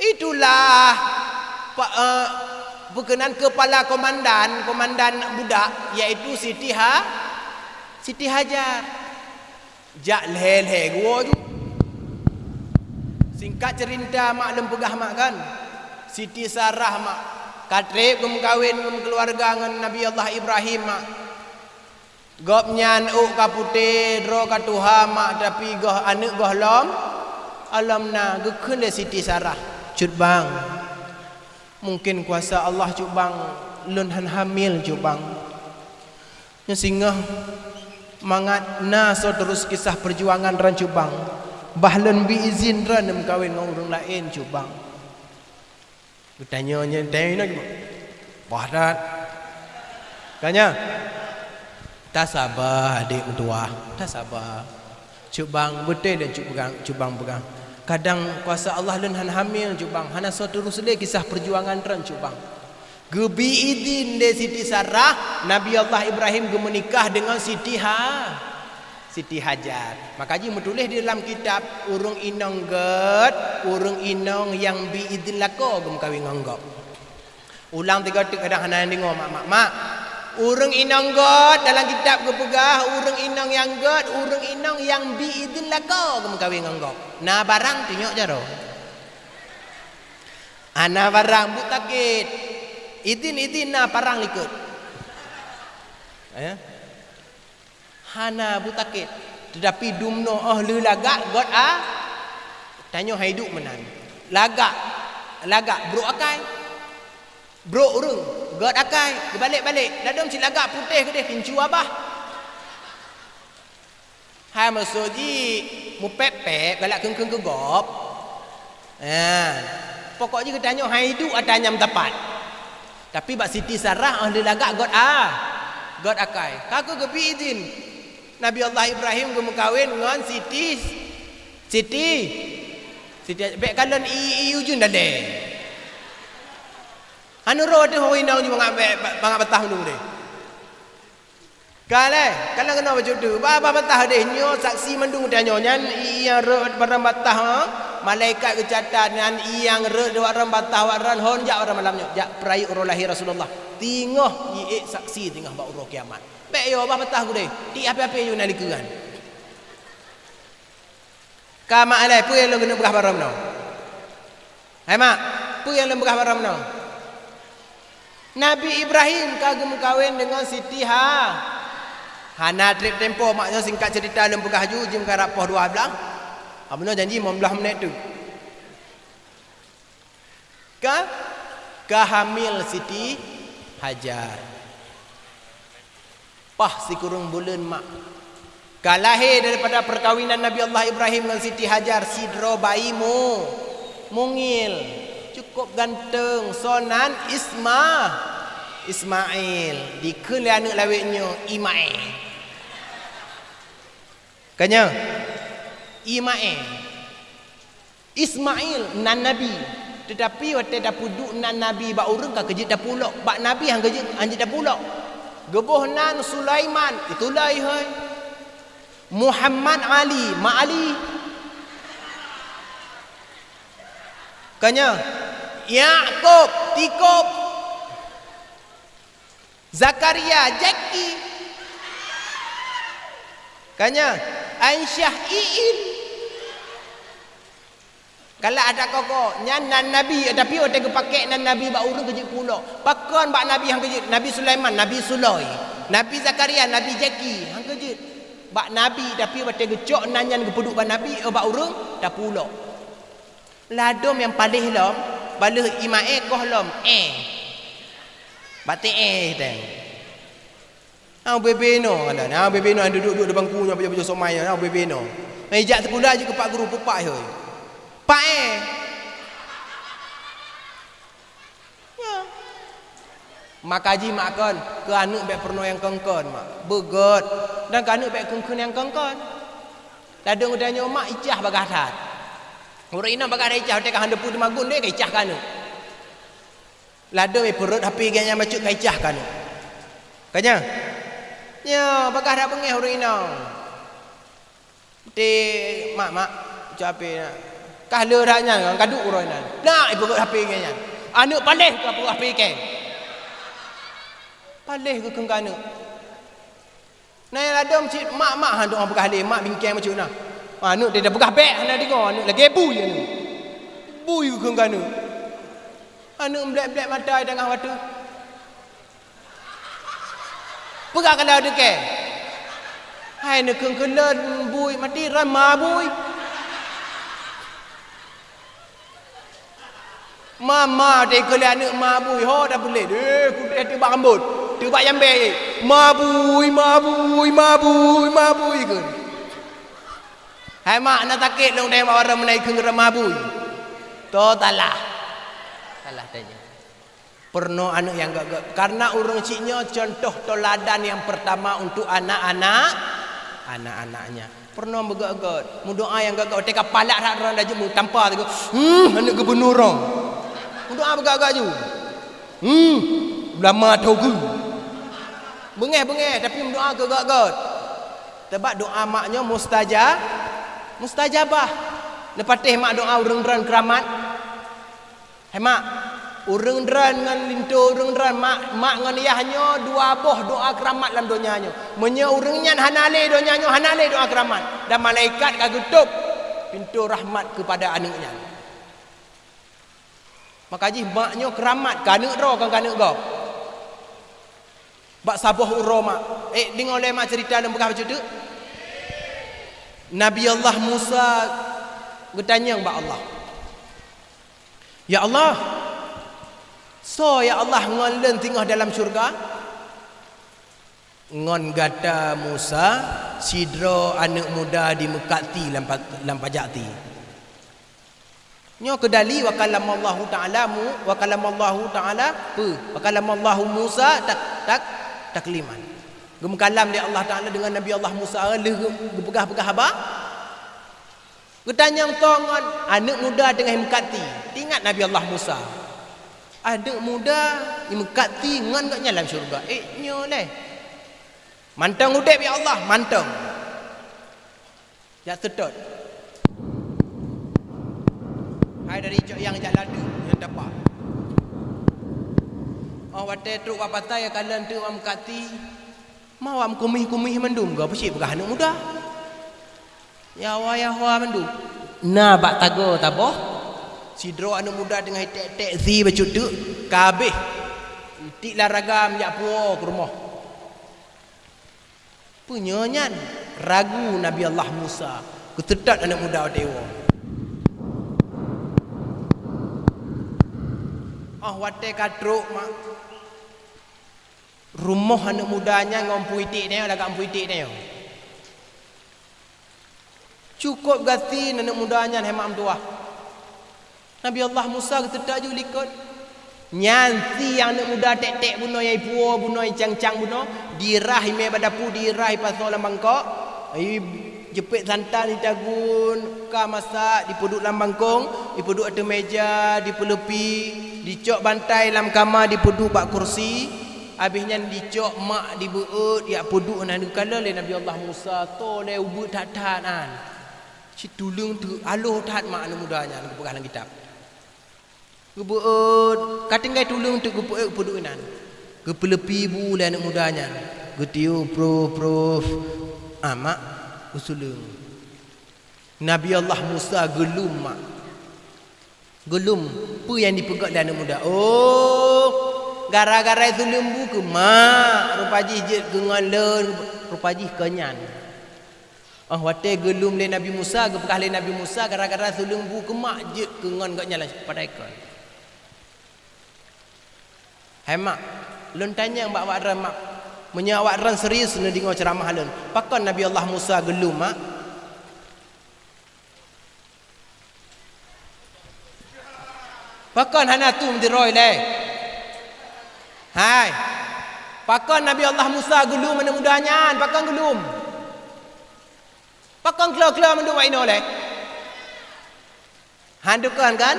Itulah pa-, eh, peukeunan keupala komandan, komandan budak, yaitu Siti Ha-, Siti Hajar. Jak lhée-lhée geuwoe ju. Singkat cerita mak lôn peugah mak kan, Siti Sarah mak, ka treb geumeukawen geumeukeuluwarga ngon Nabi Allah Ibrahim mak. Gobnyan ôk ka putéh, droe ka tuha mak, tapi goh aneuëk gohlom, alom na. Geukheun lé Siti Sarah, "Cut bang, mungken kuasa Allah cut bang, lôn han hamil cut bang." Nyoe singoh mangat na soe terus kisah peujuangan droen cut bang, bah lôn bi izin droen neumeukawen ngon ureuëng laén cut bang. Geutanyoe nyan, tanyoe inoe cuma, "Bah that." Ka nyan, "Tasaba, adék meutuwah, tasaba." Cut bang, beutôi lé cut peugah, cut bang peugah. Kadang kuasa Allah lôn hana hamil cut bang, hana soe teurus lé kisah peujuangan droen cut bang. Geubi idin lé Siti Sarah, Nabi Allah Ibrahim geumeunikah deungon Siti Ha-, Siti Hajar. Maka jih meutuléh di dalam kitab, ureuëng inong gét, ureuëng inong nyang bi idin lakoe geumeukawen ngon gob. Ulang tiga teuk kadang hana deungoe mak, mak, mak. Ureuëng inong gét dalam kitab geupeugah, ureuëng inong nyang gét, ureuëng inong nyang bi idin lakoe geumeukawen ngon gob. Na barang tunyok jaroe. Hana barang buet sakét. Idin-idin na parang likot. Ya. Hana buet sakét, teutapi dumnoe óh lheueh lagak gét a-, tanyoe hai duek meunan. Lagak, lagak brok akai. Brok ureuëng, gét akai, geubalek-balek. Ladom cit lagak putéh keudeh tincu abah. Hai maksud jih mupéb-péb galak kheun-kheun keu gob. Ha, pokok jih geutanyoe hai duek ata nyang meusapat. Tapi bak Siti Sarah óh lheueh lagak gét a-, gét akai. Ka kheueh geubi idin. Nabi Allah Ibrahim geumeukawen ngon Siti, Siti, Siti, bék kalon i, i ujeuen dalé. Aneuk roh teuh ureueng inong jih bangat bak, bangat bataih undong deh. Ka lheuh, ka lheuh keunoe bacut tu. Bah, bah bataih deh, nyoe saksi mandum tanyoe. Nyan i-, i nyang rhot barang bataih, ha? Malaikat geucatat nyan i nyang rhot bak barang bataih, bak ran hon jak barang malam nyoe. Jak peurayeuk uroe lahé Rasulullah. Teungoh i ék saksi teungoh bak uroe kiamat. Bèk yo, bah bataih gudeh. Tiep api-api ju na likeuan. Ka mak alai, peue nyang lôn keuneuk peugah barô meunoe? Hai mak, peue nyang lôn peugah barô meunoe? Nabi Ibrahim ka geumeukawen deungon Siti Ha-, hana trép tempo, mak nyoe singkat cerita lôn peugah ju, jeuem karab poh dua blah. Abang nyoe janji limong blah menit tu. Ka, ka hamil Siti Hajar. Paih sikureueng buleuen mak. Ka lahé daripada peukawinan Nabi Allah Ibrahim ngon Siti Hajar sidroe bayi mu-, mungil, cukup ganteng, sonan Isma-, Ismail. Dikheun lé aneuk lawét nyoe Imae. Ka nyoe, Imae. Ismail nan nabi, teutapi watée tapeuduek nan nabi bak ureuëng ka keujeuet tapulok, bak nabi han keujeuet, han jeuet tapulok. Geuboh nan Sulaiman, itu loi hôi. Muhammad Ali, Mak Ali. Ka nyoe, Yakub, Tikop. Zakaria, Jeki. Ka nyoe, Aisyah, Iin. Kalak ada koko, nyan nan nabi, tapi watée geupakek nan nabi bak ureuëng keujeuet pulok. Pakon bak nabi han keujeuet, Nabi Sulaiman, Nabi Suloi. Nabi Zakaria, Nabi Jeki, han keujeuet. Bak nabi, tapi watée geucok nan nyan geupeuduek bak nabi, eh, bak ureuëng, tapulok. Ladom nyang paléh lom, baleueh Imae koh lom, eh. Baté eh teng. Ah, bebe no, ada. Nah, bebe no, duduek-duduek di bangku nyoe, baju-baju somai nyoe, nah, bebe no. Nah, ijak sekolah je keu pak guru, pupak hoi. Pak eh. Ya. Maka jih mak kon, keu aneuk bèk peurunoe nyang kon-kon, mak. Beugöt. Dan keu aneuk bèk kheun-kheun nyang kon-kon. Ladôm geutanyoe mak icah bagaih that. Ureuëng inong bagaih that icah, watée ka han teupeu teumagun deh, ka icah keu aneuk. Ladôm ipeureuet H P geuh nyan bacut ka icah keu aneuk. Ka nyan? Nyoe, bagaih that beungéh ureuëng inong. Ti mak, mak, cok H P na. Kah le dak nyan, ka duek uroe nan. Nak ipeugöt H P nyan. Aneuk paléh ka peugöt H P kèe. Paléh geukheun keu aneuk. Na nyang ladôm cit mak, mak han doá peugah lé, mak bingkeng bacut na. Aneuk teupeugah bèk hana deungoe, aneuk lagèe bui aneuk. Bui geukheun keu aneuk. Aneuk meublek-blek mata di tangah watèe. Peugah keu lôn teuke. Hai neukheun keu lôn bui, mati ran ma bui. Ma, ma, teuka lé aneuk ma bui, ho tapeulét. Eh, kudeh teubak rambot, teubak jambé. Ma bui, ma bui, ma bui, ma bui kheun. Hai mak, na sakét lôn deh bak warong meunan kheun keu ma bui. To salah. Salah tanya. Peurunoe aneuk nyang göt-göt. Karena ureuëng cit nyoe contoh teuladan nyang peurtama untuk anak-anak, anak-anaknya. Peurunoe beugöt-göt. Meudoá nyang göt-göt. Watèe ka palak that droe laju meutampa teuk. Hmm, aneuk gubunur nyoe. Meudoá beugöt-göt ju. Hmm, ulama tho geu. Beungéh-beungéh tapi meudoá keu göt-göt. Sebab doá mak nyoe mustaja-, mustajabah. Neupatéh mak doá ureuëng droen keuramat. Hai mak, ureuëng droen ngon linto ureuëng droen, mak, mak ngon yah nyoe dua boh doá keuramat lam donya nyoe. Meunyoe ureuëng nyan hana lé donya nyoe, hana lé doá keuramat. Dan malaikat ka geutôb pintoe rahmat keupada aneuk nyan. Maka jih mak nyoe keuramat keu aneuk droe, kon keu aneuk gob. Bak saboh uroe mak, eh, deungoe lé mak cerita lôn peugah bacut teuk. Nabi Allah Musa geutanyong bak Allah, "Ya Allah, soe ya Allah ngon lôn singoh dalam syeuruga?" "Ngon gata Musa, sidroe aneuk muda di meukat ti lam pa-, lam pajak ti." Nyoe keudali wa kalamallahu ta'ala mu-, wa kalamallahu ta'ala peue? Wa kalamallahu Musa tak-, tak-, takliman. Geumeukalam lé Allah Ta'ala deungon Nabi Allah Musa lheueh geu-, geupeugah-peugah haba. Geutanyong toh ngon aneuk muda teungoh meukat ti. Teuingat Nabi Allah Musa. Aneuk muda imeukat ti ngon gobnyan lam syeuruga. Eh, nyoe lé. Mantong udeb, ya Allah, mantong. Jak seutôt. Hai dari cok nyang jak ladeuh nyang tapa. Oh, watée trok bak patai, kalon teuk imeukat ti. Mawam kumih-kumih mandum, geupeue cit peugah aneuk muda. Yawa-yawa mandum. Na bak tagoe taboh, sidroe aneuk muda teungoh tek-tek si bacut teuk, ka habéh. Itik lam ragam jak puwoe keu rumoh. Peue nyoe nyan? Ragu Nabi Allah Musa. Geuseutôt aneuk muda watée woe. Oh, watée ka trok mak. Rumoh aneuk muda nyan ngon puitek nyoe, lagak puitek nyoe. Cukôp gasien aneuk muda nyan, hai mak meutuwah. Nabi Allah Musa geuseutôt ju likot. Nyan si aneuk muda tek-tek bunoe, nyang ipuwoe bunoe, icang-cang bunoe, dirah imè bak dapu, dirah ipasoe lam mangkok, i Jeuet santan jitagun, ka masak, dipeuduek lam bangkong, dipeuduek ateueh meja, dipeuleupi, dicok bantai lam kama, dipeuduek bak kursi. Abéh nyan dicok mak dibeuet, jak peuduek na geukalon lé Nabi Allah Musa, toe lé ubeut that-that nyan. Cit tuleueng teuh aloh that mak aneuk muda nyan geupeugah lam kitab. Geubeuet, ka tinggai tuleueng teuk geupeuet peuduek inan. Geupeuleupi bu lé aneuk muda nyan. Geutiup prof, prof. Ah, mak, usuleueng. Nabi Allah Musa geulum, mak. Geulum, peue nyang dipeugah lé aneuk muda? Oh, gara-gara suleueng bu keu mak, rupa jih jeuet keu ngon lôn, rupa jih keu nyan. Oh, watée geulum lé Nabi Musa, geupeugah lé Nabi Musa, gara-gara suleueng bu keu mak jeuet keu ngon gobnyan lam padai kon. Hai mak, lôn tanyong bak awak droe mak, meunyoe awak droe serius neudeungoe ceuramah lôn, pakon Nabi Allah Musa geulum mak? Pakon hana tu meudroe lé? Hai, pakon Nabi Allah Musa geulum aneuk muda nyan? Pakon geulum? Pakon klo-klo mandum awak inoe lé? Han dukon kan?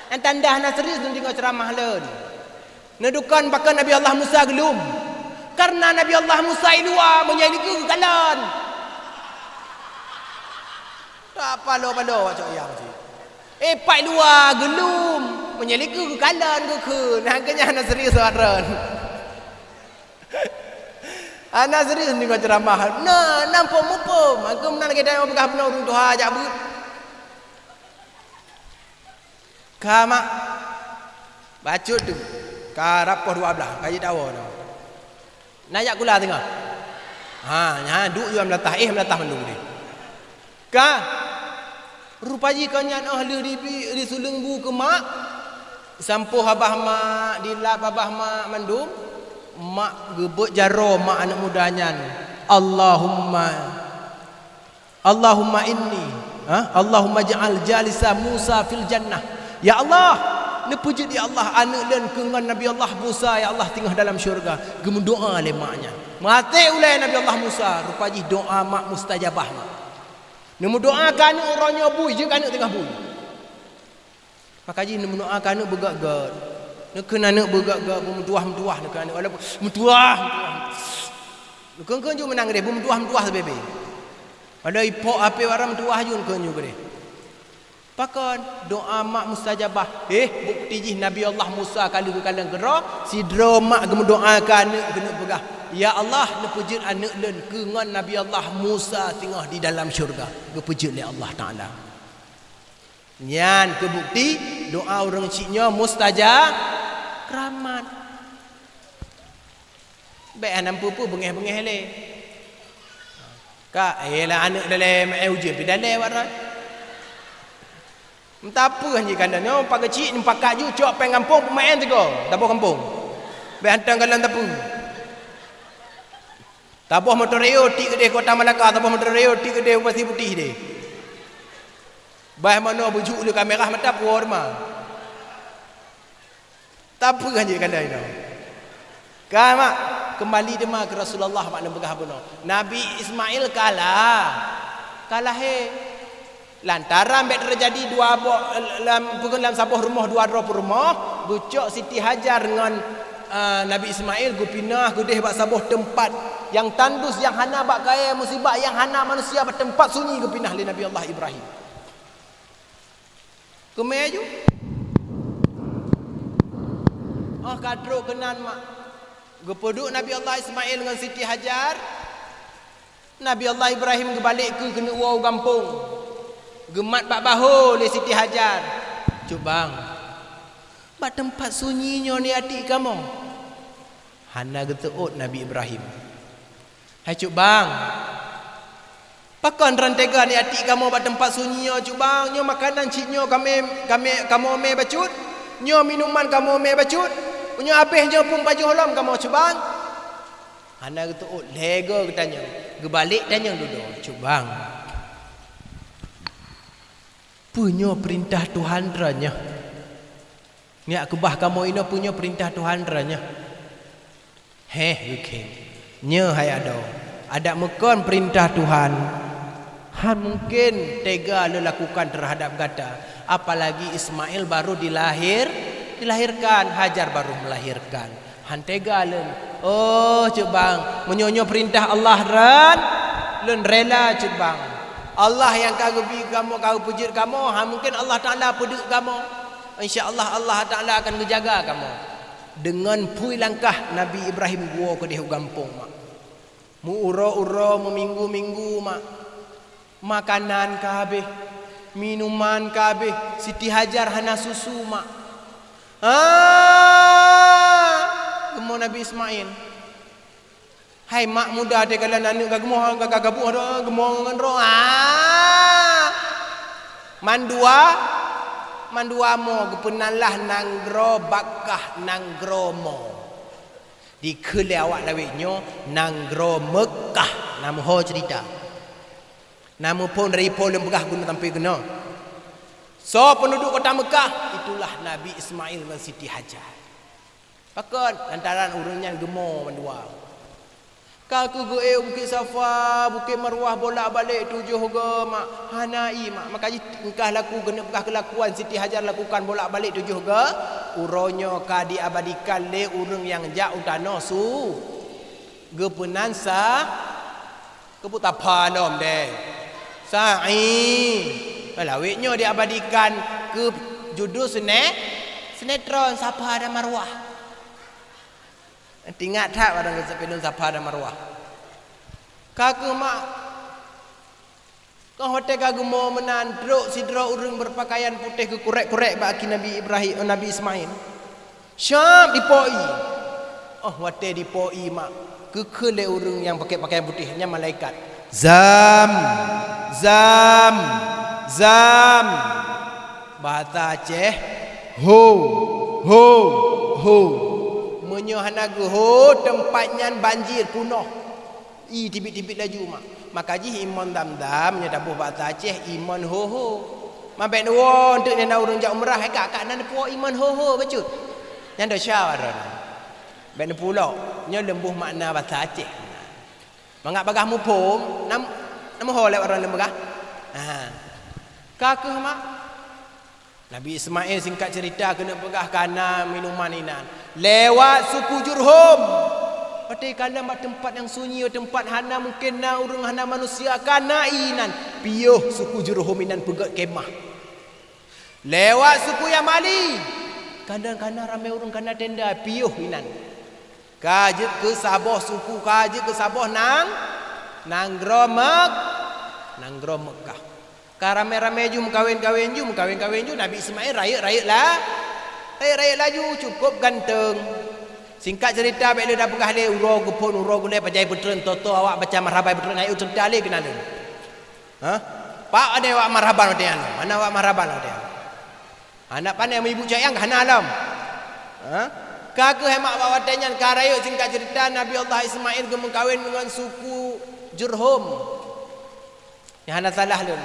Nyang tanda hana serius neudeungoe ceuramah lôn. Neudukon pakon Nabi Allah Musa geulum. Kareuna Nabi Allah Musa i luwa, meunyoe i likot geukalon. Tak palo-palo awak cok nyang cit. Eh, pat i luwa geulum, meunyoe i likot geukalon geukheun. Nah, keu nyan hana serius awak droe. Hana serius neudeungoe ceuramah. Nah, na muphom-muphom. Aku meunan lagée tanyoe peugah bunoe ureuëng tuha jak beuet. Ka mak. Bacut tu. Ka rab poh dua blaih, ka jitawoe nyoe. Na jak kula teungoh. Ha, nyan duek yue meulatah, eh meulatah mandum deh. Ka. Rupa jih kon nyan óh lheueh dibi-, disuleueng bu keu mak. Sampôh babah mak, dilap babah mak mandum. Mak geubeuet jaroe mak aneuk muda nyan. Allahumma Allahumma inni, ha? Allahumma ja'al jalisa Musa fil jannah. Ya Allah, neupeujeuet ya Allah aneuk lôn keu ngon Nabi Allah Musa ya Allah teungoh dalam syurga. Geumeudoa lé mak nyan. Maté ulée Nabi Allah Musa, rupa jih doa mak mustajabah mak. Neumeudoa keu aneuk uroe nyoe bui, jeuet keu aneuk teungoh bui. Maka jih neumeudoa keu aneuk beugét-gét. Neukheun aneuk beugét-gét, beumeutuwah-meutuwah neukheun aneuk. Walaupun meutuwah, meutuwah. Neukheun-kheun ju meunan deh, beumeutuwah-meutuwah sabé-bé. Padahai ipok ape wara meutuwah ju neukheun ju deh. Pakon doa mak mustajabah. Eh, bukti jih Nabi Allah Musa ka lheueh geukalon keudroe, sidroe mak geumeudoa keu aneuk keuneuk peugah, "Ya Allah, neupeujeuet aneuk lôn keu ngon Nabi Allah Musa singoh di dalam syurga." Geupeujeuet lé Allah Taala. Nyan keu bukti doa ureuëng chik nyoe mustajab keramat. Bék hana peue-peue beungéh-beungéh lé. Ka, eh, lah aneuk dalé meu'en ujeuen pi dalé wara. Entah peue hanjeuet kanda nyoe, pak keuchik nyoe pakat ju cok péng gampông peumaén sigoe, taboh gampông. Bék hantom kalon tapeue. Taboh motor Rio tik keudeh Kota Malaka, taboh motor Rio tik keudeh Pasir Putih deh. Bah manoe beujuk lé kamera mata puwoe teuma. Tapeue hanjeuet kanda inoe. Ka mak, keumbali teuma keu Rasulullah mak neupeugah bunoe. Nabi Ismail ka la-, ka lahé. Lantaran bék teujadi dua boh, lam, peue kheun lam saboh rumoh dua droe peurumoh, Geucok Siti Hajar ngon, eh, Nabi Ismail geupinah keudeh bak saboh teumpat nyang tandus, nyang hana bak kayée musibah, nyang hana manusia, bak teumpat sunyi geupinah lé Nabi Allah Ibrahim. Keumé ju. Oh, ka trok keunan mak. Geupeuduek Nabi Allah Ismail ngon Siti Hajar. Nabi Allah Ibrahim geubalek keu keuneuk woe u gampông. Geumat bak bahô lé Siti Hajar. "Cut bang, bak teumpat sunyi nyoe ni atik kamoe?" Hana geuteuôt Nabi Ibrahim. "Hai cut bang, pakon droen teuga ni atik kamoe bak teumpat sunyi nyoe cut bang? Nyoe makanan cit nyoe kamé, kamé, kamoe mé bacut? Nyoe minuman kamoe mé bacut? Nyoe abéh nyoe phon pajoh lom kamoe cut bang?" Hana geuteuôt, lhée goe geutanyong. Geubalek tanyong dudoe, "Cut bang, peue nyoe peurintah Tuhan droe nyoe? Neujak keubah kamoe inoe, peue nyoe peurintah Tuhan droe nyoe?" "Héh," geukheun, "nyoe hai adoe, adak meukon peurintah Tuhan, hán mungken teuga lôn lakukan teuhadab gata, apalagi Ismail baru dilahir, dilahirkan, Hajar baru melahirkan. Hán teuga lôn. Oh, cut bang, meunyoe nyoe peurintah Allah droen, lôn rela cut bang. Allah nyang ka geubi kamoe, ka geupeujeuet kamoe, hán mungken Allah Taala peuduek kamoe. Insya Allah, Allah Taala akan geujaga kamoe." Deungon phui langkah Nabi Ibrahim geuwoe keudeh u gampông mak. Meu-uroe-uroe, meuminggu-minggu mak. Makanan ka habéh, minuman ka habéh, Siti Hajar hana susu mak. "Ah!" geumoe Nabi Ismail. "Hai mak muda, teukalon aneuëk ka geumoe, ka, ka gabuh dah, geumoe ngon droe. Ah!" Mandua, mandua mo geupeunan lah nanggroe Bakkah, nanggroe mo. Dikheun lé awak lawét nyoe nanggroe Meukah, na meuho ceurita. Na muphom dari po lôn peugah keunoe sampoe keunoe. Soe peunduduek kota Meukah? Itulah Nabi Ismail ngon Siti Hajar. Pakon? Lantaran ureuëng nyan geumo mandua. Ka keuh geuék u Bukét Safa, Bukét Marwah bolak-balik tujoh goe mak, hana ié mak. Maka jih teungkah laku keuneuk peugah keulakuan Siti Hajar lakukan bolak-balik tujoh goe. Uroe nyoe ka diabadikan lé ureuëng nyang jak u tanoh su. Geupeunan sa, keupeue tapha lom deh. Sa'i. Lawét nyoe diabadikan keu judul sine-, sinetron Safa dan Marwah. Teuingat that barang filem Safa dan Marwah. Ka keuh mak, ka watée ka geumo meunan, trok sidroe ureuëng beupakaian putéh geukurek-kurek bak aki Nabi Ibrahim, Nabi Ismail. Siab dipo ié. Oh, watée dipo ié mak, geukheun lé ureuëng nyang pakai pakaian putéh nyan malaikat. "Zam, zam, zam." Bahasa Aceh, "Ho, ho, ho." Meunyoe hana geuho, teumpat nyan banjir punoh. Ié tibit-tibit laju mak. Maka jih imon Zam-Zam nyoe taboh bahasa Aceh imon ho-ho. Ma bék neuwoe teuk na ureuëng jak umrah, hai kak-kak na neupuwoe imon ho-ho bacut. Nyan desya droe. Bék neupulok, nyoe leumbôh makna bahasa Aceh. Mangat bagaih muphom, nam, nam ho lé droe leumbôh. Ha. Ka keuh mak. Nabi Ismail singkat cerita keuneuk peugah kana minuman inan. Lewat suku Jurhum. Watée kalon bak teumpat nyang sunyi, teumpat hana mungken na ureuëng, hana manusia, kana inan. Piôh suku Jurhum inan peugét kemah. Lewat suku Yamali. Kana-kana ramé ureuëng, kana tenda, piôh inan. Ka jeuet keu saboh suku, ka jeuet keu saboh nang, nanggroe Mek-, nanggroe Meukah. Ka ramé-ramé ju meukawen-kawen ju, meukawen-kawen ju, Nabi Ismail rayeuk-rayeuk la-, rayeuk-rayeuk laju, cukup ganteng. Singkat cerita, bék lé tapeugah lé, uroe geuphon, uroe gulée pajan peutreun, toto awak baca marhaban peutreun, ayue cerita lé keunan lé. Hah? Pak ada awak marhaban watée nyan? Mana awak marhaban watée nyan? Hana pandai meuibu cayang hana lom. Ha? Ka keuh hai mak bak watée nyan ka rayeuk, singkat cerita, Nabi Allah Ismail geumeukawen ngon suku Jurhum. Nyang hana salah lom.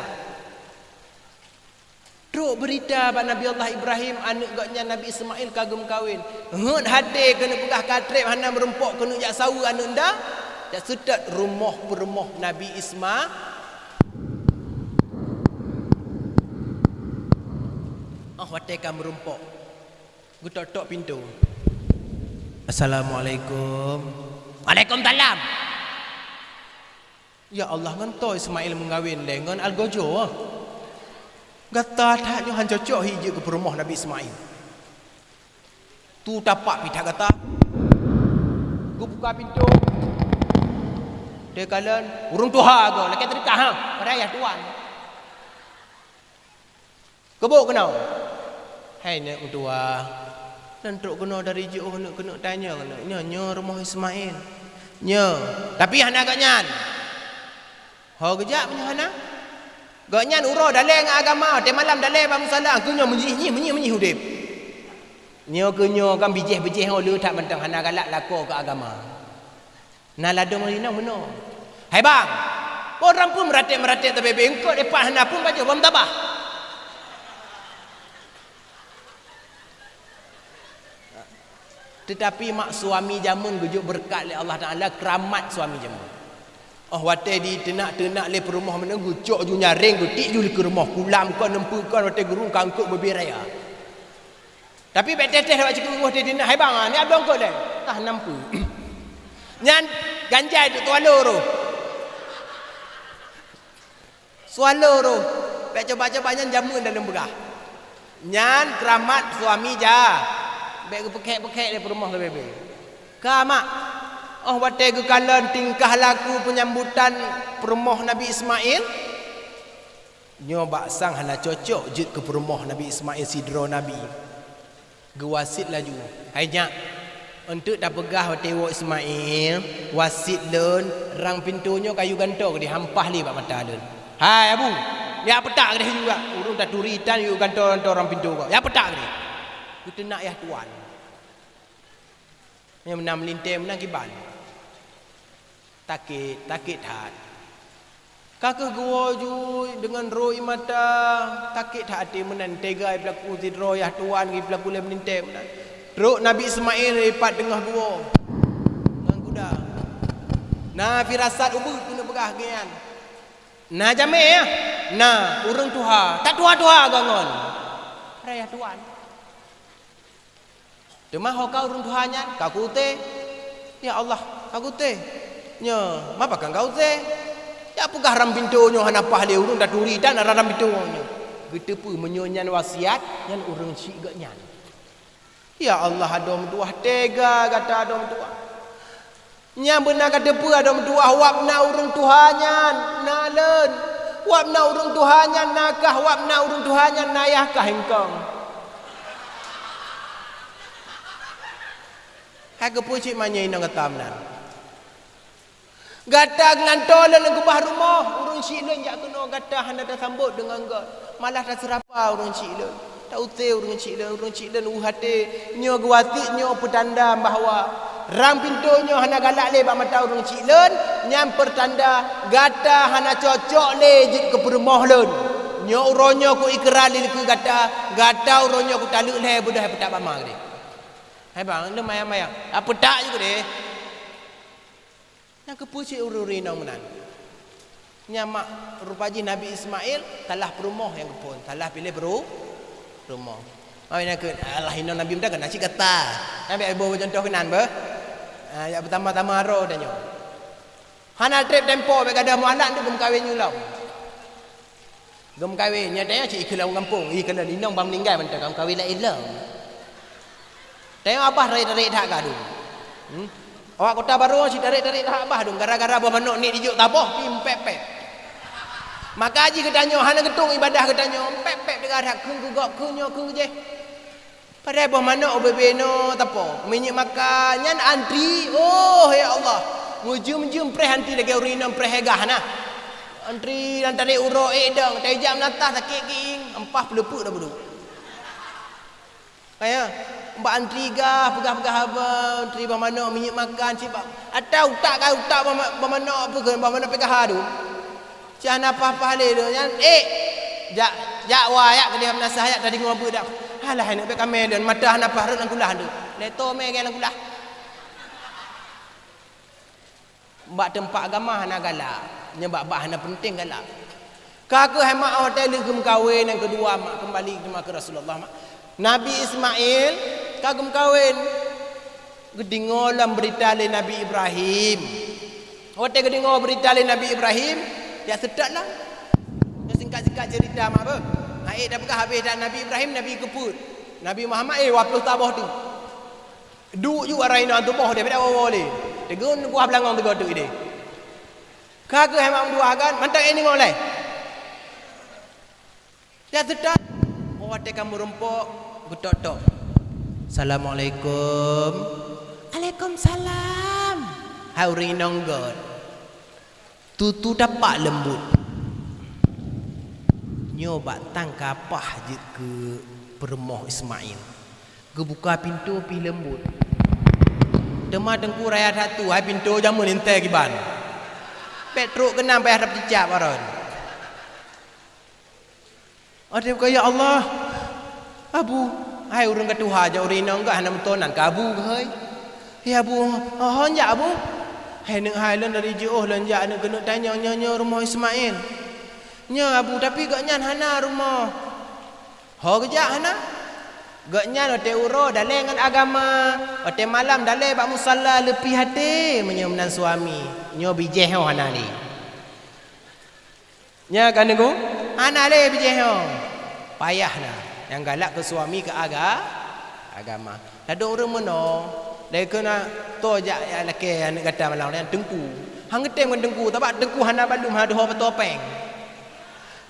Trok beurita bak Nabi Allah Ibrahim, aneuëk gobnyan Nabi Ismail ka geumeukawen. Heuet haté keuneuk peugah ka treb hana meurumpok keuneuk jak saweue aneuëk nda, jak seutôt rumoh peurumoh Nabi Isma-, Oh, watée ka meurumpok. Geutok-tok pintoe. "Assalamualaikum." "Waalaikumsalam." "Ya Allah, ngon toh Ismail meugawen lé ngon algojo, ah? Gata that nyoe han cocok hi jeuet keu peurumoh Nabi Ismail. Tu tapak pih that gata." Geubuka pintoe. Teukalon ureuëng tuha goe, lakée teudeukah, ha, padahai yah tuan. Keuboh keunoe. "Hai neuk meutuah, lôn trok keunoe dari jiôh neuk keuneuk tanyong neuk, nyoe, nyoe rumoh Ismail?" "Nyoe, tapi hana gobnyan." "Ho geujak meunyoe hana?" "Gobnyan uroe dalé ngon agama, watée malam dalé bak musala, keuh nyoe meujih-meujih, meujih-meujih udeb." "Nyoe keuh nyoe kan bijéh-bijéh ho le that mantong hana galak lakoe keu agama." Na ladôm inong meunoe. "Hai bang, peue ureuëng peue meuratéb-meuratéb tabé-bé, eungkôt dipat hana peue bajôh bak meutabah." Teutapi mak suami jameun geujok beureukat lé Allah Taala, keuramat suami jameun. Oh watée diteunak-teunak lé peurumoh meunan, geucok ju nyaréng, geutiek ju likot rumoh, kulam kon, neumpeue kon, watée geurung ka eungkôt bubé raya. Tapi bék teuh-teuh lewat cukôp rumoh teuh, hai bang, ni abdong kot lé. Tah nam peuet. Nyan ganjai tu swallow roh. Swallow roh. Bék coba-coba nyan jameun dalam beurah. Nyan keuramat suami ja. Bék geupeukhek-peukhek lé peurumoh leubeh-leubeh. Ka mak, oh watée geukalon tingkah laku peunyambutan peurumoh Nabi Ismail, nyoe bak sang hana cocok jeuet keu peurumoh Nabi Ismail sidroe nabi. Geuwasiet laju, "Hai nyak, eunteuk tapeugah watée woe Ismail, wasiet lôn, rang pintoe nyoe kayue gantoe keudeh, hampah lé bak mata lôn." "Hai abu, jak peutak keudeh juga, ureuëng taturi tan yue gantoe-gantoe rang pintoe kah, jak peutak keudeh." Geuteunak yah tuan. Nyang meunan meulintée meunan kiban. Takét, takét that. Ka kheueh geuwoe ju deungon roi mata, takét that até meunan teuga jipeulaku sidroe yah tuan jipeulaku lé meulintée meunan. Trok Nabi Ismail dipat teungoh geuwoe ngon kuda. Na firasat ubeut keuneuk peugah geuh nyan. Na jamé, ya? Na ureuëng tuha, tak tuha-tuha geuh ngon. Raya tuan. Teuma ho ka ureuëng tuha nyan, ka kuté. Ya Allah, ka kuté. Nyoe, mapa ka kuté? Jak peugah rang pintoe nyoe hana paih lé ureuëng taturi tan rang pintoe nyoe. Geuteupeue meunyoe nyan wasiat, nyan ureuëng syiek geuh nyan. Ya Allah, adoe meutuah, teuga gata adoe meutuah. Nyang beuna ka teupeue adoe meutuah, wab na ureuëng tuha nyan na lôn, wab na ureuëng tuha nyan na kah, wab na ureuëng tuha nyan na yah kah ingkong. Hai keupeue cit manyé inong gata meunan? Gata geulantoe lôn keubah rumoh, ureuëng syiek lôn jak keunoe gata hana tasambot deungon göt, malah taseurapa ureuëng syiek lôn. Ta-use ureuëng syiek lôn, ureuëng syiek lôn u até nyoe geuwasiet nyoe peutanda bahwa rang pintoe nyoe hana galak lé bak mata ureuëng syiek lôn, nyan peutanda gata hana cocok lé jeuet keu peurumoh lôn. Nyoe uroe nyoe kuikra lé keu gata, gata uroe nyoe kutaleuek lhée beudôh peutak bak ma keudeh. Hai bang, lôn mayang-mayang. Apeutak ju keudeh. Nyang keupeue cit ureuëng-ureuëng inong meunan? Nyan mak, rupa jih Nabi Ismail salah peurumoh nyang geuphon, salah piléh peurumoh. Awai na keu, alah inong Nabi meunan keunan cit gata. Nyan bék iboh contoh keunan beuh. Ah, jak beutama-tama roh tanyoe. Hana treb tempo bék gadoh mualat tu geumeukawen nyoe lom. Geumeukawen, nyan tanyoe cit ikeu lam gampông, ikeu lam inong ban meuninggai mantong geumeukawen laén lom. Tanyoe abah tarék-tarék that ka dum. Hmm? Awak Kota Baru cit tarék-tarék that abah dum, gara-gara boh manok niet jijok taboh pi meupeupep. Maka jih geutanyoe hana geutung ibadah geutanyoe, meupeupep teuga that kheun keu gob kheun nyoe kheun keu jéh. Padahai boh manok ubé-bé noe tapo, minyeuk makan nyan antri, oh ya Allah, meujeuem-jeuem preh antri lagée ureuëng inong preh gah na. Antri dan tarék uroe ék dong, tajak meunatah sakét gieng, ampah peuleupeuk dah buduk. Kaya, bak antri gah, peugah-peugah haba, antri boh manok, minyeuk makan, cit bak. Ata utak ka utak boh ma-, boh manok, peugah boh manok peugah tu. Cit hana paih-paih lé tu nyan, ék, jak, jak wa, jak keudeh meunasah, jak tadi ngobeuet dak. Alah, aneuk bék kamé lôn, mata hana paih rhot lam kulah tu. Lé to mé gét lam kulah. Bak teumpat agama hana galak, nyan bak-bak hana peunteng galak. Ka kheueh hai mak, watée lheueh geumeukawen nyang keudua mak, keumbali teuma keu Rasulullah mak. Nabi Ismail Ka geumeukawen, geudeungoe lam beurita lé Nabi Ibrahim. Watée geudeungoe beurita lé Nabi Ibrahim, jak seutôt lah. Nyoe singkat-singkat ceurita mak beuh. Hai, tapeugah habéh that Nabi Ibrahim, Nabi keupeuet. Nabi Muhammad, eh, dua ploh taboh teuk. Duek ju arah inoe tuboh deh, beda woe-woe lé. Tegun kuah beulangong teugok teuk ideh. Ka keuh hai mak meutuah kan, mantong eh deungoe lé. Ya, seutôt. Oh, watée ka meurumpok, geutok-tok. "Assalamualaikum." "Alaikumsalam." Hai ureuëng inong göt. Tutu tapak leumbot. Nyoe bak tang kapah jeuet keu peurumoh Ismail. Geubuka pintoe pih leumbot. Teuma teungku raya that tu, hai pintoe jameun intée kiban. Bék trok keunan payah tapeucicak baron. Até buka, "Ya Allah, Abu, hai ureuëng ka tuha, jak ureuëng inong gah hana meutonan ka Abu geuhôi." "Ya Abu, ho, ho jak Abu?" "Hai neuk hai lôn dari jiôh lôn jak neuk keuneuk tanyong nyoe, nyoe rumoh Ismail. Nyoe Abu, tapi gobnyan hana rumoh." "Ho geujak hana?" "Gobnyan watée uroe dalé ngon agama, watée malam dalé bak musala leupie até meunyoe meunan suami. Nyoe bijéh ho hana lé." Nya ka neugô, hana lé bijéh nyoe. Payah na. Nyang galak keu suami keu aga-, agama. Ladôm ureuëng meunoe, lagée keu na toh jak lakée aneuëk gata malam nyan teungku. Han geutem ngon teungku, sabab teungku hana bandum, hana deuh ho patoe péng.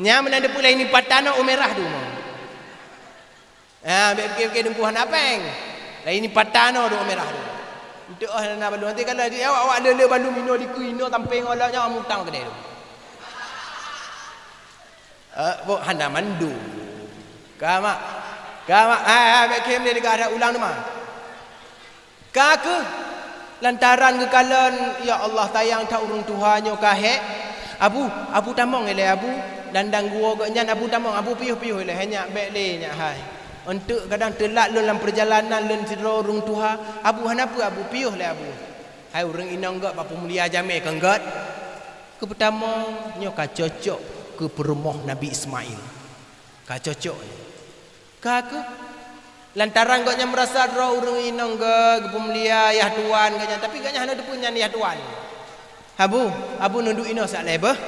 Nyan meunan deupeulai ni patanoe u mirah dumoe. Ah, bék pike-pike teungku hana péng. Laén ni patanoe dua mirah tu. Enteuk oh hana bandum. Nanti kalau di awak-awak le-le bandum inoe dikeue inoe sampéng awak nyoe mutang keudeh tu. Eh, bok hana mandum. Ka mak. Ka mak. Ah, ah, bék khem dia degah ada ulang tu mah. Ka keuh lantaran geukalon, ya Allah, sayang that ureuëng tuha nyoe ka hék. Abu, Abu tamong ilée Abu, dan, dan geuwoe gobnyan Abu tamong, Abu piôh-piôh ilée, hai nyak bék lé nyak hai. Enteuk kadang teulat lôn lam peurjalanan lôn sidroe ureuëng tuha, Abu hana peue Abu, piôh lé Abu. Hai ureuëng inong gét bak peumulia jamé keu gét. Keu peutamong nyoe ka cocok keu peurumoh Nabi Ismail. Ka cocok nyoe. Ka keuh. Lantaran gobnyan meurasa droe ureuëng inong gét, geupeumulia yah tuan gobnyan, tapi gobnyan hana teupeue nyan yah tuan. Abu, Abu neuduek inoe siat lé beuh,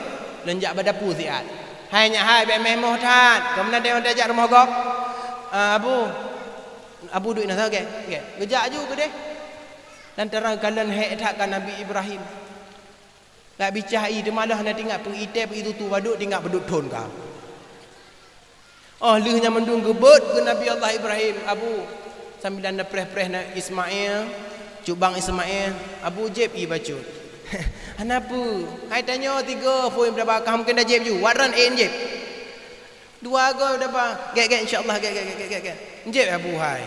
lôn jak bak dapu siat. Hai nyak hai, bék méh moh that, keu meunan deh watée jak rumoh gob. Ah, Abu, Abu duek inoe sagai, gét. Geujak ju keudeh. Lantaran kalon hék that ka Nabi Ibrahim. Gak bicah i teuma lheueh hana tingat peuitée peuitutu baduek tingat peuduek thon ka. Oh lheueh nyan mandum geubeuet keu Nabi Allah Ibrahim, Abu, sambilan na preh-preh na Ismail, cubang Ismail, Abu jieb i bacut. Hana peue, hai tanyoe tiga phon daba ka mungken da jieb ju, wat ran én jieb. Dua go daba, gét gét insya Allah gét gét gét gét gét. Jieb Abu hai.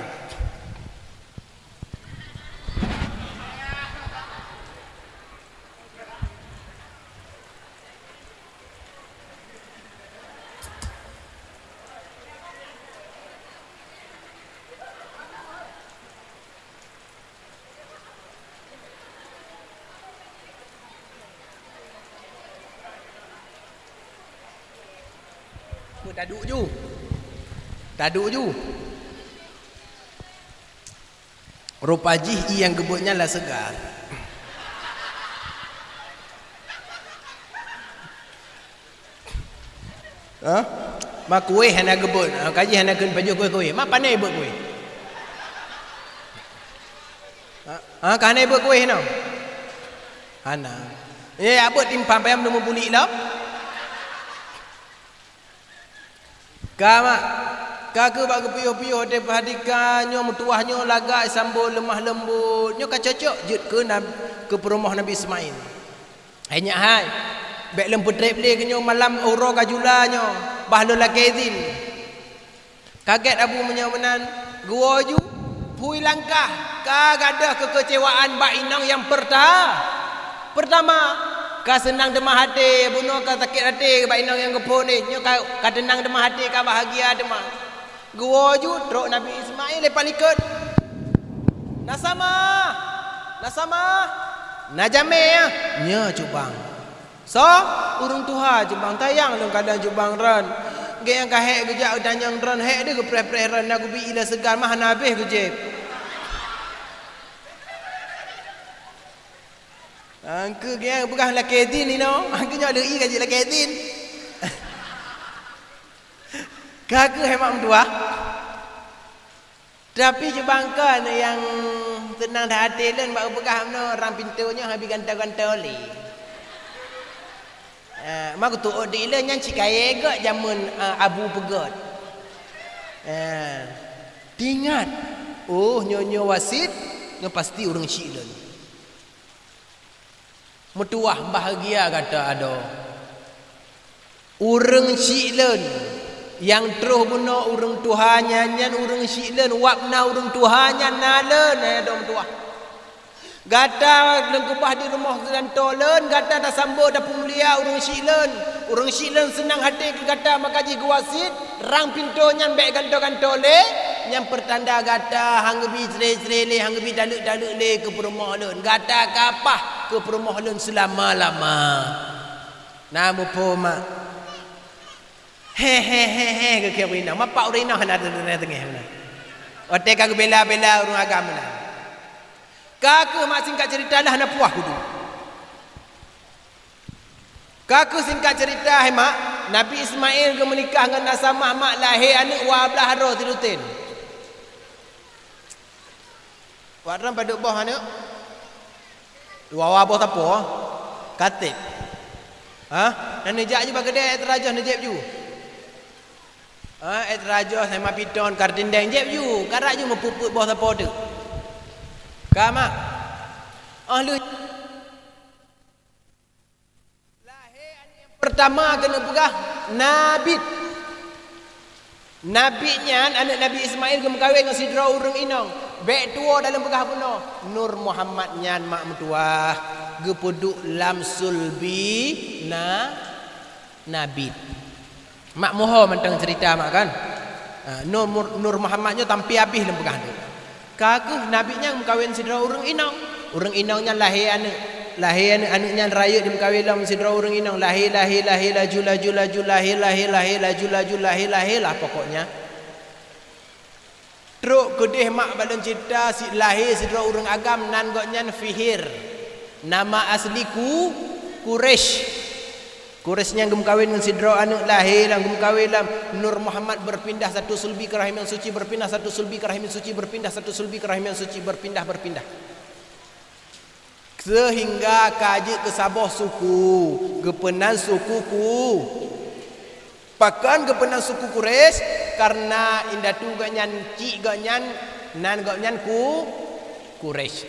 Taduek ju. Taduek ju. Rupa jih ié nyang geubeuet nyan la seugar. Hah? Ma kueh hana geubeuet, ha, ka jih hana keuneuk pajoh kueh-kueh. Ma pane beuet kueh? Ha? Ha, ka hana beuet kueh nyoe? Hana. Eh, abeuet timpang payah meuneumu bulik lom. Ka mak, ka keuh bak geupiôh-piôh watée peuhadika nyoe meutuwah nyoe lagak sambot leumah leumbot. Nyoe ka cocok jeuet keu nab-, keu peurumoh Nabi Ismail. Hai nyak hai, bék lôn peutreb lé keu nyoe malam uroe ka jula nyoe, bah lôn lakée idhin. Ka gét Abu meunyoe meunan, geuwoe ju. Phui langkah ka gadôh keukeucewaan bak inong nyang peurta-, peurtama. Ka seunang teuma até, bunoe ka sakét até bak inong nyang geuphon nyoe ka, ka teunang teuma até, ka bahagia teuma. Geuwoe ju trok Nabi Ismail leupah likot. "Na sama, na sama, na jamé, ya?" "Nyoe cubang." "Soe?" "Ureuëng tuha cubang, tayang lôn kadang cubang ron. Gét nyang ka hék geujak geutanyong ron, hék deuh geupreh-preh ron, na geubi ilée seugan mah hana habéh geujieb." Angkeu nyang peugah lakée zin inoe, angkeu nyoe leu'i ka jeuet lakée zin. Ka keuh hai mak meutuwah. Tapi cubangkon nyang seunang that até lôn bak peugah meunoe, rang pintoe nyoe habéh gantoe-gantoe lé. Ah, ma kutu'ot di lôn nyan cit kayée gét jameun, ah, Abu Peugét. Ah, tingat, oh, nyoe, nyoe wasit, nyoe pasti ureuëng syiek lôn. Meutuwah bahgia gata adoe. Ureuëng syiek lôn nyang troh bunoe ureuëng tuha nyan, nyan ureuëng syiek lôn, wab na ureuëng tuha nyan na lôn, hai adoe meutuwah. Gata lôn keubah di rumoh gantoe lôn, gata tasambot tapeumulia ureuëng syiek lôn. Ureuëng syiek lôn seunang até keu gata maka jih geuwasit, rang pintoe nyan bék gantoe-gantoe lé, nyang peurtanda gata han geubi sré-sré lé, han geubi taleuek-taleuek lé keu peurumoh lôn. Gata ka paih keu peurumoh lôn seulama-lama. Na muphom, mak? He, he, he, he, geukheun ureuëng inong. Mapak ureuëng inong hana teungoh-teungoh meunan. Watée ka geubela-bela ureuëng agam meunan. Ka keuh mak singkat cerita lah hana puah kudu. Ka keuh singkat cerita hai mak, Nabi Ismail geumeunikah ngon Nasamah mak lahé aneuëk dua blaih droe silutin. Wak droe padub boh aneuëk? Dua boh sapo? Kateb. Ha? Na neujak ju bak keudè, ék teurajoh neujép ju. Ha, ék teurajoh sama piton kartindeng jép ju. Karap ju meupeuet-peuet boh sapo teuk. Ka mak. Oh lheueh Lahé aneuëk nyang peurtama keuneuk peugah Nabit. Nabit nyan aneuëk Nabi Ismail geumeukawen ngon sidroe ureuëng inong. Bék tuwoe dalam peugah bunoe. Nur Muhammad nyan mak meutuwah geupeuduek lam sulbi na Nabit. Mak muho mantong cerita mak kan. Ha, Nur, Nur Muhammad nyoe tampé abéh lom peugah tu. Ka keuh Nabi nyan meukawen sidroe ureuëng inong. Ureuëng inong nyan lahé aneuëk. Lahé aneuëk, aneuëk nyan rayeuk dimeukawen lom sidroe ureuëng inong. Lahé, lahé, lahé, laju, laju, laju, lahé, lahé, lahé, laju, laju, lahé, lahé lah pokoknya. Trok keudeh mak bak lôn cerita si lahé sidroe ureuëng agam nan gobnyan Fihir. Nama asli ku Quraisy. Quraisy nyan geumeukawen ngon sidroe aneuëk lahé lam geumeukawen lam Nur Muhammad berpindah satu sulbi ke rahim yang suci, berpindah satu sulbi ke rahim yang suci, berpindah satu sulbi ke rahim yang suci, berpindah, berpindah. Seuhingga ka jeuet keu saboh suku, geupeunan suku ku. Pakon geupeunan suku Quraisy? Karena indatu gobnyan, cik gobnyan, nan gobnyan ku Quraisy.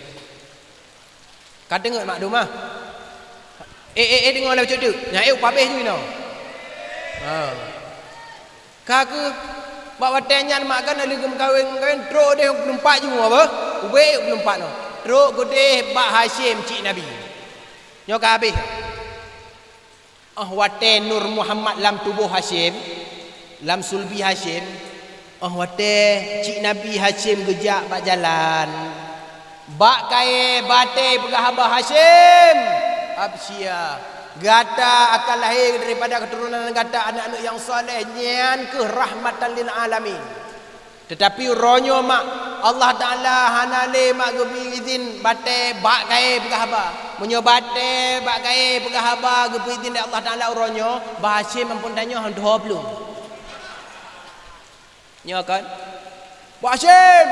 Ka teungeut mak dum ah? Eh, eh, eh, deungoe lé bacut teuk. Nyan eh upabéh ju inoe. Ha. Ka keuh bak watée nyan mak kan lheueh geumeukawen, geumeukawen trok deh geulumpat ju apa? Ubé geulumpat noh. Trok keudeh bak Hasyim cik Nabi. Nyoe ka habéh. Oh watée Nur Muhammad lam tuboh Hasyim, lam sulbi Hasyim, oh watée cik Nabi Hasyim geujak bak jalan, bak kayée batée peugah haba, "Hasyim, absya, gata akan lahé daripada keuturonan gata aneuëk-aneuëk nyang saleh, nyan keuh rahmatan lil alamin." Teutapi uroe nyoe mak, Allah Taala hana lé mak geubri idhin batée bak kayée peugah haba. Meunyoe batée bak kayée peugah haba geubri idhin lé Allah Taala uroe nyoe, bah Hasyim amphon tanyoe han tuho plueng. Nyoe kan? Bah Hasyim,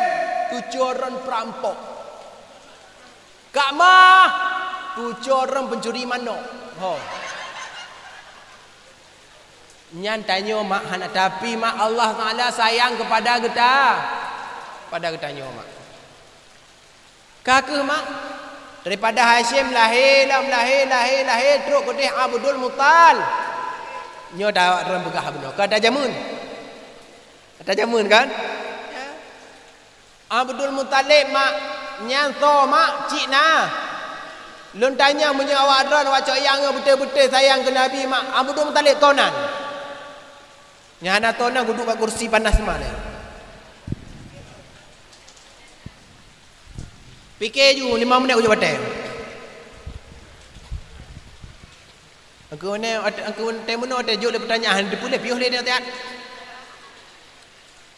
tucoe ron peurampok. Kak mah, tucoe ron peuncuri manok. Ho. Nyan tanyoe mak hana, tapi mak Allah Taala sayang kepada geuta, kepada geutanyoe mak. Ka keuh mak, daripada Hasyim lahé lom, lahé, lahé, lahé trok keudeh Abdul Muthalib. Nyoe dah awak droen peugah bunoe, ka tajameun. Ka tajameun kan? Ya. Abdul Muthalib mak, nyan soe mak, cik na. Lôn tanyong meunyoe awak droen awak cok nyang beutôi-beutôi sayang keu Nabi mak, Abdul Muthalib soe nan? Nyang hana soe nan geuduek bak kursi panas mak lé. Pike ju lima menit ujoe batée. Aku ni, aku temu no ada jok le pertanyaan dipulih piôh le dia tiat.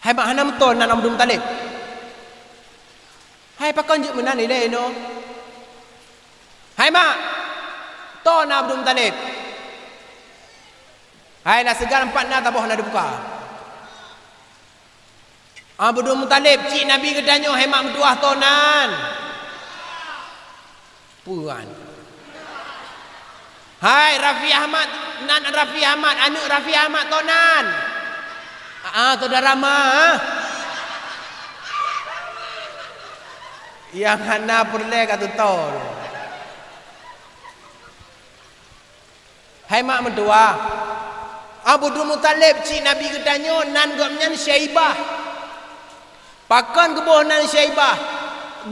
Hai mak hana meuton nan Abdul Muthalib. Hai pakon jeuet meunan ilée inoe. Hai mak, Na Abdul Muthalib. Hai, na seugan pat na taboh na dibuka. Abdul Muthalib, cik Nabi geutanyoe, hai mak meutuah toh nan? Puan. Hai, Raffi Ahmad, nan Raffi Ahmad, aneuk Raffi Ahmad toh nan? Ah, saudara ma, ah. Nyang hana peureulée ka tutoe. Hai mak meutuah, Abdul Muthalib cik Nabi geutanyoe nan gobnyan Syaibah. Pakon geuboh nan Syaibah?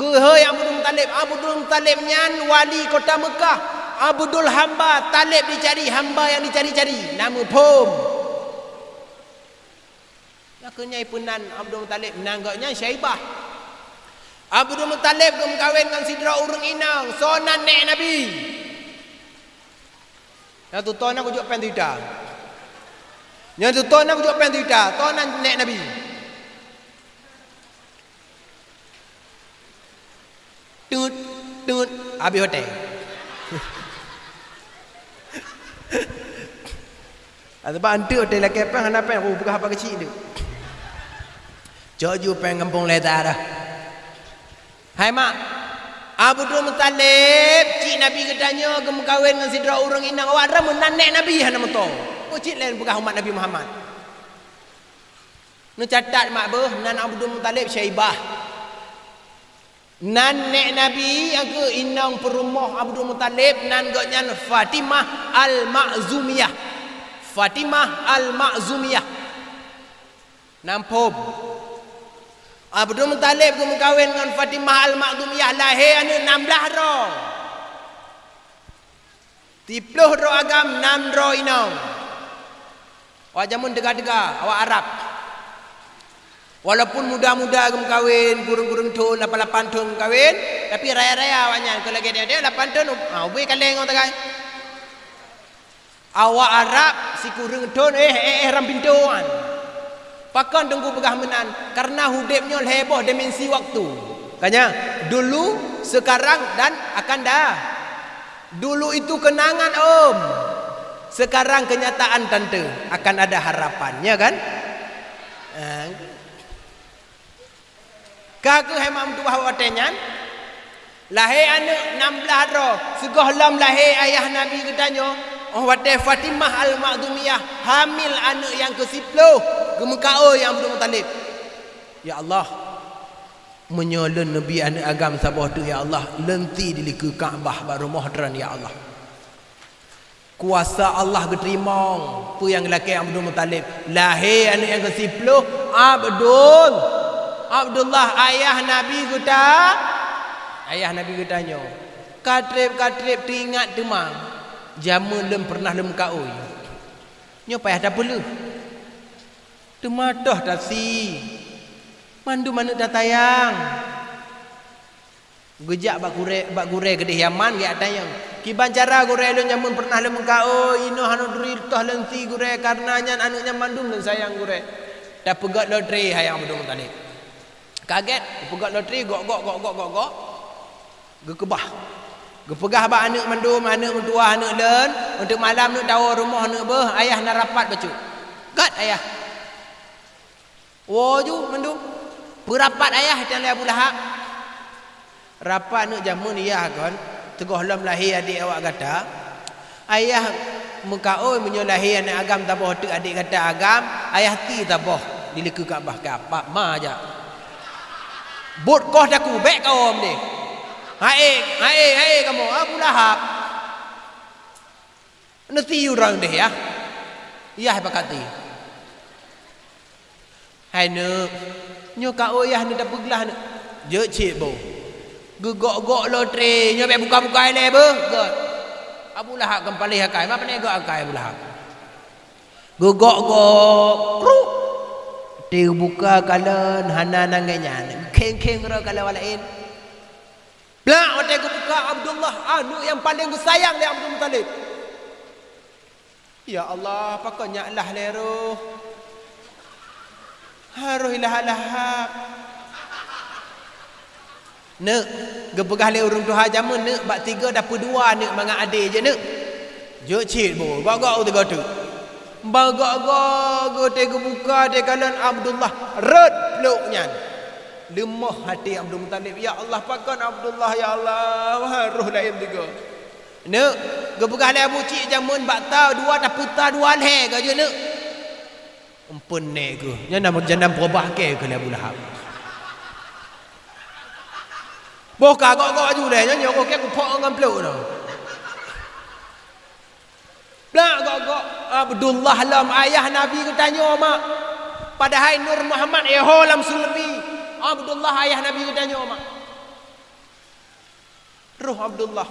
Geuhôi Abdul Muthalib, Abdul Muthalib nyan wali kota Meukah. Abdul hamba, Thalib dicari, hamba nyang dicari-cari. Na muphom? Nyang keuh nyan peunan Abdul Muthalib, nan gobnyan Syaibah. Abdul Muthalib geumeukawen ngon sidroe ureuëng inong, soe nan nék Nabi. Nyang tutoe na kujok péng teuita. Nyang tutoe na kujok péng teuita, soe nan nék Nabi. Tut, tut, habéh watée. Sabab anteuk watée lakée péng hana péng, oh, peugah apa keuchik tu. Cok ju péng gampông leta dah. Hai mak, Abdul Muthalib, cik Nabi geutanyoe geumeukawen ngon sidroe ureuëng inong, awak droe meunan nék Nabi hana meutoe. Peue cit lé peugah umat Nabi Muhammad. Neucatat mak beuh, nan Abdul Muthalib Syaibah. Nan nék Nabi nyang keuh inong peurumoh Abdul Muthalib, nan gobnyan Fatimah Al-Makhzumiyah. Fatimah Al-Makhzumiyah. Na muphom? Abdul Muthalib geumeukawen ngon Fatimah Al-Makhzumiyah, lahé aneuk nam blaih droe. Siplôh droe agam, nam droe inong. Awak jameun teuga-teuga, awak Arab. Walaupun muda-muda geumeukawen, kureueng-kureueng thon, lapan-lapan thon geumeukawen, tapi raya-raya awaknyan, keu lagée nyoe lapan thon, ah, ubé kaleng ngon tagai. Awak Arab sikureueng thon, eh, eh, eh, ram pintoe nyan. Pakon Teungku peugah meunan? Karena udeb nyoe lhée boh dimensi waktu. Ka nyan, dulu, sekarang, dan akan da-, dulu itu kenangan, Om. Sekarang kenyataan, Tante. Akan ada harapan, ya kan? Eh. Ka keuh hai mak meutuah watée nyan, lahé aneuk nam blaih droe, sigohlom lahé ayah Nabi geutanyoe, óh watée Fatimah Al-Makhzumiyah hamil aneuk nyang keusiplôh, geumeukaôi Abdul Muthalib. Ya Allah, meunyoe lôn neubi aneuk agam saboh teuk, ya Allah, lôn sie di likeu Ka'bah bak rumoh droen, ya Allah. Kuasa Allah geuteurimong peue nyang geulakée Abdul Muthalib. Lahé aneuk nyang keusiplôh, Abdul, Abdullah, ayah Nabi geuta-, ayah Nabi geutanyoe. Ka treb, ka treb teuingat teuma, jameun lôn peureunah lôn meukaôi. Nyoe payah tapeuleueh. Teuma toh tasie, mandum aneuk tatayang. Geujak bak gurée, bak gurée keudeh Yaman, geujak tanyong, "Kiban cara gurée lôn jameun peureunah lôn meukaôi, inoe hana turi toh lôn sie gurée, kareuna nyan aneuk nyan mandum lôn sayang gurée." Tapeugét lotre hai Abdul Muthalib. Kagét, tapeugét lotre, gok, gok, gok, gok, gok, gok. Geukeubah. Geupeugah bak aneuk mandum, "Aneuk meutuah aneuk lôn, untuk malam neuk tawoe rumoh neuk beuh, ayah na rapat bacut." "Gét, ayah." Woe ju mandum. Peue rapat ayah, itan lé Abu Lahab. Rapat neuk jameun yah kon, sigohlom lahé adék awak gata. Ayah meukaôi meunyoe lahé aneuk agam saboh teuk adék gata agam, ayah sie saboh di likeu Ka'bah, keu apap ma jak. Buet koh taku, bék kawom deh. Haé, haé, haé kamoe, Abu Lahab. Neusie ureuëng deh yah. Yah pakat sie. "Hai neuk, nyoe ka óh yah neuk tapeuglah neuk." "Jeuet cit boh." "Geugok-gok lotre, nyoe bék buka-buka ilée beuh." "Gét." Abu Lahab kan paléh akai, ma pane gok akai Abu Lahab. Geugok-gok, kruk. Teubuka kalon hana nanggai nyan. Kheng-kheng roh kalon laén. Plak watée geubuka Abdullah, aneuk nyang paleng geusayang lé Abdul Muthalib. Ya Allah, pakon nyak lah lé roh. Harôh ilahap-lahap. Neuk, geupeugah lé ureuëng tuha jameun neuk bak tiga dapeu dua neuk mangat adé jih neuk. Jeuet cit boh, gok-gok u tiga teuk. Ban gok-gok geuté geubuka teukalon Abdullah rhot plok nyan. Leumoh até Abdul Muthalib, "Ya Allah, pakon Abdullah, ya Allah, wah, roh laén tiga." Neuk, geupeugah lé Abu Cik jameun bak ta dua tapeuta dua lhée ka jeuet neuk. Empeun nèk keuh, nyan nama jandam peurubah kèe keuh lé Abu Lahab. Boh ka gok-gok aju lé, nyan nyoe kèe kuphok ngon plok nyoe. Plak gok-gok, Abdullah lom ayah Nabi geutanyoe mak. Padahai Nur Muhammad eh ho lam sulbi. Abdullah ayah Nabi geutanyoe mak. Roh Abdullah.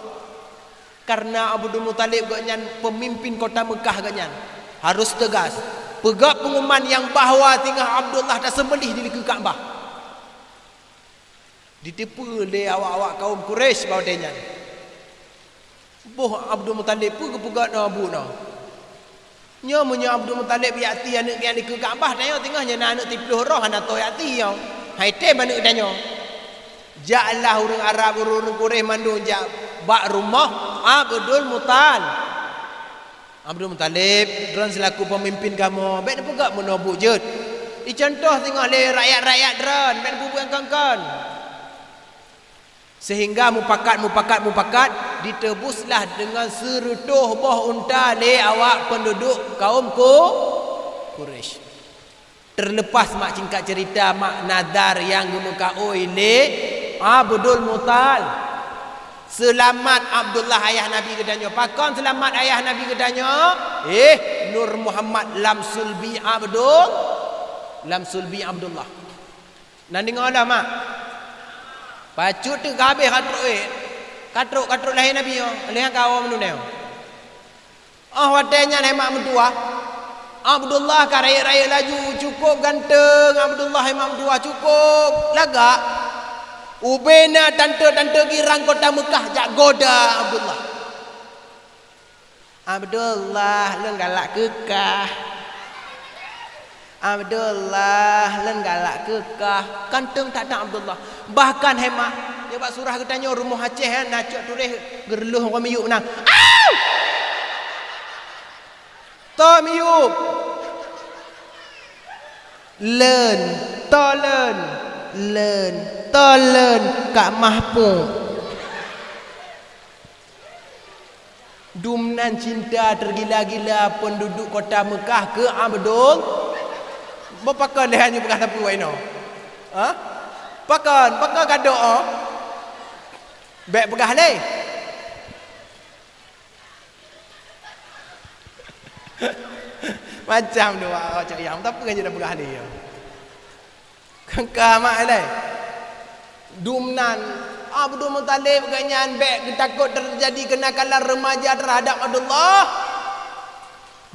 Karena Abdul Muthalib gobnyan pemimpin kota Mekah gobnyan. Harus tegas. Peugah pengumuman nyang bahwa singoh Abdullah taseubelih di dikeue Ka'bah. Diteupeue lé awak-awak kaum Quraisy bak watèe nyan. Boh Abdul Muthalib peue geupeugah ngon abu nyoe? Nyoe meunyoe Abdul Muthalib jak ti aneuk geuh di dikeue Ka'bah, tanyoe teungoh nyan na aneuk siplôh roh hana toe jak ti nyoe. Hai tem aneuk tanyoe. Jaklah ureueng Arab, ureueng-ureueng Quraisy mandum jak bak rumoh Abdul Muthal-, Abdul Muthalib, droen seulaku pemimpin kamoe, bèk neupeugah meunoe buet jeuet. Icontoh singoh lé rakyat-rakyat droen, bèk neupeubuet kon-kon. Sehingga mupakat, mupakat, mupakat, ditebuslah dengan seureutôh boh unta lé awak penduduk kaum Ku-, Quraisy. Terlepas mak singkat cerita mak nazar nyang geumeukaôi lé Abdul Muthal. Seulamat Abdullah ayah Nabi geutanyoe. Pakon seulamat ayah Nabi geutanyoe? Eh, Nur Muhammad lam sulbi Abdul, lam sulbi Abdullah. Na deungoe lom, mak? Pacut teuk ka habéh ka trok, eh. Ka trok, ka trok lahé Nabi nyoe. Lheueh nyan ka awai meunurot nyoe. Oh, watèe nyan hai mak meutuwah. Abdullah ka rayeuk-rayeuk laju, cukôp ganteng. Abdullah hai mak meutuwah, cukôp lagak. Ubé na tante-tante girang kota Meukah jak goda Abdullah. "Abdullah, lôn galak keu kah. Abdullah, lôn galak keu kah." Ganteng that-that Abdullah. Bahkan hai mak, nyoe bak surah geutanyoe rumoh Aceh, eh, na cok tuléh geureulôh ngon miyueb meunan. Au! Toh miyueb. Lôn, toh lôn, lôn, toh lôn, Kak Mahfud. Dumnan cinta tergila-gila penduduk kota Meukah keu Abdul. Beu pakon lé hanjeuet peugah sapeue wai inoe? Ha? Pakon, pakon gadôk, oh? Bèk peugah lé. Macam tu, awak cak yang, tapi kan je dah peugah lé. Ka mak ilai. Dumnan Abdul Muthalib gobnyan bèk geutakot teujadi keunakalan remaja terhadap Abdullah.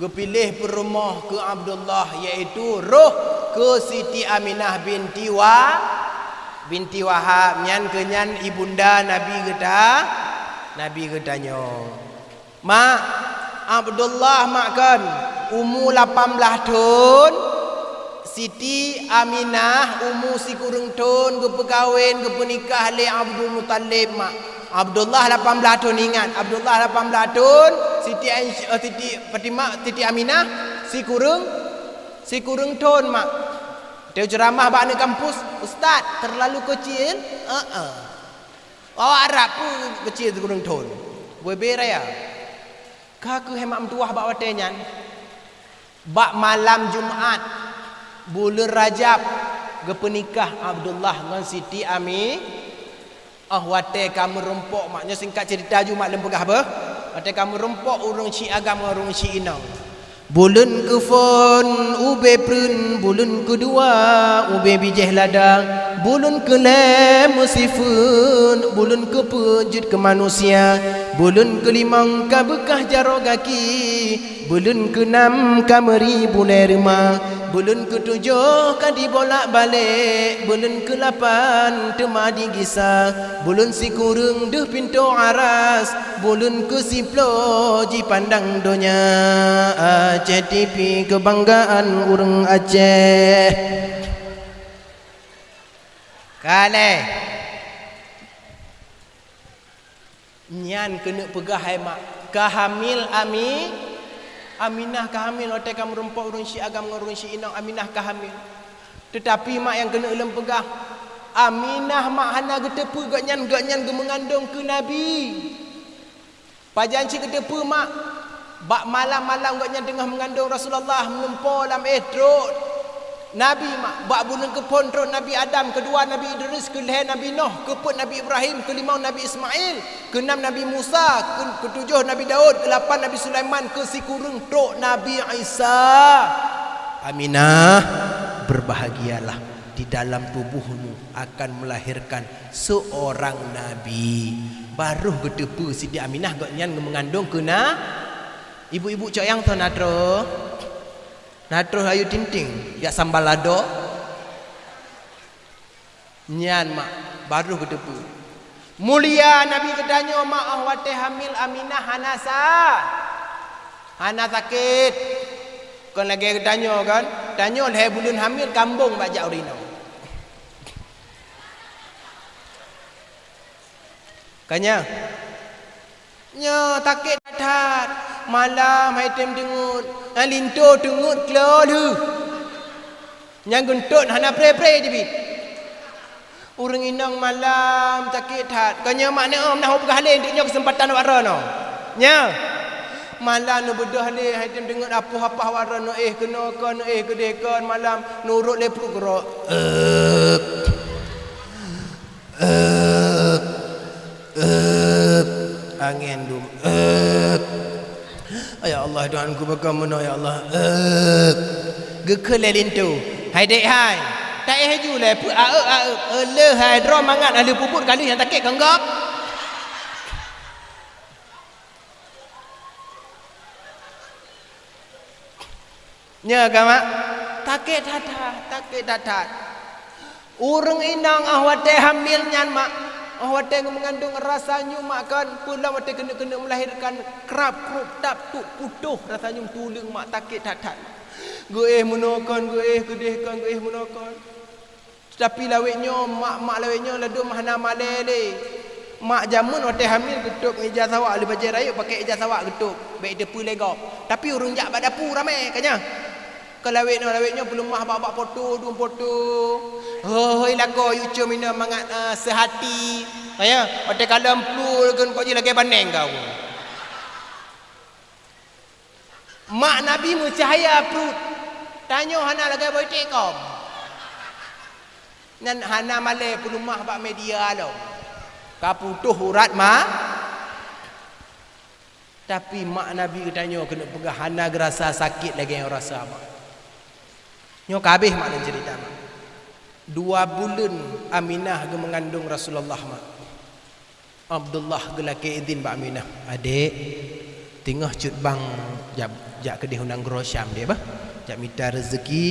Geupiléh peurumoh keu Abdullah, yaitu roh keu Siti Aminah binti Wa-, binti Wahab. Nyan keuh nyan ibunda Nabi geuta-, Nabi geutanyoe. Mak, Abdullah mak kon, umu lapan blaih thon, Siti Aminah umu sikureueng thon geupeukawen, geupeunikah lé Abdul Muthalib, mak. Abdullah lapan blaih thon, ingat, Abdullah lapan blaih thon, Siti Aisyah, eh, Siti Fatimah, Siti Aminah sikureueng, sikureueng thon, mak. Teu ceuramah bak aneuk kampus, "Ustaz, terlalu kecil?" Heeh. Awak Arab peue keucil sikureueng thon. Bube raya. Ka keuh hai mak meutuwah bak watèe nyan. Bak malam Jumat, buleuen Rajab, geupeunikah Abdullah ngon Siti Ami-, oh, watèe ka meurumpok, mak. Nyoe singkat cerita ju, mak, lôn peugah beuh. Watèe ka meurumpok ureueng syiek agam ngon ureueng syiek inong. Buleuen keuphon ubé preuen, buleuen keudua ubé bijéh lada, buleuen keulhèe meusifeuet, buleuen keupeuet jeuet keu manusia, buleuen keulimong ka beukah jaroe gaki, buleuen keunam ka meuri bulèe reuma, buleuen keutujoh ka dibolak-balek, buleuen keulapan teuma digisa, buleuen sikureueng deuh pintoe aras, buleuen keusiplôh jipandang donya. Aceh T V, keubanggaan ureueng Aceh. Ka lhèe. Nyan keuneuk peugah hai mak, Ka hamil Ami-, Aminah ka hamil watée ka meurumpok ureuëng si agam ngon ureuëng si inong, Aminah ka hamil. Teutapi mak nyang keuneuk lôn peugah, Aminah mak hana geuteupeue gobnyan, gobnyan geumeungandong keu Nabi. Pajan cit geuteupeue mak, bak malam-malam gobnyan teungoh meungandong Rasulullah, meulumpo lam éh trok Nabi mak, bak buleuen keuphon trok Nabi Adam, keudua Nabi Idris, keulhée Nabi Nuh, keupeuet Nabi Ibrahim, keulimong Nabi Ismail, keunam Nabi Musa, keu-, keutujoh Nabi Daud, keulapan Nabi Sulaiman, keusikureueng trok Nabi Isa. Aminah, berbahagialah, di dalam tubuhmu akan melahirkan seorang nabi. Barôh geuteupeue Siti Aminah gobnyan geumeungandong keu na-, ibu-ibu cok nyang tho na troh. Na troh Ayu Ting Ting, jak sambal lado. Nyan mak, barôh geuteupeue. Mulia Nabi geutanyoe mak, óh watée hamil Aminah hana sa-, hana sakét. Kon lagée geutanyoe kan, tanyoe lhée buleuen hamil kambong bak jak ureuëng inong. Ka nyan. Nyoe sakét that-that. Malam hai tem deungon. Nyan linto teungeut klo lheueh. Nyang geuntot hana pre-pre teubiet. Ureuëng inong malam sakét that. Ka nyoe mak neuem nah peugah lé, nyoe keuseumpatan awak droeneuh. Nyoe. Malam neubeudôh lé, hai tem deungon apoh-apoh awak droeneuh, eh, keunoe kon, eh, keudeh kon, malam neurot lé pruet keudroe. Euk. Euk, euk, angén dum, euk. Ya Allah, Tuhanku, pakon meunoe, ya Allah. Euk. Geukheun lé linto. Hai dék hai. Taéh ju lé, peu aeuk, aeuk. Euleuh hai, droe mangat, aleuh peubuet kali nyang sakét keu gob. Nyoe ka mak, sakét that-that, sakét that-that. Ureuëng inong óh watée hamil nyan mak, óh watée meungandong rasa nyum mak kon, peue lom watée keuneuk-keuneuk meulahirkan krab, krup, tap, tup, putôh rasa nyum tuleueng mak, sakét that-that. Geuéh meunoe kon, geuéh keudeh kon, geuéh meunoe kon. Tapi lawét nyoe, mak-mak lawét nyoe ladôm hana malée lé. Mak jameun watée hamil geutôb ngon ija sawak, lheueh bajée rayeuk pakai ija sawak geutôb, bék teupeue lé gob. Tapi ureuëng jak bak dapu ramé ka nyan. Ka lawét nyoe, lawét nyoe peuleumah bak-bak poto, dum poto. Hôi lakoe yue com inong mangat, ah, seuhati. Ka nyan, watée kalon plu keu kok jih lagée baneng ka. Mak Nabi meucahya pruet, tanyoe hana lagée boh iték kom. Nyan hana malée peuleumah bak media lom. Ka putôh urat ma-, tapi mak Nabi geutanyoe keuneuk peugah hana geurasa sakét lagée nyang rasa mak. Nyoe ka habéh mak lôn ceurita mak. Dua buleuen Aminah geumeungandong Rasulullah mak. Abdullah geulakée idhin bak Aminah, "Adék, teungoh cut bang jak, jak keudeh u nanggroe Syam, deh, bah. Jak mita reuzeki,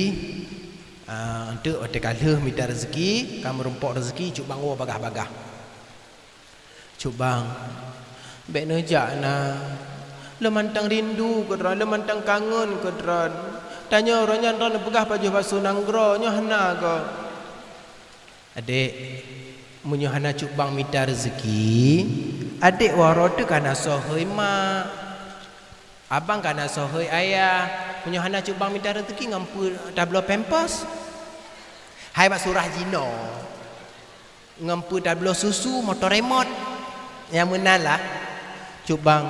ah, enteuk watée ka lheueh mita reuzeki, ka meurumpok reuzeki, cut bang woe bagah-bagah." "Cut bang, bék neujak na. Lôn mantong rindu keu droen, lôn mantong kangen keu droen. Tanyoe uroe nyan droen neupeugah pajoh basoe nanggroe, nyoe hana goe." "Adék, meunyoe hana cut bang mita reuzeki, adék waroe teuh ka na sohôi mak. Abang ka na sohôi ayah. Meunyoe hana cut bang mita reuzeki, ngon peue tabloe pampers? Hai bak surah jinoe. Ngon peue tabloe susu, motor remot. Nyang meunan lah. Cut bang,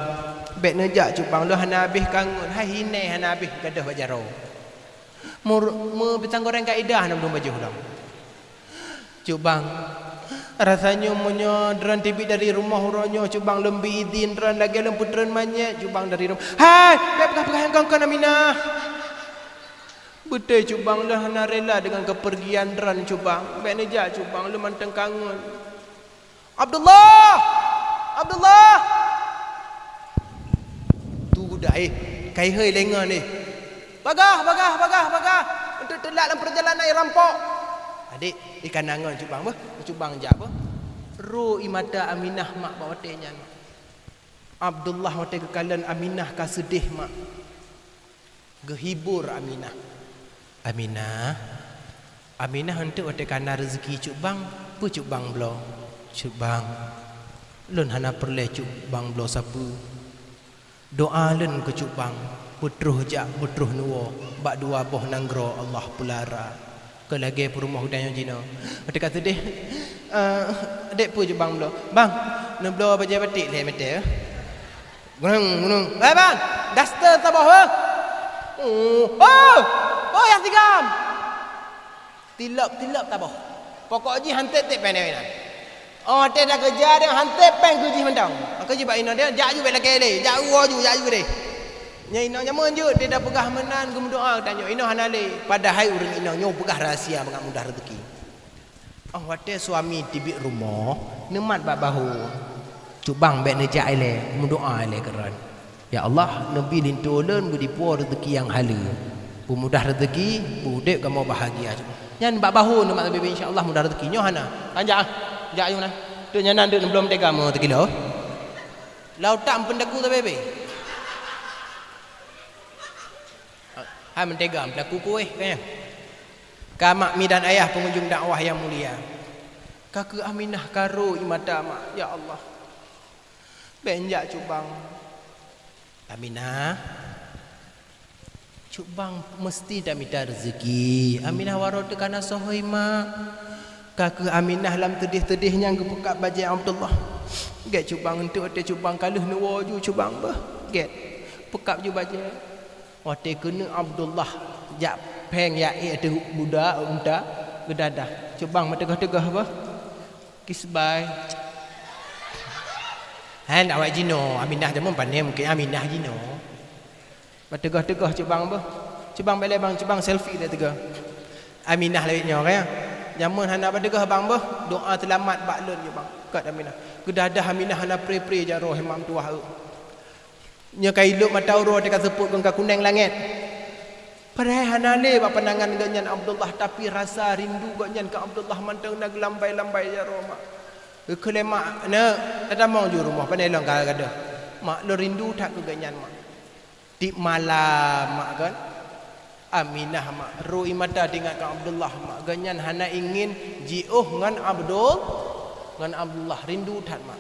bék neujak cut bang, lôn hana habéh kangen. Hai hinai hana habéh gadôh bak jaroe. Mur-, meu pisang goreng kaidah hana meudum bajoh lom." "Cut bang, rasa nyoe meunyoe droen teubiet dari rumoh uroe nyoe, cut bang lôn bi idhin droen lagée lôn peutreun manyét, cut bang dari rumoh." "Hai, bék peugah-peugah nyang kon-kon Aminah. Beutôi cut bang, lôn hana rela deungon keupeurgian droen cut bang. Bék neujak cut bang, lôn mantong kangen." "Abdullah! Abdullah!" Tu guda, eh, kai hei lengon, eh. "Bagah, bagah, bagah, bagah! Untuk teulat lam perjalanan, eh, rampok!" "Adék, eh, ka na ngon cut bang beuh, cut bang jak beuh." Ro ie mata Aminah mak bak watée nyan. Abdullah watée geukalon Aminah ka seudeh mak. Geuhibur Aminah. "Aminah, Aminah, enteuk watée ka na reuzeki cut bang, peue cut bang bloe?" "Cut bang, lôn hana peureulée cut bang bloe sapeue. Doa lôn keu Cut Bang, beutroh jak, beutroh neuwoe, bak dua boh nanggroe Allah peulara. Keu lagèe peurumoh geutanyoe jinoe. Teuka seudeh, eh, dek peue Cut Bang bloe? Bang, neubloe bajèe batik lhèe mètè. Gunong, gunong. Eh, Bang, daster saboh, eh? Oh, oh, oh, nyang sigam. Tilop-tilop saboh. Pokok jih han tép-tép péng nyan. Oh, watèe takeurija deh han tép péng keu jih mantong. Maka jih bak inoe deh, jak ju bèk lakèe lé, jak woe ju, jak ju deh. Nyan inoe nyaman jeuet, watèe tapeugah meunan geumeudoa tanyoe inoe hana lé. Padahai ureueng inoe nyoe peugah rahsia mangat mudah rezeki. Oh, watèe suami teubiet rumoh, neumat bak bahô. Cut Bang bèk neujak ilèe, meudoa ilèe keu droen. Ya Allah, neubi linto lôn beudipuwoe rezeki nyang haleue. Peumudah rezeki, beuudép kamoe bahagia. Nyan bak bahô neumat sabe-be, insya Allah mudah rezeki. Nyoe hana. Kan jak, ah. Jak ayong nan. Teuk nyan nan teuk neublom tega mo teukilo. Lau tak meupeundaku sabe-be. Hai meutega, meutega kueh, kan? Ka mak mi dan ayah pengunjung dakwah yang mulia. Ka keu Aminah ka rô ie mata, mak. Ya Allah. Bèk jak Cut Bang. Aminah. Cut Bang meusti tamita rezeki. Aminah waroe teuka na sohoi, mak. Ka keu Aminah lam teudeh-teudeh nyan geupeukab bajèe Abdullah. Gèt Cut Bang, enteuk watèe Cut Bang ka lheueh neuwoe ju Cut Bang beuh. Gèt. Peukab ju bajèe. Watèe keuneuk Abdullah jak phèng jak ék ateueh buda, unta, geudadah. Cut Bang meuteugah-teugah beuh. Kisbai. Hai, ndak awak jinoe, Aminah jameun pane mungken Aminah jinoe. Meuteugah-teugah Cut Bang beuh. Cut Bang bèk lé Bang, Cut Bang selfie lé teuga. Aminah lagèe nyoe, kan? Jameun hana beuteugah Bang beuh, doa seulamat bak lôn nyoe Bang. Kat Aminah. Geudadah Aminah hana pre-pre jaroe, hai mak meutuwah eu. Nyoe ka ilop mata uroe teuka seupôt ngon ka kunèng langèt. Padahai hana lé bak pandangan geuh nyan Abdullah, tapi rasa rindu geuh nyan keu Abdullah mantong na geulambai-lambai jaroe, mak. Geukheun lé mak, "Neuk, tatamong ju rumoh, pane lôn ka gadôh. Mak, lôn rindu that keu geuh nyan, mak." Tiep malam, mak, kan? Aminah, mak, rô ie mata teuingat keu Abdullah, mak. Geuh nyan hana ingin jiôh ngon Abdul, ngon Abdullah. Rindu that, mak.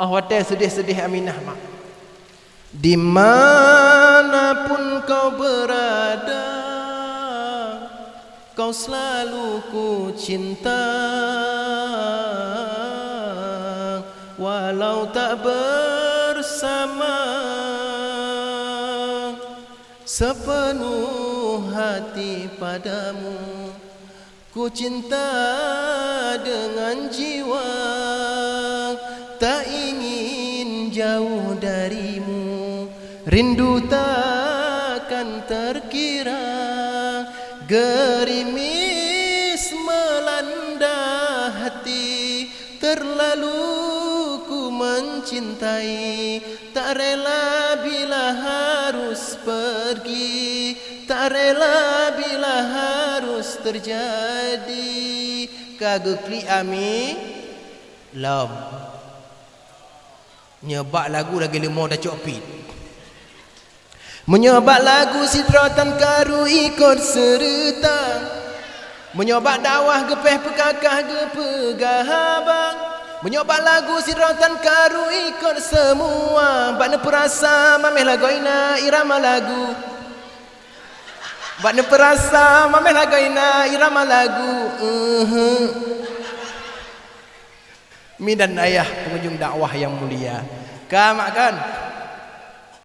Ah, watèe seudeh-seudeh Aminah, mak. Di mana pun kau berada, kau selalu ku cinta, walau tak bersama, sepenuh hati padamu. Ku cinta dengan jiwa, tak ingin jauh darimu. Rindu takkan terkira, gerimis melanda hati. Terlalu ku mencintai, tak rela bila harus pergi, tak rela bila harus terjadi. Ka geuklik Ami? Lom. Nyoe bak lagu lagèe leumô tacok pit. Meunyoe bak lagu sidroe tan karu ikot seureuta, meunyoe bak dakwah geupéh peukakah geupeugah haba, meunyoe bak lagu sidroe tan karu ikot seumua, bak neupeurasa mamèh lagoina irama lagu. Bak neupeurasa mamèh lagoina irama lagu. Uhum. Mi dan ayah pengunjung dakwah yang mulia. Ka, mak, kan?